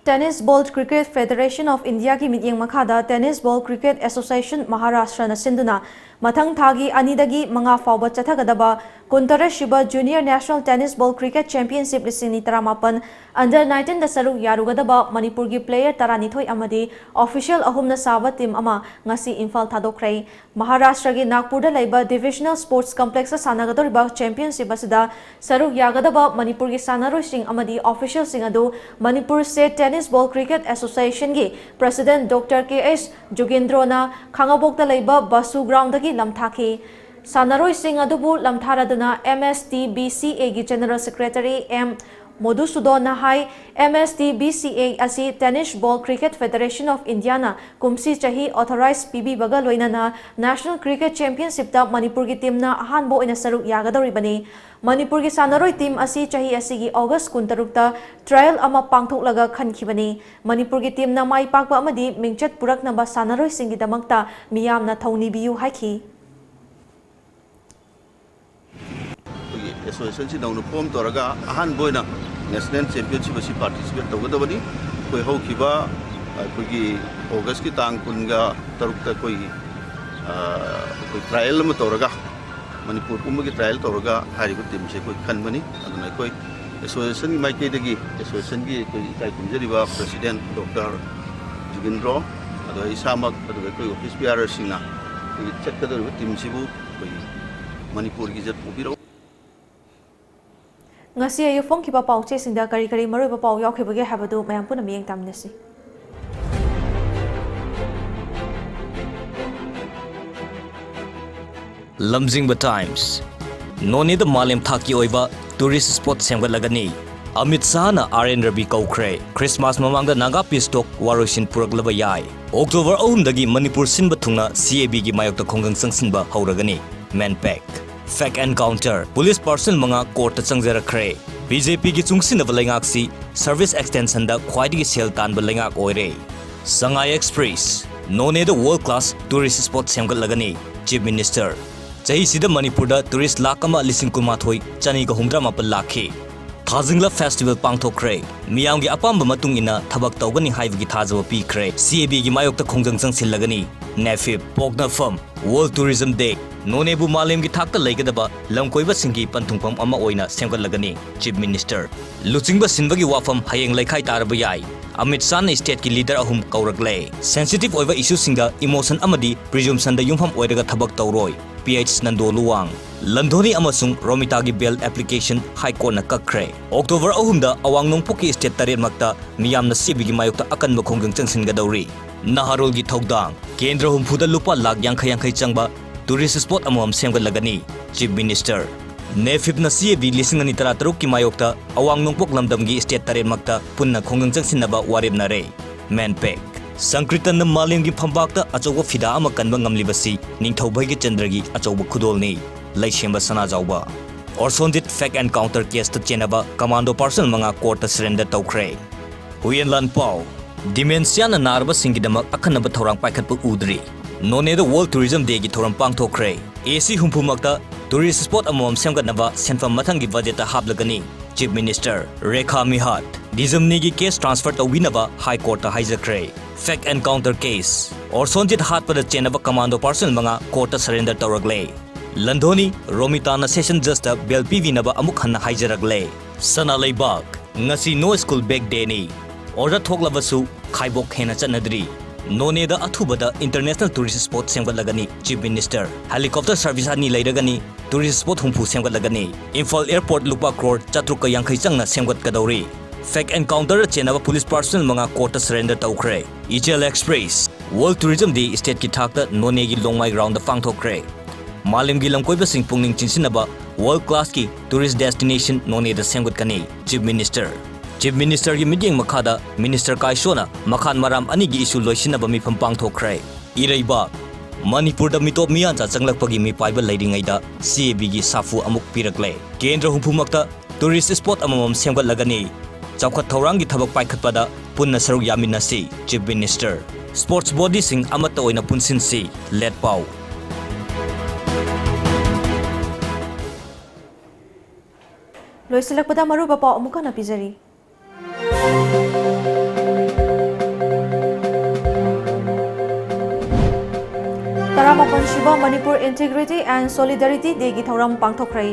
Tennis Ball Cricket Federation of Indiaꯒꯤ ꯃꯤꯠꯌꯦꯡ ꯃꯈꯥꯗ Tennis Ball Cricket Association ꯃꯍꯥꯔꯥꯁꯇ꯭ꯔꯅ ꯁꯤꯟꯗꯨꯅ ꯃꯊꯪ ꯊꯥꯒꯤ ꯑꯅꯤꯗꯒꯤ ꯃꯉꯥ ꯐꯥꯎꯕ ꯆꯠꯊꯒꯗꯕ ꯀꯨꯟꯇꯔꯦꯠ ꯁꯨꯕ Junior National Tennis Ball Cricket Championship ꯂꯤꯁꯤꯡ ꯑꯅꯤ ꯇꯔꯥꯃꯥꯄꯟ Under nineteenꯗ ꯁꯔꯨꯛ ꯌꯥꯔꯨꯒꯗꯕ ꯃꯅꯤꯄꯨꯔꯒꯤ player ꯇꯔꯥꯅꯤꯊꯣꯏ ꯑꯃꯗꯤ official ꯑꯍꯨꯝꯅ ꯁꯥꯕ team ꯑꯃ ꯉꯁꯤ ꯏꯝꯐꯥꯜ ꯊꯥꯗꯣꯛꯈ꯭ꯔꯦ꯫ ꯃꯍꯥꯔꯥꯁꯇ꯭ꯔꯒꯤ ꯅꯥꯒꯄꯨꯔꯗ ꯂꯩꯕ Divisional Sports Complexꯇ ꯁꯥꯟꯅꯒꯗꯧꯔꯤꯕ championship ꯑꯁꯤꯗ ꯁꯔꯨꯛ ꯌꯥꯒꯗꯕ ꯃꯅꯤꯄꯨꯔꯒꯤ ꯁꯥꯟꯅꯔꯣꯏꯁꯤꯡ ꯑꯃꯗꯤ officialꯁꯤꯡ ꯑꯗꯨ Manipur State Tennis Ball Cricket Associationꯒꯤ President Doctor ꯀꯦ ꯑꯦꯁ ꯖꯨꯒꯦꯟꯗ꯭ꯔꯣꯅ ꯈꯥꯉꯕꯣꯛꯇ ꯂꯩꯕ ꯕꯁꯨ groundꯗꯒꯤ ꯂꯝꯊꯥꯈꯤ꯫ ꯁꯥꯟꯅꯔꯣꯏꯁꯤꯡ ꯑꯗꯨꯕꯨ ꯂꯝꯊꯥꯔꯗꯨꯅ M S T B C Aꯒꯤ General Secretary M ꯃꯣꯙꯨꯁꯨꯗꯣꯟꯅ high, M S T B C A ꯑꯁꯤ Tennis Ball Cricket Federation of Indiaꯅ ꯀꯨꯝꯁꯤ ꯆꯍꯤ authorize ꯄꯤꯕꯤꯕꯒ ꯂꯣꯏꯅꯅ National Cricket Championshipꯇ ꯃꯅꯤꯄꯨꯔꯒꯤ teamꯅ ꯑꯍꯥꯟꯕ ꯑꯣꯏꯅ ꯁꯔꯨꯛ ꯌꯥꯒꯗꯧꯔꯤꯕꯅꯤ꯫ ꯃꯅꯤꯄꯨꯔꯒꯤ ꯁꯥꯟꯅꯔꯣꯏ team ꯑꯁꯤ ꯆꯍꯤ ꯑꯁꯤꯒꯤ August ꯀꯨꯟꯇꯔꯨꯛꯇ trial ꯑꯃ ꯄꯥꯡꯊꯣꯛꯂꯒ ꯈꯟꯈꯤꯕꯅꯤ꯫ ꯃꯅꯤꯄꯨꯔꯒꯤ teamꯅ ꯃꯥꯏ ꯄꯥꯛꯄ ꯑꯃꯗꯤ ꯃꯤꯡꯆꯠ ꯄꯨꯔꯛꯅꯕ ꯁꯥꯟꯅꯔꯣꯏꯁꯤꯡꯒꯤꯗꯃꯛꯇ ꯃꯤꯌꯥꯝꯅ ꯊꯧꯅꯤꯕꯤꯌꯨ ꯍꯥꯏꯈꯤ꯫ ꯑꯩꯈꯣꯏꯒꯤ associationꯁꯤ ꯅꯧꯅ form ꯇꯧꯔꯒ ꯑꯍꯥꯟꯕ ꯑꯣꯏꯅ national championship ꯑꯁꯤ participate ꯇꯧꯒꯗꯕꯅꯤ꯫ ꯑꯩꯈꯣꯏ ꯍꯧꯈꯤꯕ ꯑꯩꯈꯣꯏꯒꯤ Augustꯀꯤ ꯇꯥꯡ ꯀꯨꯟꯒ ꯇꯔꯨꯛꯇ ꯑꯩꯈꯣꯏꯒꯤ, ꯑ, ꯑꯩꯈꯣꯏ trial ꯑꯃ ꯇꯧꯔꯒ, ꯃꯅꯤꯄꯨꯔ ꯄꯨꯝꯕꯒꯤ trial ꯇꯧꯔꯒ ꯍꯥꯏꯔꯤꯕ teamꯁꯦ ꯑꯩꯈꯣꯏ ꯈꯟꯕꯅꯤ꯫ ꯑꯗꯨꯅ ꯑꯩꯈꯣꯏ associationꯒꯤ ꯃꯥꯏꯀꯩꯗꯒꯤ associationꯒꯤ ꯑꯩꯈꯣꯏ ꯏꯀꯥꯏ ꯈꯨꯝꯖꯔꯤꯕ president Doctor ꯖꯨꯒꯤꯟꯗ꯭ꯔꯣ, ꯑꯗꯣ ꯑꯩ ꯏꯁꯥꯃꯛ, ꯑꯗꯨꯒ ꯑꯩꯈꯣꯏ office bearerꯁꯤꯡꯅ ꯑꯩꯈꯣꯏꯒꯤ ꯆꯠꯀꯗꯧꯔꯤꯕ teamꯁꯤꯕꯨ ꯑꯩꯈꯣꯏ ꯃꯅꯤꯄꯨꯔꯒꯤ ꯏꯖꯠ ꯄꯨꯕꯤꯔꯛꯎ꯫ ꯉꯁꯤ ꯑꯌꯨꯛ ꯐꯣꯡꯈꯤꯕ ꯄꯥꯎꯆꯦꯁꯤꯡꯗ ꯀꯔꯤ ꯀꯔꯤ ꯃꯔꯨꯑꯣꯏꯕ ꯄꯥꯎ ꯌꯥꯎꯈꯤꯕꯒꯦ ꯍꯥꯏꯕꯗꯨ ꯃꯌꯥꯝ ꯄꯨꯟꯅ ꯃꯤꯠꯌꯦꯡ ꯇꯥꯃꯤꯟꯅꯁꯤ꯫ ꯂꯝꯖꯤꯡꯕ Times꯫ ꯅꯣꯅꯦꯗ ꯃꯥꯂꯦꯝ ꯊꯥꯛꯀꯤ ꯑꯣꯏꯕ tourist spot ꯁꯦꯝꯒꯠꯂꯒꯅꯤ꯫ Amit ꯁꯥꯍꯅ R N Ravi ꯀꯧꯈ꯭ꯔꯦ꯫ Christmas ꯃꯃꯥꯡꯗ Naga Peace Talk ꯋꯥꯔꯣꯏꯁꯤꯟ ꯄꯨꯔꯛꯂꯕ ꯌꯥꯏ꯫ October ꯑꯍꯨꯝꯗꯒꯤ ꯃꯅꯤꯄꯨꯔ ꯁꯤꯟꯕ ꯊꯨꯡꯅ C A Bꯒꯤ ꯃꯥꯌꯣꯛꯇ ꯈꯣꯡꯖꯪ ꯆꯪꯁꯤꯟꯕ ꯍꯧꯔꯒꯅꯤ꯫ MANPAC꯫ Fake encounter꯫ Police personnel ꯃꯉꯥ courtꯇ ꯆꯪꯖꯔꯛꯈ꯭ꯔꯦ꯫ BJPꯒꯤ ꯆꯨꯡꯁꯤꯟꯅꯕ ꯂꯩꯉꯥꯛꯁꯤ service extensionꯗ ꯈ꯭ꯋꯥꯏꯗꯒꯤ ꯁꯦꯜ ꯇꯥꯟꯕ ꯂꯩꯉꯥꯛ ꯑꯣꯏꯔꯦ꯫ Sangai Express꯫ ꯅꯣꯅꯦꯗ world class tourist spot ꯁꯦꯝꯒꯠꯂꯒꯅꯤ꯫ Chief Minister꯫ ꯆꯍꯤꯁꯤꯗ ꯃꯅꯤꯄꯨꯔꯗ tourist ꯂꯥꯈ ꯑꯃ ꯂꯤꯁꯤꯡ ꯀꯨꯟꯃꯥꯊꯣꯏ ꯆꯅꯤꯒ ꯍꯨꯝꯗ꯭ꯔꯥ ꯃꯥꯄꯜ ꯂꯥꯛꯈꯤ꯫ ꯊꯥꯖꯤꯡꯂ festival ꯄꯥꯡꯊꯣꯛꯈ꯭ꯔꯦ꯫ ꯃꯤꯌꯥꯝꯒꯤ ꯑꯄꯥꯝꯕ ꯃꯇꯨꯡ ꯏꯟꯅ ꯊꯕꯛ ꯇꯧꯒꯅꯤ ꯍꯥꯏꯕꯒꯤ ꯊꯥꯖꯕ ꯄꯤꯈ꯭ꯔꯦ꯫ C A Bꯒꯤ ꯃꯥꯌꯣꯛꯇ ꯈꯣꯡꯖꯪ ꯆꯪꯁꯤꯜꯂꯒꯅꯤ꯫ NAFEED꯫ ꯄꯣꯛꯅꯐꯝ꯫ World Tourism Day꯫ ꯅꯣꯅꯦꯕꯨ ꯃꯥꯂꯦꯝꯒꯤ ꯊꯥꯛꯇ ꯂꯩꯒꯗꯕ ꯂꯝꯀꯣꯏꯕꯁꯤꯡꯒꯤ ꯄꯟꯊꯨꯡꯐꯝ ꯑꯃ ꯑꯣꯏꯅ ꯁꯦꯝꯒꯠꯂꯒꯅꯤ꯫ Chief Minister꯫ ꯂꯨꯆꯤꯡꯕ ꯁꯤꯟꯕꯒꯤ ꯋꯥꯐꯝ ꯍꯌꯦꯡ ꯂꯩꯈꯥꯏ ꯇꯥꯔꯕ ꯌꯥꯏ꯫ ꯑꯃꯤꯠ ꯁꯥꯍꯅ stateꯀꯤ leader ꯑꯍꯨꯝ ꯀꯧꯔꯛꯂꯦ꯫ Sensitive ꯑꯣꯏꯕ issueꯁꯤꯡꯗ emotion ꯑꯃꯗꯤ presumptionꯗ ꯌꯨꯝꯐꯝ ꯑꯣꯏꯔꯒ ꯊꯕꯛ ꯇꯧꯔꯣꯏ꯫ P H Nando Luwang. ꯂꯟꯙꯣꯅꯤ ꯑꯃꯁꯨꯡ ꯔꯣꯃꯤꯇꯥꯒꯤ bail application High Courtꯅ ꯀꯛꯈ꯭ꯔꯦ꯫ October ꯑꯍꯨꯝꯗ ꯑꯋꯥꯡ ꯅꯣꯡꯄꯣꯛꯀꯤ state ꯇꯔꯦꯠꯃꯛꯇ ꯃꯤꯌꯥꯝꯅ C A Bꯒꯤ ꯃꯥꯌꯣꯛꯇ ꯑꯀꯟꯕ ꯈꯣꯡꯖꯪ ꯆꯪꯁꯤꯟꯒꯗꯧꯔꯤ꯫ ꯅꯍꯥꯔꯣꯜꯒꯤ ꯊꯧꯗꯥꯡ꯫ ꯀꯦꯟꯗ꯭ꯔ ꯍꯨꯝꯐꯨꯗ ꯂꯨꯄꯥ ꯂꯥꯈ ꯌꯥꯡꯈꯩ ꯌꯥꯡꯈꯩ ꯆꯪꯕ tourist spot ꯑꯃꯃꯝ ꯁꯦꯝꯒꯠꯂꯒꯅꯤ꯫ Chief Minister, NEFIP ꯅ CAB ꯂꯤꯁꯤꯡ ꯑꯅꯤ ꯇꯔꯥꯇꯔꯨꯛꯀꯤ ꯃꯥꯌꯣꯛꯇ ꯑꯋꯥꯡ ꯅꯣꯡꯄꯣꯛ ꯂꯝꯗꯝꯒꯤ state ꯇꯔꯦꯠꯃꯛꯇ ꯄꯨꯟꯅ ꯈꯣꯡꯖꯪ ꯆꯪꯁꯤꯟꯅꯕ ꯋꯥꯔꯦꯞꯅꯔꯦ꯫ MANPAC, ꯁꯪꯀ꯭ꯔꯤꯇꯟꯅ ꯃꯥꯂꯦꯝꯒꯤ ꯐꯝꯕꯥꯛꯇ ꯑꯆꯧꯕ ꯐꯤꯗꯥ ꯑꯃ ꯀꯟꯕ ꯉꯝꯂꯤꯕꯁꯤ ꯅꯤꯡꯊꯧ ꯚꯩꯒ꯭ꯌꯆꯟꯗ꯭ꯔꯒꯤ ꯑꯆꯧꯕ ꯈꯨꯗꯣꯜꯅꯤ꯫ ꯂꯩꯁꯦꯝꯕ ꯁꯅꯥꯖꯥꯎꯕ, ꯑꯣꯔꯁꯣꯟꯖꯤꯠ fake encounter case ꯇ ꯆꯦꯟꯅꯕ commando personnel ꯃꯉꯥ court ꯇ surrender ꯇꯧꯈ꯭ꯔꯦ꯫ ꯍꯨꯌꯦꯟ ꯂꯥꯟꯄꯥꯎ, dementia ꯅ ꯅꯥꯔꯕꯁꯤꯡꯒꯤꯗꯃꯛ ꯑꯈꯟꯅꯕ ꯊꯧꯔꯥꯡ ꯄꯥꯏꯈꯠꯄ ꯎꯗ꯭ꯔꯤ꯫ ꯅꯣꯅꯦꯗ World Tourism Day ꯒꯤ ꯊꯧꯔꯝ ꯄꯥꯡꯊꯣꯛꯈ꯭ꯔꯦ꯫ AC ꯍꯨꯝꯐꯨꯃꯛꯇ tourist spot ꯑꯃꯃꯝ ꯁꯦꯝꯒꯠꯅꯕ ꯁꯦꯟꯐꯝ ꯃꯊꯪꯒꯤ budget ꯇ ꯍꯥꯞꯂꯒꯅꯤ꯫ Chief Minister Rekha ꯃꯤꯍꯥꯠ, ꯗꯤꯖꯝꯅꯤꯒꯤ case transfer ꯇꯧꯕꯤꯅꯕ High Court ꯇ ꯍꯥꯏꯖꯈ꯭ꯔꯦ꯫ Fake encounter case, ꯑꯣꯔꯁꯣꯟꯖꯤꯠ ꯍꯥꯠꯄꯗ ꯆꯦꯟꯅꯕ commando personnel ꯃꯉꯥ court ꯇ surrender ꯇꯧꯔꯛꯂꯦ꯫ ꯂꯟꯙꯣꯅꯤ ꯔꯣꯃꯤꯇꯥꯅ session judge ꯇ bail ꯄꯤꯕꯤꯅꯕ ꯑꯃꯨꯛ ꯍꯟꯅ ꯍꯥꯏꯖꯔꯛꯂꯦ꯫ ꯁꯅꯥ ꯂꯩꯕꯥꯛ, ꯉꯁꯤ No School Bag Day ꯅꯤ꯫ Order ꯊꯣꯛꯂꯕꯁꯨ ꯈꯥꯏꯕꯣꯛ ꯍꯦꯟꯅ ꯆꯠꯅꯗ꯭ꯔꯤ꯫ ꯅꯣꯅꯦꯗ ꯑꯊꯨꯕꯗ international tourist spot ꯁꯦꯝꯒꯠꯂꯒꯅꯤ꯫ Chief Minister, helicopter service ꯑꯅꯤ ꯂꯩꯔꯒꯅꯤ꯫ Tourist spot ꯍꯨꯝꯐꯨ ꯁꯦꯝꯒꯠꯂꯒꯅꯤ꯫ ꯏꯝꯐꯥꯜ airport ꯂꯨꯄꯥ ꯀ꯭ꯔꯣꯔ ꯆꯥꯇ꯭ꯔꯨꯛꯀ ꯌꯥꯡꯈꯩ ꯆꯪꯅ ꯁꯦꯝꯒꯠꯀꯗꯧꯔꯤ꯫ Fake encounter ꯗ ꯆꯦꯟꯅꯕ police personnel ꯃꯉꯥ court ꯇ surrender ꯇꯧꯈ꯭ꯔꯦ꯫ ꯏꯆꯦꯜ Express, World Tourism Day state ꯀꯤ ꯊꯥꯛꯇ ꯅꯣꯅꯦꯒꯤ ꯂꯣꯡꯃꯥꯏ ground ꯗ ꯄꯥꯡꯊꯣꯛꯈ꯭ꯔꯦ꯫ ꯃꯥꯂꯦꯝꯒꯤ ꯂꯝꯀꯣꯏꯕꯁꯤꯡ ꯄꯨꯛꯅꯤꯡ ꯆꯤꯡꯁꯤꯟꯅꯕ world class ꯀꯤ tourist destination ꯅꯣꯅꯦꯗ ꯁꯦꯝꯒꯠꯀꯅꯤ꯫ Chief Minister, Chief Minister ꯒꯤ ꯃꯤꯠꯌꯦꯡ ꯃꯈꯥꯗ Minister ꯀꯥꯏꯁꯣꯅ ꯃꯈꯥꯟ ꯃꯔꯥꯝ ꯑꯅꯤꯒꯤ issue ꯂꯣꯏꯁꯤꯟꯅꯕ ꯃꯤꯐꯝ ꯄꯥꯡꯊꯣꯛꯈ꯭ꯔꯦ꯫ ꯏꯔꯩꯕꯥꯛ, ꯃꯅꯤꯄꯨꯔꯗ ꯃꯤꯇꯣꯞ ꯃꯤꯌꯥꯟꯆꯥ ꯆꯪꯂꯛꯄꯒꯤ ꯃꯤꯄꯥꯏꯕ ꯂꯩꯔꯤꯉꯩꯗ CAB ꯒꯤ ꯁꯥꯐꯨ ꯑꯃꯨꯛ ꯄꯤꯔꯛꯂꯦ꯫ ꯀꯦꯟꯗ꯭ꯔ ꯍꯨꯝꯐꯨꯃꯛꯇ tourist spot ꯑꯃꯃꯝ ꯁꯦꯝꯒꯠꯂꯒꯅꯤ꯫ ꯆꯥꯎꯈꯠ ꯊꯧꯔꯥꯡꯒꯤ ꯊꯕꯛ ꯄꯥꯏꯈꯠꯄꯗ ꯄꯨꯟꯅ ꯁꯔꯨꯛ ꯌꯥꯃꯤꯟꯅꯁꯤ꯫ Chief Minister, sports body ꯁꯤꯡ ꯑꯃꯠꯇ ꯑꯣꯏꯅ ꯄꯨꯟꯁꯤꯟꯁꯤ꯫ ꯂꯦꯠ ꯄꯥꯎ꯫ ꯂꯣꯏꯁꯤꯜꯂꯛꯄꯗ ꯃꯔꯨꯑꯣꯏꯕ ꯄꯥꯎ ꯑꯃꯨꯛ ꯍꯟꯅ ꯄꯤꯖꯔꯤ꯫ ꯇꯔꯥꯃꯥꯄꯟ ꯁꯨꯕ Manipur Integrity and Solidarity Day ꯒꯤ ꯊꯧꯔꯝ ꯄꯥꯡꯊꯣꯛꯈ꯭ꯔꯦ꯫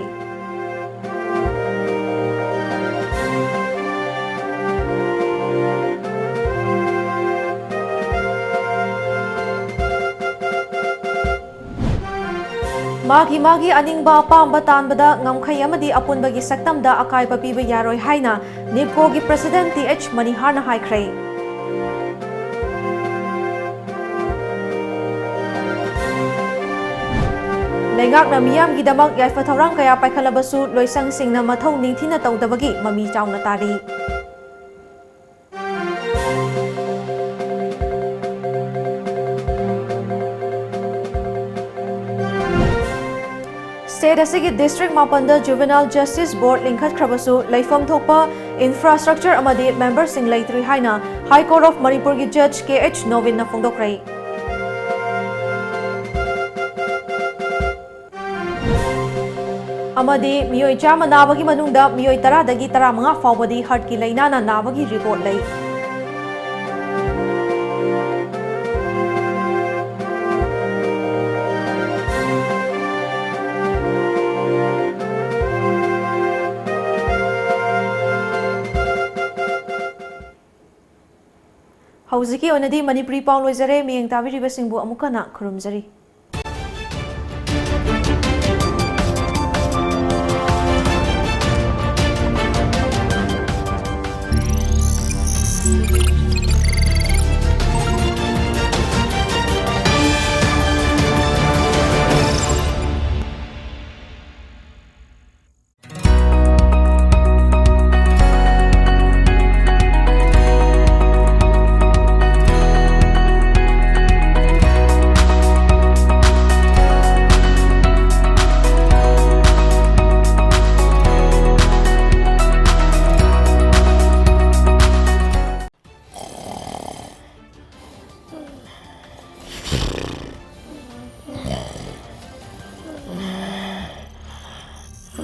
ꯃꯥꯒꯤ ꯃꯥꯒꯤ ꯑꯅꯤꯡꯕ ꯑꯄꯥꯝꯕ ꯇꯥꯟꯕꯗ ꯉꯝꯈꯩ ꯑꯃꯗꯤ ꯑꯄꯨꯟꯕꯒꯤ ꯁꯛꯇꯝꯗ ꯑꯀꯥꯏꯕ ꯄꯤꯕ ꯌꯥꯔꯣꯏ ꯍꯥꯏꯅ NEEPCO ꯒꯤ President ꯇꯤ ꯑꯩꯆ ꯃꯅꯤꯍꯥꯔꯅ ꯍꯥꯏꯈ꯭ꯔꯦ꯫ ꯂꯩꯉꯥꯛꯅ ꯃꯤꯌꯥꯝꯒꯤꯗꯃꯛ ꯌꯥꯏꯐ ꯊꯧꯔꯥꯡ ꯀꯌꯥ ꯄꯥꯏꯈꯠꯂꯕꯁꯨ ꯂꯣꯏꯁꯪꯁꯤꯡꯅ ꯃꯊꯧ ꯅꯤꯡꯊꯤꯅ ꯇꯧꯗꯕꯒꯤ ꯃꯃꯤ ꯆꯥꯎꯅ ꯇꯥꯔꯤ꯫ State ꯑꯁꯤꯒꯤ district ꯃꯥꯄꯟꯗ Juvenile Justice Board ꯂꯤꯡꯈꯠꯈ꯭ꯔꯕꯁꯨ ꯂꯩꯐꯝ ꯊꯣꯛꯄ infrastructure ꯑꯃꯗꯤ memberꯁꯤꯡ ꯂꯩꯇ꯭ꯔꯤ ꯍꯥꯏꯅ High Court of ꯃꯅꯤꯄꯨꯔꯒꯤ Judge ꯀꯦ ꯑꯩꯆ ꯅꯣꯕꯤꯟꯅ ꯐꯣꯡꯗꯣꯛꯈ꯭ꯔꯦ꯫ ꯑꯃꯗꯤ ꯃꯤꯑꯣꯏ ꯆꯥꯝꯃ ꯅꯥꯕꯒꯤ ꯃꯅꯨꯡꯗ ꯃꯤꯑꯣꯏ ꯇꯔꯥꯗꯒꯤ ꯇꯔꯥꯃꯉꯥ ꯐꯥꯎꯕꯗꯤ heartꯀꯤ ꯂꯥꯏꯅꯥꯅ ꯅꯥꯕꯒꯤ report ꯂꯩ꯫ ꯍꯧꯖꯤꯛꯀꯤ ꯑꯣꯏꯅꯗꯤ ꯃꯅꯤꯄꯨꯔꯤ ꯄꯥꯎ ꯂꯣꯏꯖꯔꯦ꯫ ꯃꯤꯠꯌꯦꯡ ꯇꯥꯕꯤꯔꯤꯕꯁꯤꯡꯕꯨ ꯑꯃꯨꯛ ꯍꯟꯅ ꯈꯨꯔꯨꯝꯖꯔꯤ꯫